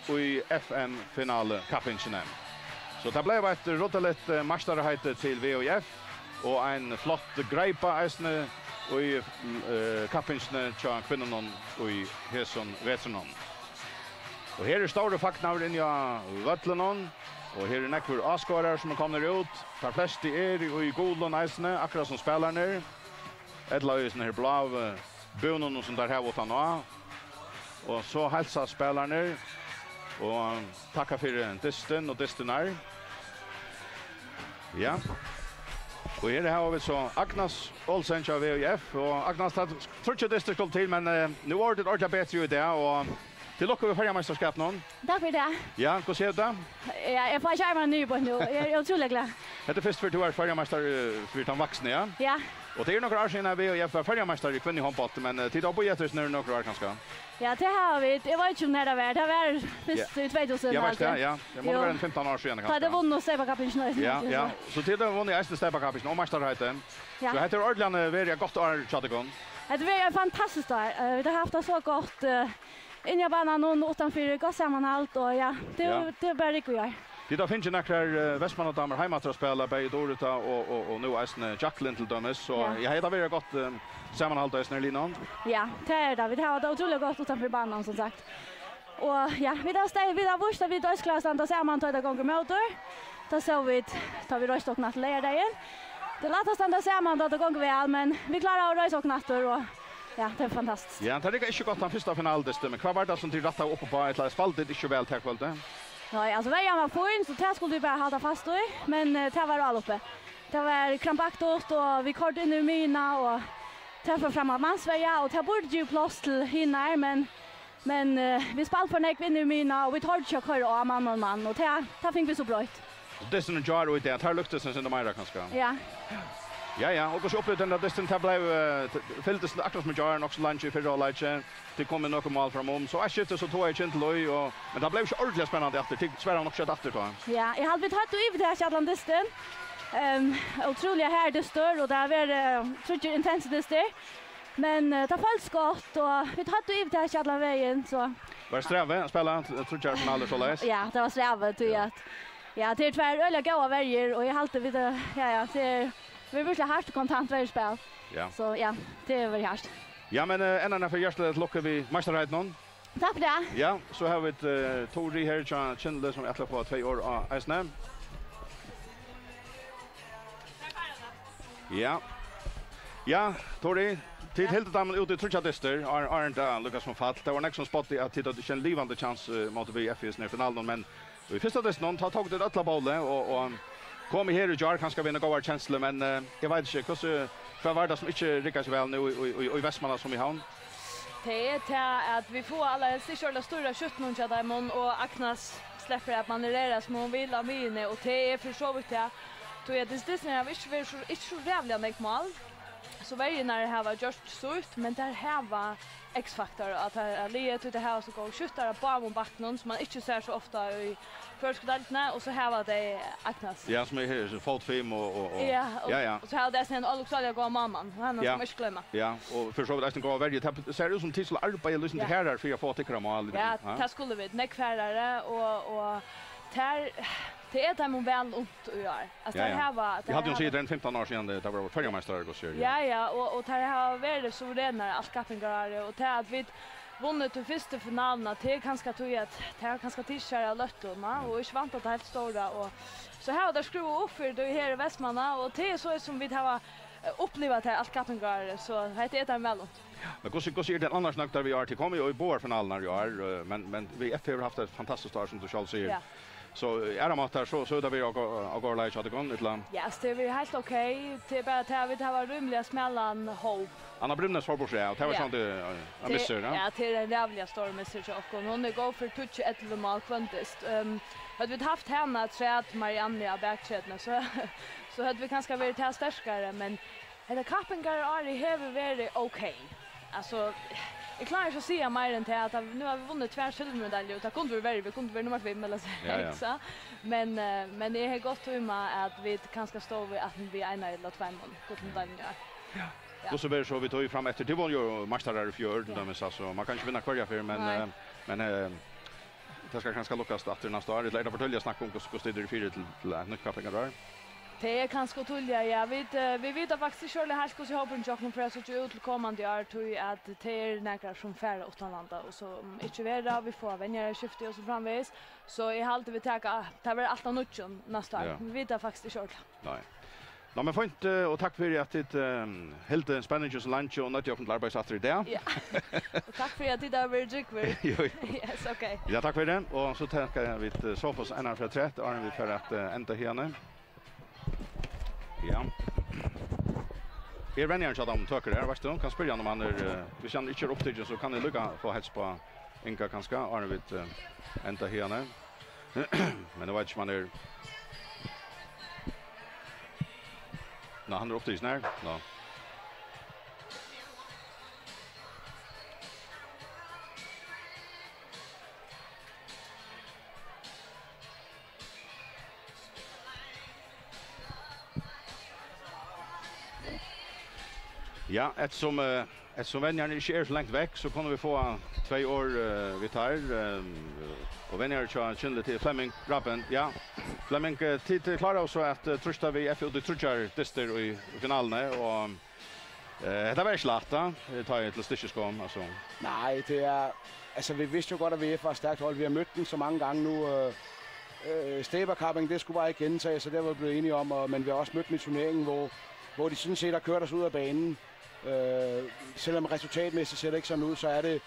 í F M-finalu kappingini. So tað bleiv eitt ruddiligt, eh, meistaraheiti til V Í F og ein flott greipa eisini í, eh, kappingini hjá kvinnunum í hesum vetrinum. Og her er stórur fagnaður inni á vøllinum, og her eru nógvir áskoðarar sum eru komnir út. Teir flestu eru í gulum eisini, akkurát sum spælararnir. Ella í hesum her bláu búnunum sum teir hava uttan á. Og so heilsa spælararnir og takka fyri dystin og dystirnar. Ja. Og her hava vit so Agnes Olsen hjá V Í F. Og Agnes, tað tríggir dystir skulu til, men, eh, nú vóru tit ordiliga betri í dag, og til lukku við Føroyameistarskapinum. Takk fyri tað. Ja, hvussu hevur tað? Ja, eg fái ikki armarnar niður beint nú. Eg eri ótrúliga glað. Hetta er fyrst ferð, tú ert føroyameistari, eh, fyri tann vaksna, ja? Ja. Og tað eru nøkur ár síðan, at V Í F var føroyameistari í kvinnuhondbólti, men, eh, tit hava bíðað eftir hesum í nøkur ár, kanska? Ja, tað hava vit. Eg veit ikki, um tað var. Tað var fyrst í tvey túsund, Ja, veitst du, ja. Tað má Jú. vera ein fimtan ár síðan, Tá kanska. tað vunnu steypakappingina eisini, Ja, ja. So tit hava vunnið eisini steypakappingina og meistaraheitið. Ja. So hetta er ordiliga verið eitt gott ár hjá tykkum. Hetta verður eitt fantastiskt ár. Eh, vit hava havt tað so gott, eh, inni á banan og uttanfyri, gott samanhald, og ja, tað er Ja. tað er bara rúgva í ár. Tit hava fingið nakrar, eh, Vestmannadamur heim aftur at spæla, bæði Durita og, og, og nú eisini Jacqueline til dømis, so Ja. ja, hetta verður gott, eh, samanhald eisini í liðnum. Ja, tað er tað. Vit hava tað ótrúliga gott uttanfyri banan, sum sagt. Og ja, vit hava stað-, vit hava víst, at vit eisini klára at standa saman, tá tað gongur ímóti. Tað sóu vit, tá vit reistu okkum aftur leygardagin. Tað er lætt at standa saman, tá tað gongur væl, men vit klára at reisa okkum aftur, og ja, tað er fantastiskt. Ja, tað riggaði ikki gott tann fyrsta finaludystin, men hvat var tað, sum tit rættaðu upp á, ella spældu tit ikki væl tað kvøldið? Nei, altso, verjan var fín, so tað skuldu vit bara halda fast í, men, eh, tað var álopið. Tað var krampaktigt, og vit koyrdu inn í miðjuna, og tað fór fram á mannsverju, og tað burdi givið pláss til hinar, men Men, eh, vit spældu for nógv inn í miðjuna, og vit tordu ikki at koyra á mann og mann, og tað, tað fingu vit so broytt. Dysturin í gjár og í dag, tað lyktaðist eitt sindur meira, kanska. Ja. Ja, ja, og hvussu upplivdi tú dystin? Tað bleiv, eh, t-, fylgdist akkurát sum í gjár, nokk so leingi í fyrra hálvleiki. Tit komu við nøkur mál framum, so eitt skifti, so togaði Kyndil í, og, men tað bleiv ikki ordiliga spennandi aftur. Tit svaraðu nokk skjótt aftur, tá. Ja, eg haldi, vit høvdu yvirtak allan dystin. Ehm, ótrúliga harður dystur, og tað hava verið, eh, tríggir intensir dystir. Men, eh, tað føltist gott, og vit høvdu yvirtak allan vegin, so. Var tað strævið at spæla t-, tríggjar finalir soleiðis? Ja, tað var strævið, tí Ja. at, ja, tað eru tvær øgiliga góðar verjur, og eg haldi, vit, eh, ja, ja, tað er, tað er virkiliga hart og kontant verjuspæl. Ja. So, ja, tað er veldig hart. Ja, men, eh, enn eina ferð hjartaliga til lukku við meistaraheitið. Takk fyri tað. Ja, so hava vit, eh, Tóri her hjá Kyndli, sum ætlar at fáa tvey orð á eisini. Ja. Ja, Tóri, Tit hildu teimum út í tríggjar dystir, áðrenn, áðrenn tað lukkast sum fall. Tað var nógv sum spáddi, at tit høvdu ikki ein livandi kjans, eh, móti V F í hesum her finalunum, men í fyrsta dystinum, tá tóku tit øll á bóli og, og komu her í gjár, kanska við eina góðari kenslu, men, eh, eg veit ikki, hvussu, hvat var tað sum ikki riggaði so væl nú í, í, í, í Vestmanna sum í Havn? Tað er tað, at vit fáa allarhelst ikki ordiliga stýrt skjúttunum hjá teimum, og Agnes sleppur at manøvrera sum hon vil á miðjuni, og tað er fyri so vítt tað, tí at dystirnir hava ikki verið so, ikki so ræðuliga nógv mál, so verjurnar hava gjørt sítt, men tær hava X-faktor, at tær er liðið, tí tær hava so góðar skjúttarar á báðum bakkunum, sum man ikki sær so ofta í føroysku deildini, og so hava tey Agnes. Ja, sum er her, so fótfim og, og, og Ja, og, ja, ja. Og so hava tey eisini ein ólukksáliga góðan málmann, og hann Ja. skal man ikki gloyma. Ja, og fyri so vítt eisini góða verju. Tað sær út sum tit skulu arbeiða lýsandi Ja. harðari fyri at fáa tykkara mál. Ja, Ha? tað skulu vit, nógv harðari, og, og tær, tað er teimum væl unt í ár. Altso, Ja, tær ja. hava, Eg tær haldi, hon hava sigur, tað er ein fimtan ár síðan, tað, tað var føroyameistarar, hvussu er, Ja, ja, og, og tær hava verið suverenar alt kappingarárið, og tað at vit vunnu til fyrstu finaluna, tað er kanska tí, at tær hava kanska tikið sær av løttum, ja, og ikki væntað tað heilt stóra, og so hava tær skrúvað upp fyri tí her í Vestmanna, og tað er so, sum vit hava, eh, upplivað tað alt kappingarárið, so hetta er teimum væl unt. Men hvussu, hvussu eru tit annars nøgdar við í ár? Tit komu jú í báðar finalurnar í ár, eh, men, men V F hevur havt eitt fantastiskt ár, sum tú sjálv sigur. Ja. So, eh, aðrar mátar, so, so er tað verið á gó-, á góðari leið hjá tykkum, ella? Ja, altso, tað er verið heilt ok. Tað er bara tað, at vit hava rímiliga smalan hóp. Anna Brymnes fór burtur, ja, og tað var Ja. sjálvandi, eh, ein Tað, missur, ja. ja, tað er ein ræðuliga stórur missur hjá okkum. Hon er góð fyri tíggju, ellivu mál hvønn dyst. Ehm, høvdu vit havt hana afturat Marianne á baktrøðini, so, so høvdu vit kanska verið tað sterkari, men hetta kappingarárið hevur verið ok. Altso, eg klári ikki at siga meira enn tað, at nú hava vit vunnið tvær silvurmedaljur, og tað kundi verið verri, vit kundu verið nummar fimm ella Ja, ja. seks, ja. Men, eh, men eg hevði gott tímað, at vit kanska stóðu við, at vit við einum ella tveimum gullmedaljum í ár. Ja. Ja. Hvussu verður so við tí fram eftir? Tit vóru jú meistarar í fjør, til Ja. dømis, altso, man kann ikki vinna hvørja ferð, men, Nei. eh, men, eh, tað skal kanska lukkast aftur næsta ár. Ella er tað for tíðliga at snakka um, hvussu, hvussu tit eru fyri til, til eitt nýtt kappingarár? Tað er kanska ov tíðliga, ja. Vit, eh, vit vita faktiskt ikki ordiliga heilt, hvussu hópurin hjá okkum fer at síggja út til komandi ár, tí at tað eru nakrar, sum fara uttanlanda, og so, um ikki verður, vit fáa venjaraskifti og so framvegis. So eg haldi, vit taka, tað verður alt av nýggjum næsta ár. Ja. Vit vita faktiskt ikki ordiliga. Nei. Ná, men fínt, eh, og takk fyri, at tit, eh, hildu spenningin so leingi og noyddu okkum til arbeiðis aftur í dag. Ja. Og takk fyri, at tit hava verið drúgvir. Jú, jú. Yes, ok. Ja, takk fyri. Og so taka vit, eh, Sophus Einar fyri trettan, áðrenn vit fara at, eh, enda hiðani. Ja. Er venjarin hjá teimum tøkur her, veitst tú? Kann spyrja hann, um hann er, eh, hvis hann ikki er upptikin, so kann eg líka fáa heads á Inga kanska, áðrenn vit, eh, enda hiðani. Men eg veit ikki, um hann er Ná, hann er upptikin her. Ná. Ja, eftirsum, eh, eftirsum venjarin ikki er so langt vekk, so kunnu vit fáa tvey orð, eh, við teir, eh, og venjari hjá Kyndli til Flemming Graben. Ja, Flemming, eh, tit, tit kláraðu so at, eh, trýsta V F út í tríggjar dystir í finaluni, og, eh, hetta var ikki lætt, tá ið til stykkis kom, altso. Nej, det er, altså, vi vidste jo godt, at V F var et stærkt hold. Vi har mødt dem så mange gange nu. Øh, øh, Stæberkapping, det skulle bare ikke gentage sig, det var vi blevet enige om, og, men vi har også mødt dem i turneringen, hvor, hvor de sådan set har kørt os ud af banen. Øh, selvom resultatmæssigt ser det ikke sådan ud, så er det,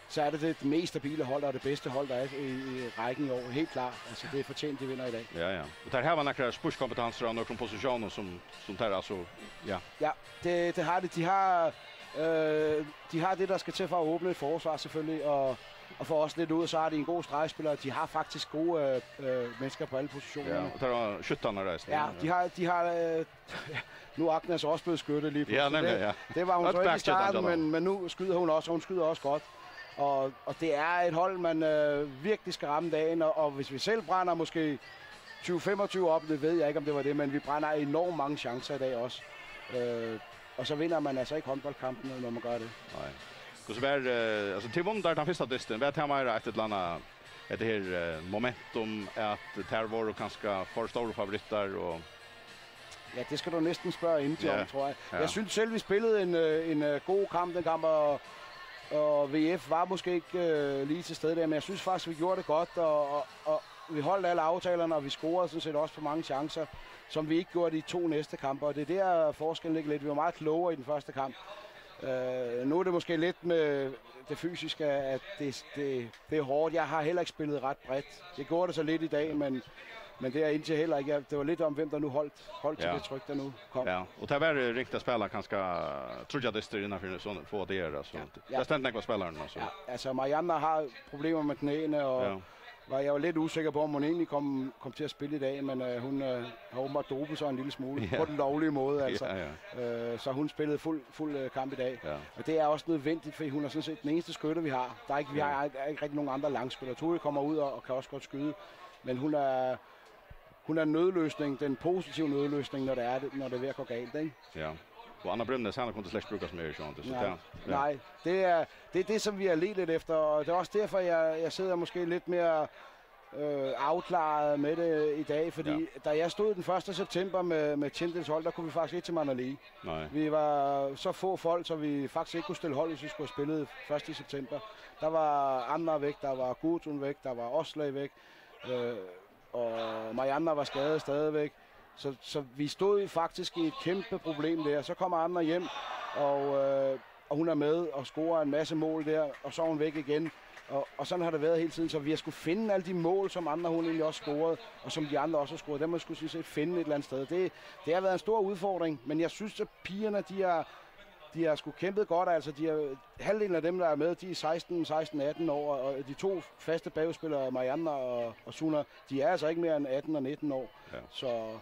så er det det mest stabile hold, og det bedste hold, der er i, i rækken i år. Helt klart. Altså, det er fortjent, de vinder i dag. Ja, ja. Og teir hava nakrar spískompetanser á nøkrum posisjónum sum, sum teir, altso, ja. Ja, det, det har de. De har, øh, de har det, der skal til for at åbne et forsvar, selvfølgelig, og, og få os lidt ud, så har de en god stregspiller. De har faktisk gode, øh, øh, mennesker på alle positionerne. Ja, og teir hava skjúttararnar eisini. Ja, de har, de har, øh, nu er Agnes også blevet skytte lige pludselig. Ja, nemlig, ja. Det, det var hun så ikke i starten, men, men nu skyder hun også, og hun skyder også godt. Og, og det er et hold, man, øh, virkelig skal ramme dagen, og, og hvis vi selv brænder måske tyve femogtyve op, det ved jeg ikke, om det var det, men vi brænder enormt mange chancer i dag også. Øh, og så vinder man altså ikke håndboldkampen, når man gør det. Nei. Hvussu var, eh, altso, tit vunnu teir tann fyrsta dystin, var tað meira eitt ella annað, hetta her, eh, momentum, at teir vóru kanska for stórir favorittar og Ja, det skal du næsten spørge Inge om, Ja. tror jeg. Ja. Jeg synes selv, vi spillede en, øh, en, øh, god kamp den kamp, og, og V F var måske ikke, øh, lige til stede der, men jeg synes faktisk, vi gjorde det godt, og, og, og vi holdt alle aftalerne, og vi scorede sådan set også på mange chancer, som vi ikke gjorde i de to næste kampe, og det er der, forskellen ligger lidt. Vi var meget klogere i den første kamp. Øh, nu er det måske lidt med det fysiske, at det, det, det er hårdt. Jeg har heller ikke spillet ret bredt. Det gjorde det så lidt i dag, men, men det er indtil heller ikke. Jeg- Det var lidt om, hvem der nu holdt, holdt til Ja. det tryk, der nu kom. Ja, og tað var ringt at spæla kanska tríggjar dystir innanfyri so fáar dagar, altso. Ja. Ja. Tað stendur nógv á spælaranum, altso. Ja, altså Marianne har problemer med knæene, og Ja. var jeg var lidt usikker på, om hun egentlig kom, kom til at spille i dag, men øh, hun øh, har åbenbart dopet sig en lille smule Ja. på den lovlige måde, altså. Ja, ja. Øh, så hun spillede fuld, fuld øh, kamp i dag. Ja. Og det er også nødvendigt, fordi hun er sådan set den eneste skytte, vi har. Der er ikke, vi Ja. har ikke, ikke rigtig nogen andre langskytter. Tori kommer ud og, og kan også godt skyde, men hun er, hun er nødløsning, den positive nødløsning, når det er, det- når det er ved at gå galt, ikke? Ja. Og Anna Bremnes, hann kundi slett brúkast meir, sjálvandi, so Nei, tað, ja. nei, det er, det er det, som vi har ledt lidt efter, og det er også derfor, jeg, jeg sidder måske lidt mere øh, afklaret med det i dag, fordi Ja. da jeg stod den første september med, med Tjendels hold, der kunne vi faktisk ikke til Manali. Nei. Vi var så få folk, så vi faktisk ikke kunne stille hold, hvis vi skulle have spillet første september. Der var Anna væk, der var Gudrun væk, der var Osley væk, øh, og Marianne var skadet stadigvæk. Så, så vi stod faktisk i et kæmpe problem der. Så kommer Anna hjem, og, øh, og hun er med og scorer en masse mål der, og så er hun væk igen. Og, og sådan har det været hele tiden, så vi har skulle finde alle de mål, som Anna hun egentlig også scorede, og som de andre også har scoret. Dem har vi skulle sådan set finde et eller andet sted. Det, det har været en stor udfordring, men jeg synes, at pigerne, de har, de har sgu kæmpet godt, altså. De har, halvdelen af dem, der er med, de er seksten, seksten, atten år, og de to faste bagspillere, Marianne og, og Suna, de er altså ikke mere end atten og nitten år. Ja. Så,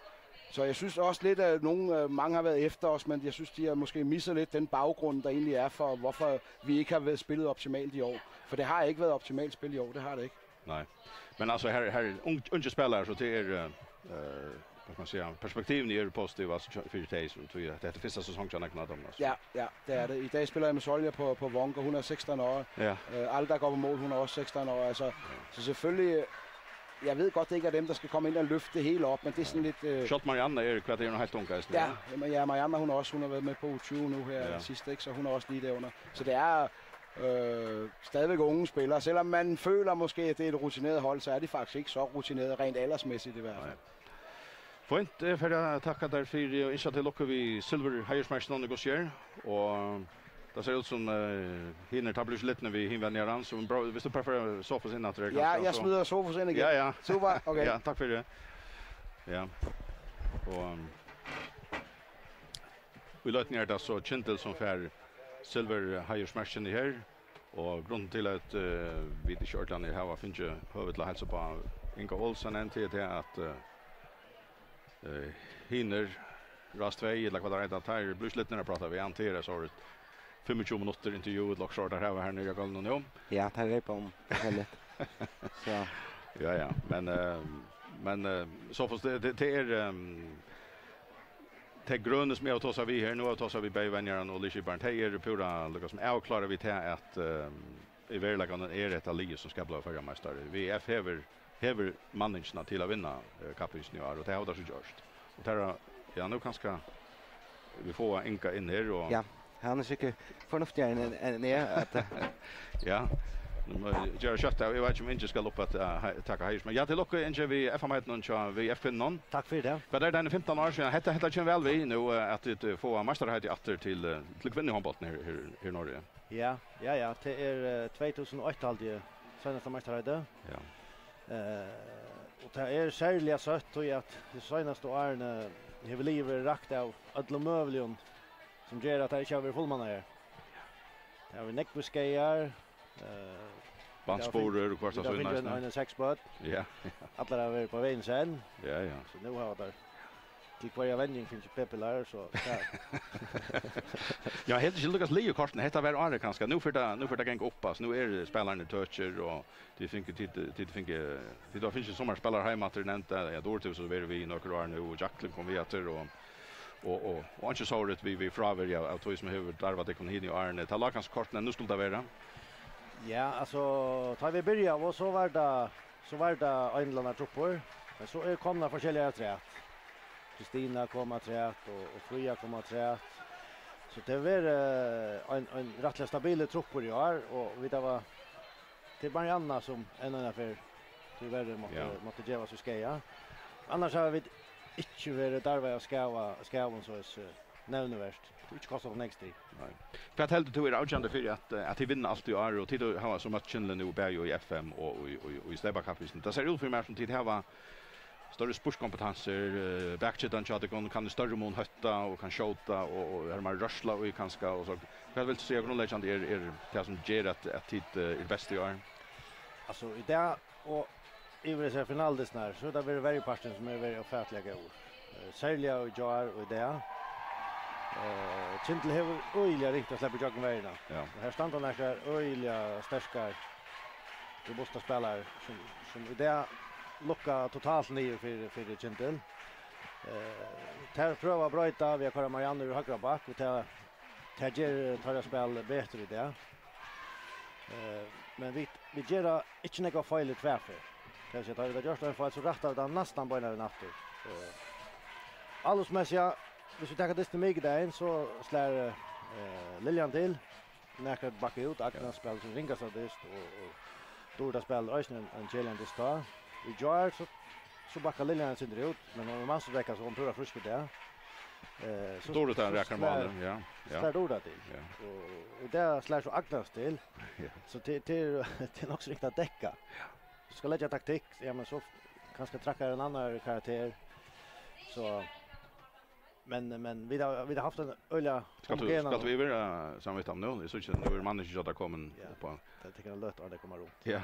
så jeg synes også lidt, at nogen, øh, mange har været efter os, men jeg synes, de har måske misset lidt den baggrund, der egentlig er for, hvorfor vi ikke har været spillet optimalt i år. For det har ikke været optimalt spil i år, det har det ikke. Nei. Men altso, her, her er ung-, ungir spælarar, so tað er, eh, eh, hvat skal man siga, perspektivini eru positiv, altso, hjá- fyri tey, so tí at hetta er fyrsta sesong hjá Nøknadómi, altso. Ja, ja, det er det. I dag spiller jeg med Solja på, på Wonka, hun er seksten år. Ja. Øh, Alda går på mål, hun er også seksten år. Altså, så selvfølgelig, jeg ved godt, det ikke er dem, der skal komme ind og løfte det hele op, men det er sådan lidt... Øh, Sjálvt Marianne er, hvat er hon, heilt ung, eisini, Ja, ja? Jamen, ja, Marianne, hun er også, hun har været med på U tyve nu her Ja. sidst, ikke? Så hun er også lige derunder. Så det er øh, stadigvæk unge spillere, selvom man føler måske, at det er et rutineret hold, så er de faktisk ikke så rutineret, rent aldersmæssigt i hvert fald. Nei. Fínt, eg fari at takka tær fyri og ynskja til lukku við silvurheiðursmerkinum í Gussiar. Og tað sær út sum, eh, hinir, tað blívur slitnir við hinvenjaran, so bra, viss tú bara fær Sofus inn aftur her, Ja, kanska, jeg so smider Sofus ind igen. Ja, ja. Super, okay. Ja, takk fyri. Ja. Og, um, í løtuni er tað so Kyndil sum fær silvurheiðursmerkini her. Og grunden til, at, eh, vit ikki ordiliga hava fingið høvi til at heilsa upp á Inga Olsen enn, til tað at, eh, eh, hinir, Rás tvey, ella hvat tað eitur, teir blíva slitnir at práta við hann, tað er so fimmogtjúgu minuttir intervju, ella okkurt sort, teir hava her niðri á gólvinum nú. Ja, teir reypa um, heldigt. So. Ja, ja, men, eh, men, eh, Sofus, tað, tað, tað er, ehm, tey grønu, sum eg havi tosað við her, nú havi eg tosað við bæði venjaran og liðskiparan, tey eru púra, líka sum, avklárað við tað, at, ehm, í veruleikanum er hetta liðið, sum skal blíva føroyameistari. V F hevur, hevur manningina til at vinna, eh, kappingina í ár, og tað hava teir so gjørt. Og teir hava, ja, nú kanska vit fáa Inga inn her, og Ja, hann er sikkurt fornuftigari enn, enn eg, at, eh, Ja, nú má eg gera skjótt av. Eg veit ikki, um Ingi skal upp at, eh, hei-, taka heiðursmerki. Ja, til lukku, Ingi, við F M-heitinum hjá V F-kvinnunum. Takk fyri tað. Hvat er tað, eini fimtan ár síðan? Hetta, hetta kemur væl við nú, eh, at vit, eh, fáa meistaraheitið aftur til, eh, til kvinnuhondbóltin her, her, her í Noregi. Ja, ja, ja. Tað er, eh, tvey túsund og eitt, haldi eg, seinasta meistaraheitið. Ja. Eh, og tað er serliga søtt, tí at tey seinastu árini hevur liðið verið rakt av øllum møguligum, sum ger, at tað ikki hevur verið fullmannað her. Tað hava verið nógvir skaðar, eh, Barnsburður og hvørt vit hava fingið ein, ein, seks børn. Ja. Allar hava verið á vegin senn. Ja, ja. So nú hava teir til hvørja venjing fingið p-pillar, so tað Ja, helt ikki lukkast liðið kortini. Hetta var árið kanska. Nú fer tað, nú fer tað ganga upp, altso. Nú eru spælararnir tøkir, og tit fingu, tit, tit fingu, tit hava fingið summar spælarar heim aftur, nevnt, eh, ja, Dorothea, sum hevur verið við í nøkur ár nú, og Jacqueline kom við aftur, og, og, og, og einki sórligt við, við fráveru av, av tí sum hevur darvað tykkum hini árini. Tað lá kanska kortini, at nú skuldi tað vera. Ja, altso, tá vit byrjaðu, og so var tað, so var tað ein ella annar truppur, men so eru komnar forskelligar afturat. Kristina kom afturat, og, og Fríða kom afturat. So tað hevur verið, eh, ein, ein rættiliga stabilur truppur í ár, og vit hava, tað er Marianna, sum enn einaferð tíverri mátti, Ja. mátti gevast í skaða. Annars hava vit ikki verið darvað av skaða, skaðum, so at, eh, nevnivert. Tað er ikki kostað so nógv stig. Nei. Hvat heldur tú er avgerandi fyri at, eh, at tit vinna alt í ár, og tit hava so møtt Kyndli nú bæði í F M og í, í, í steypakappingini? Tað sær út fyri mær sum tit hava størri spurtskompetansur, eh, bakkjøtan hjá tykkum kann í størri mun hótta og kann skjóta, og, og er meir rørsla í kanska, og so. Hvat vilt tú siga grundleggjandi er, er tað sum ger at, at tit, eh, eru best í ár? Altso, í dag og yvir hesar finaludystirnar, so er tað verið verjuparturin sum hevur verið ófatiliga góður. Eh, serliga í gjár og í dag. Eh, Kyndil hevur øgiliga ringt at sleppa ígjøgnum verjuna. Ja. Og her standa nakrar øgiliga sterkar, robustar spælarar sum, sum í dag lukka totalt niður fyri, fyri Kyndil. Eh, tær prøva at broyta við at koyra Marianne yvir høgra bakk, og tað, tað ger teirra spæl betur í dag. Eh, men vit, vit gera ikki nógvar feilir tvær ferð. Tað vil siga, tá vit hava gjørt ein feil, so rætta vit hann næstan beinanvegin aftur. Eh, álopsmessiga, viss vit taka dystin mikudagin, so slær, eh, Liljan til. Nakrar bakka út, Agnes spælir sín ringasta dyst, og, og Durita spælir eisini ein, ein keðiligan dyst tá. Í gjár, so, so bakkar Liljan eitt sindur út, men hon er mannsbrekka, so hon er púra frísk í dag. Eh, so, Durita so rakar slær, málið, ja, ja. Slær Durita til. Ja. Og, og í dag slær so Agnes til. Ja. So til, til, til nokk so ringt at dekka. Ja. So skal leggja taktikk, ja, men so kanska trakkar ein annar karakter. So, men, men vit hava, vit hava havt ein øgiliga Skalt tú, homogena skalt tú yvir, eh, saman við teimum nú? Eg síggi, nú er manningin hjá tær komin Ja. upp á. Tað tekur ein løtu, áðrenn tey koma runt. Ja.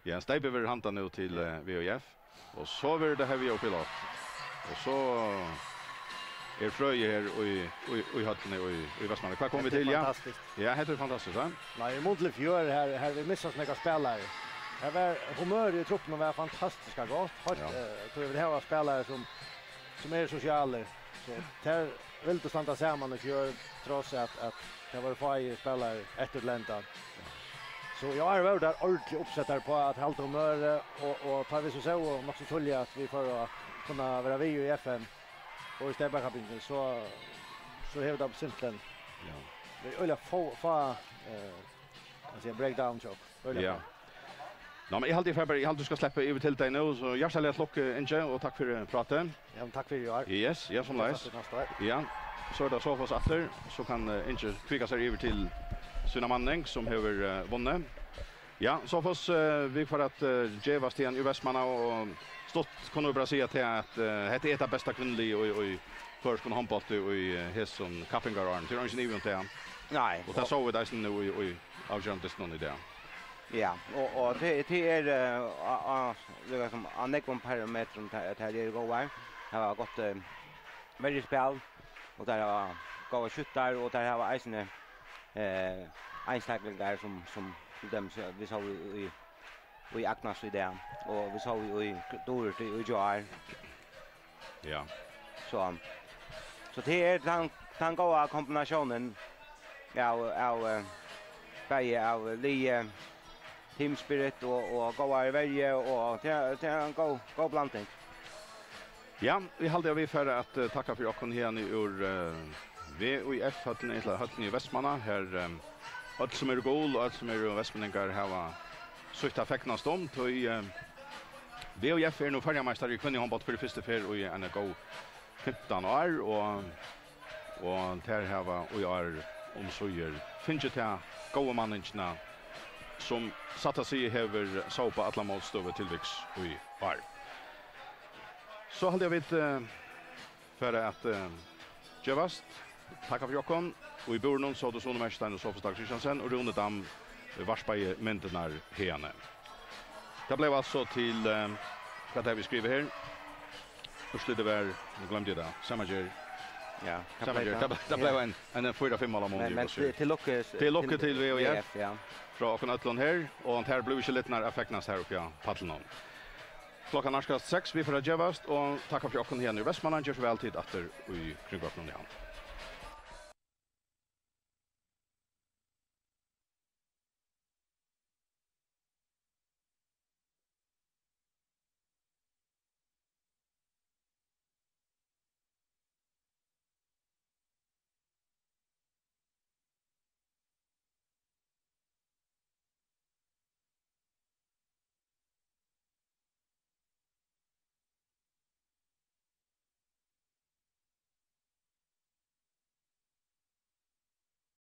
Ja, ein steypur verður handað nú til, eh, V H F. Og so verður tað hevja upp í loft. Og so er frøið her í, í, í høllini í, í Vestmanna. Hvat koma vit Hetta er til, ja? Fantastiskt. Ja, hetta er fantastiskt, ja. Nei, í mun til fjør, her, her vit missa so nógvar spælarar. Her var humørið í truppunum var fantastiskt gott. Heilt, Ja. eh, tí vit hava spælarar sum, sum eru sosialir. So tær vildu standa saman í fjør, trass at, at tað vóru fáir spælarar eftir til enda. So í ár vóru tær ordiliga uppsettar á at halda humørið, og, og tá vit so sóu nokk so tíðliga at vit fóru at kunna vera við í F M og í steypakappingini, so, so hevur tað simpelthen Ja. verið øgiliga fá, fá, eh, kann siga breakdown hjá okkum. Øgiliga Ja. fá. Ná, men eg haldi, eg fari bara, eg haldi, tú skal sleppa yvir til tey nú, so hjartaliga til lukku, Ingi, og takk fyri prátið. Ja, men takk fyri, Jar. Yes, ja, somuleiðis. Takk fyri næsta ár. Ja, so er tað Sophus aftur, so kann, eh, Ingi kvika sær yvir til sína manning, sum hevur, eh, vunnið. Ja, Sophus, eh, vit fara at, eh, gevast hiðani í Vestmanna, og stutt kunnu vit bara siga til at, eh, hetta er tað besta kvinnuliðið í, í føroyskum hondbólti í, eh, hesum kappingarárum. Tað er eingin ivi um tað. Nei, Og tað og sóu vit eisini nú í, í avgerandi dystinum í dag. Ja, og, og tað, tað er, eh, á, á, líka sum á nógvum parametrum, tað, tað er góðar. Tað var gott, eh, verjuspæl, og tað var góðar skjúttar, og tað var eisini, eh, einstaklingar sum, sum til dømis, eh, vit sóu í, í, í Agnes í dag, og vit sóu í Durita í, í gjár. Ja. So, so tað er tann, tann góða kombinatiónin av, av, eh, bæði av liði, team spirit og, og góðari verju, og tað er, tað er ein góð, góð blanding. Ja, eg haldi at vit fara at, eh, takka fyri okkum hiðani úr, eh, V H F-høllini, ella høllini í Vestmanna, har, eh, øll sum eru gul og øll sum eru vestmanningar hava sítt at fegnast um, tí, eh, V H F er nú føroyameistari í kvinnuhondbólt fyri fyrstu ferð í eina góð fimtan ár, og, og tær hava í ár umsíðir fingið ta góðu manningina, sum satt at siga hevur sópað alla mótstøðu til viks í ár. So haldi eg, vit, eh, fara at, eh, gevast. Takk fyri okkum. Og í búrinum sótu Sune Merstein og Sophus Dag Christiansen, og Rúni Dam varpaði myndirnar hiðani. Tað bleiv altso til, eh, hvat hava vit skrivað her? Úrslitið var, nú gloymdi eg tað, sama ger. Ja, Sama ger. Tað, tað bleiv ein, ein fýra fimm mála mun. Men, men til, til lukku, Til lukku til V H F. V H F, ja. Frá okkum øllum her, og tær blíva ikki lidnar at fegnast her uppi á pallinum. Klokkan nærkast seks, vit fara at gevast, og takk fyri okkum her í Vestmanna. Ger so væl, tit aftur í Kringvarpinum í Havn.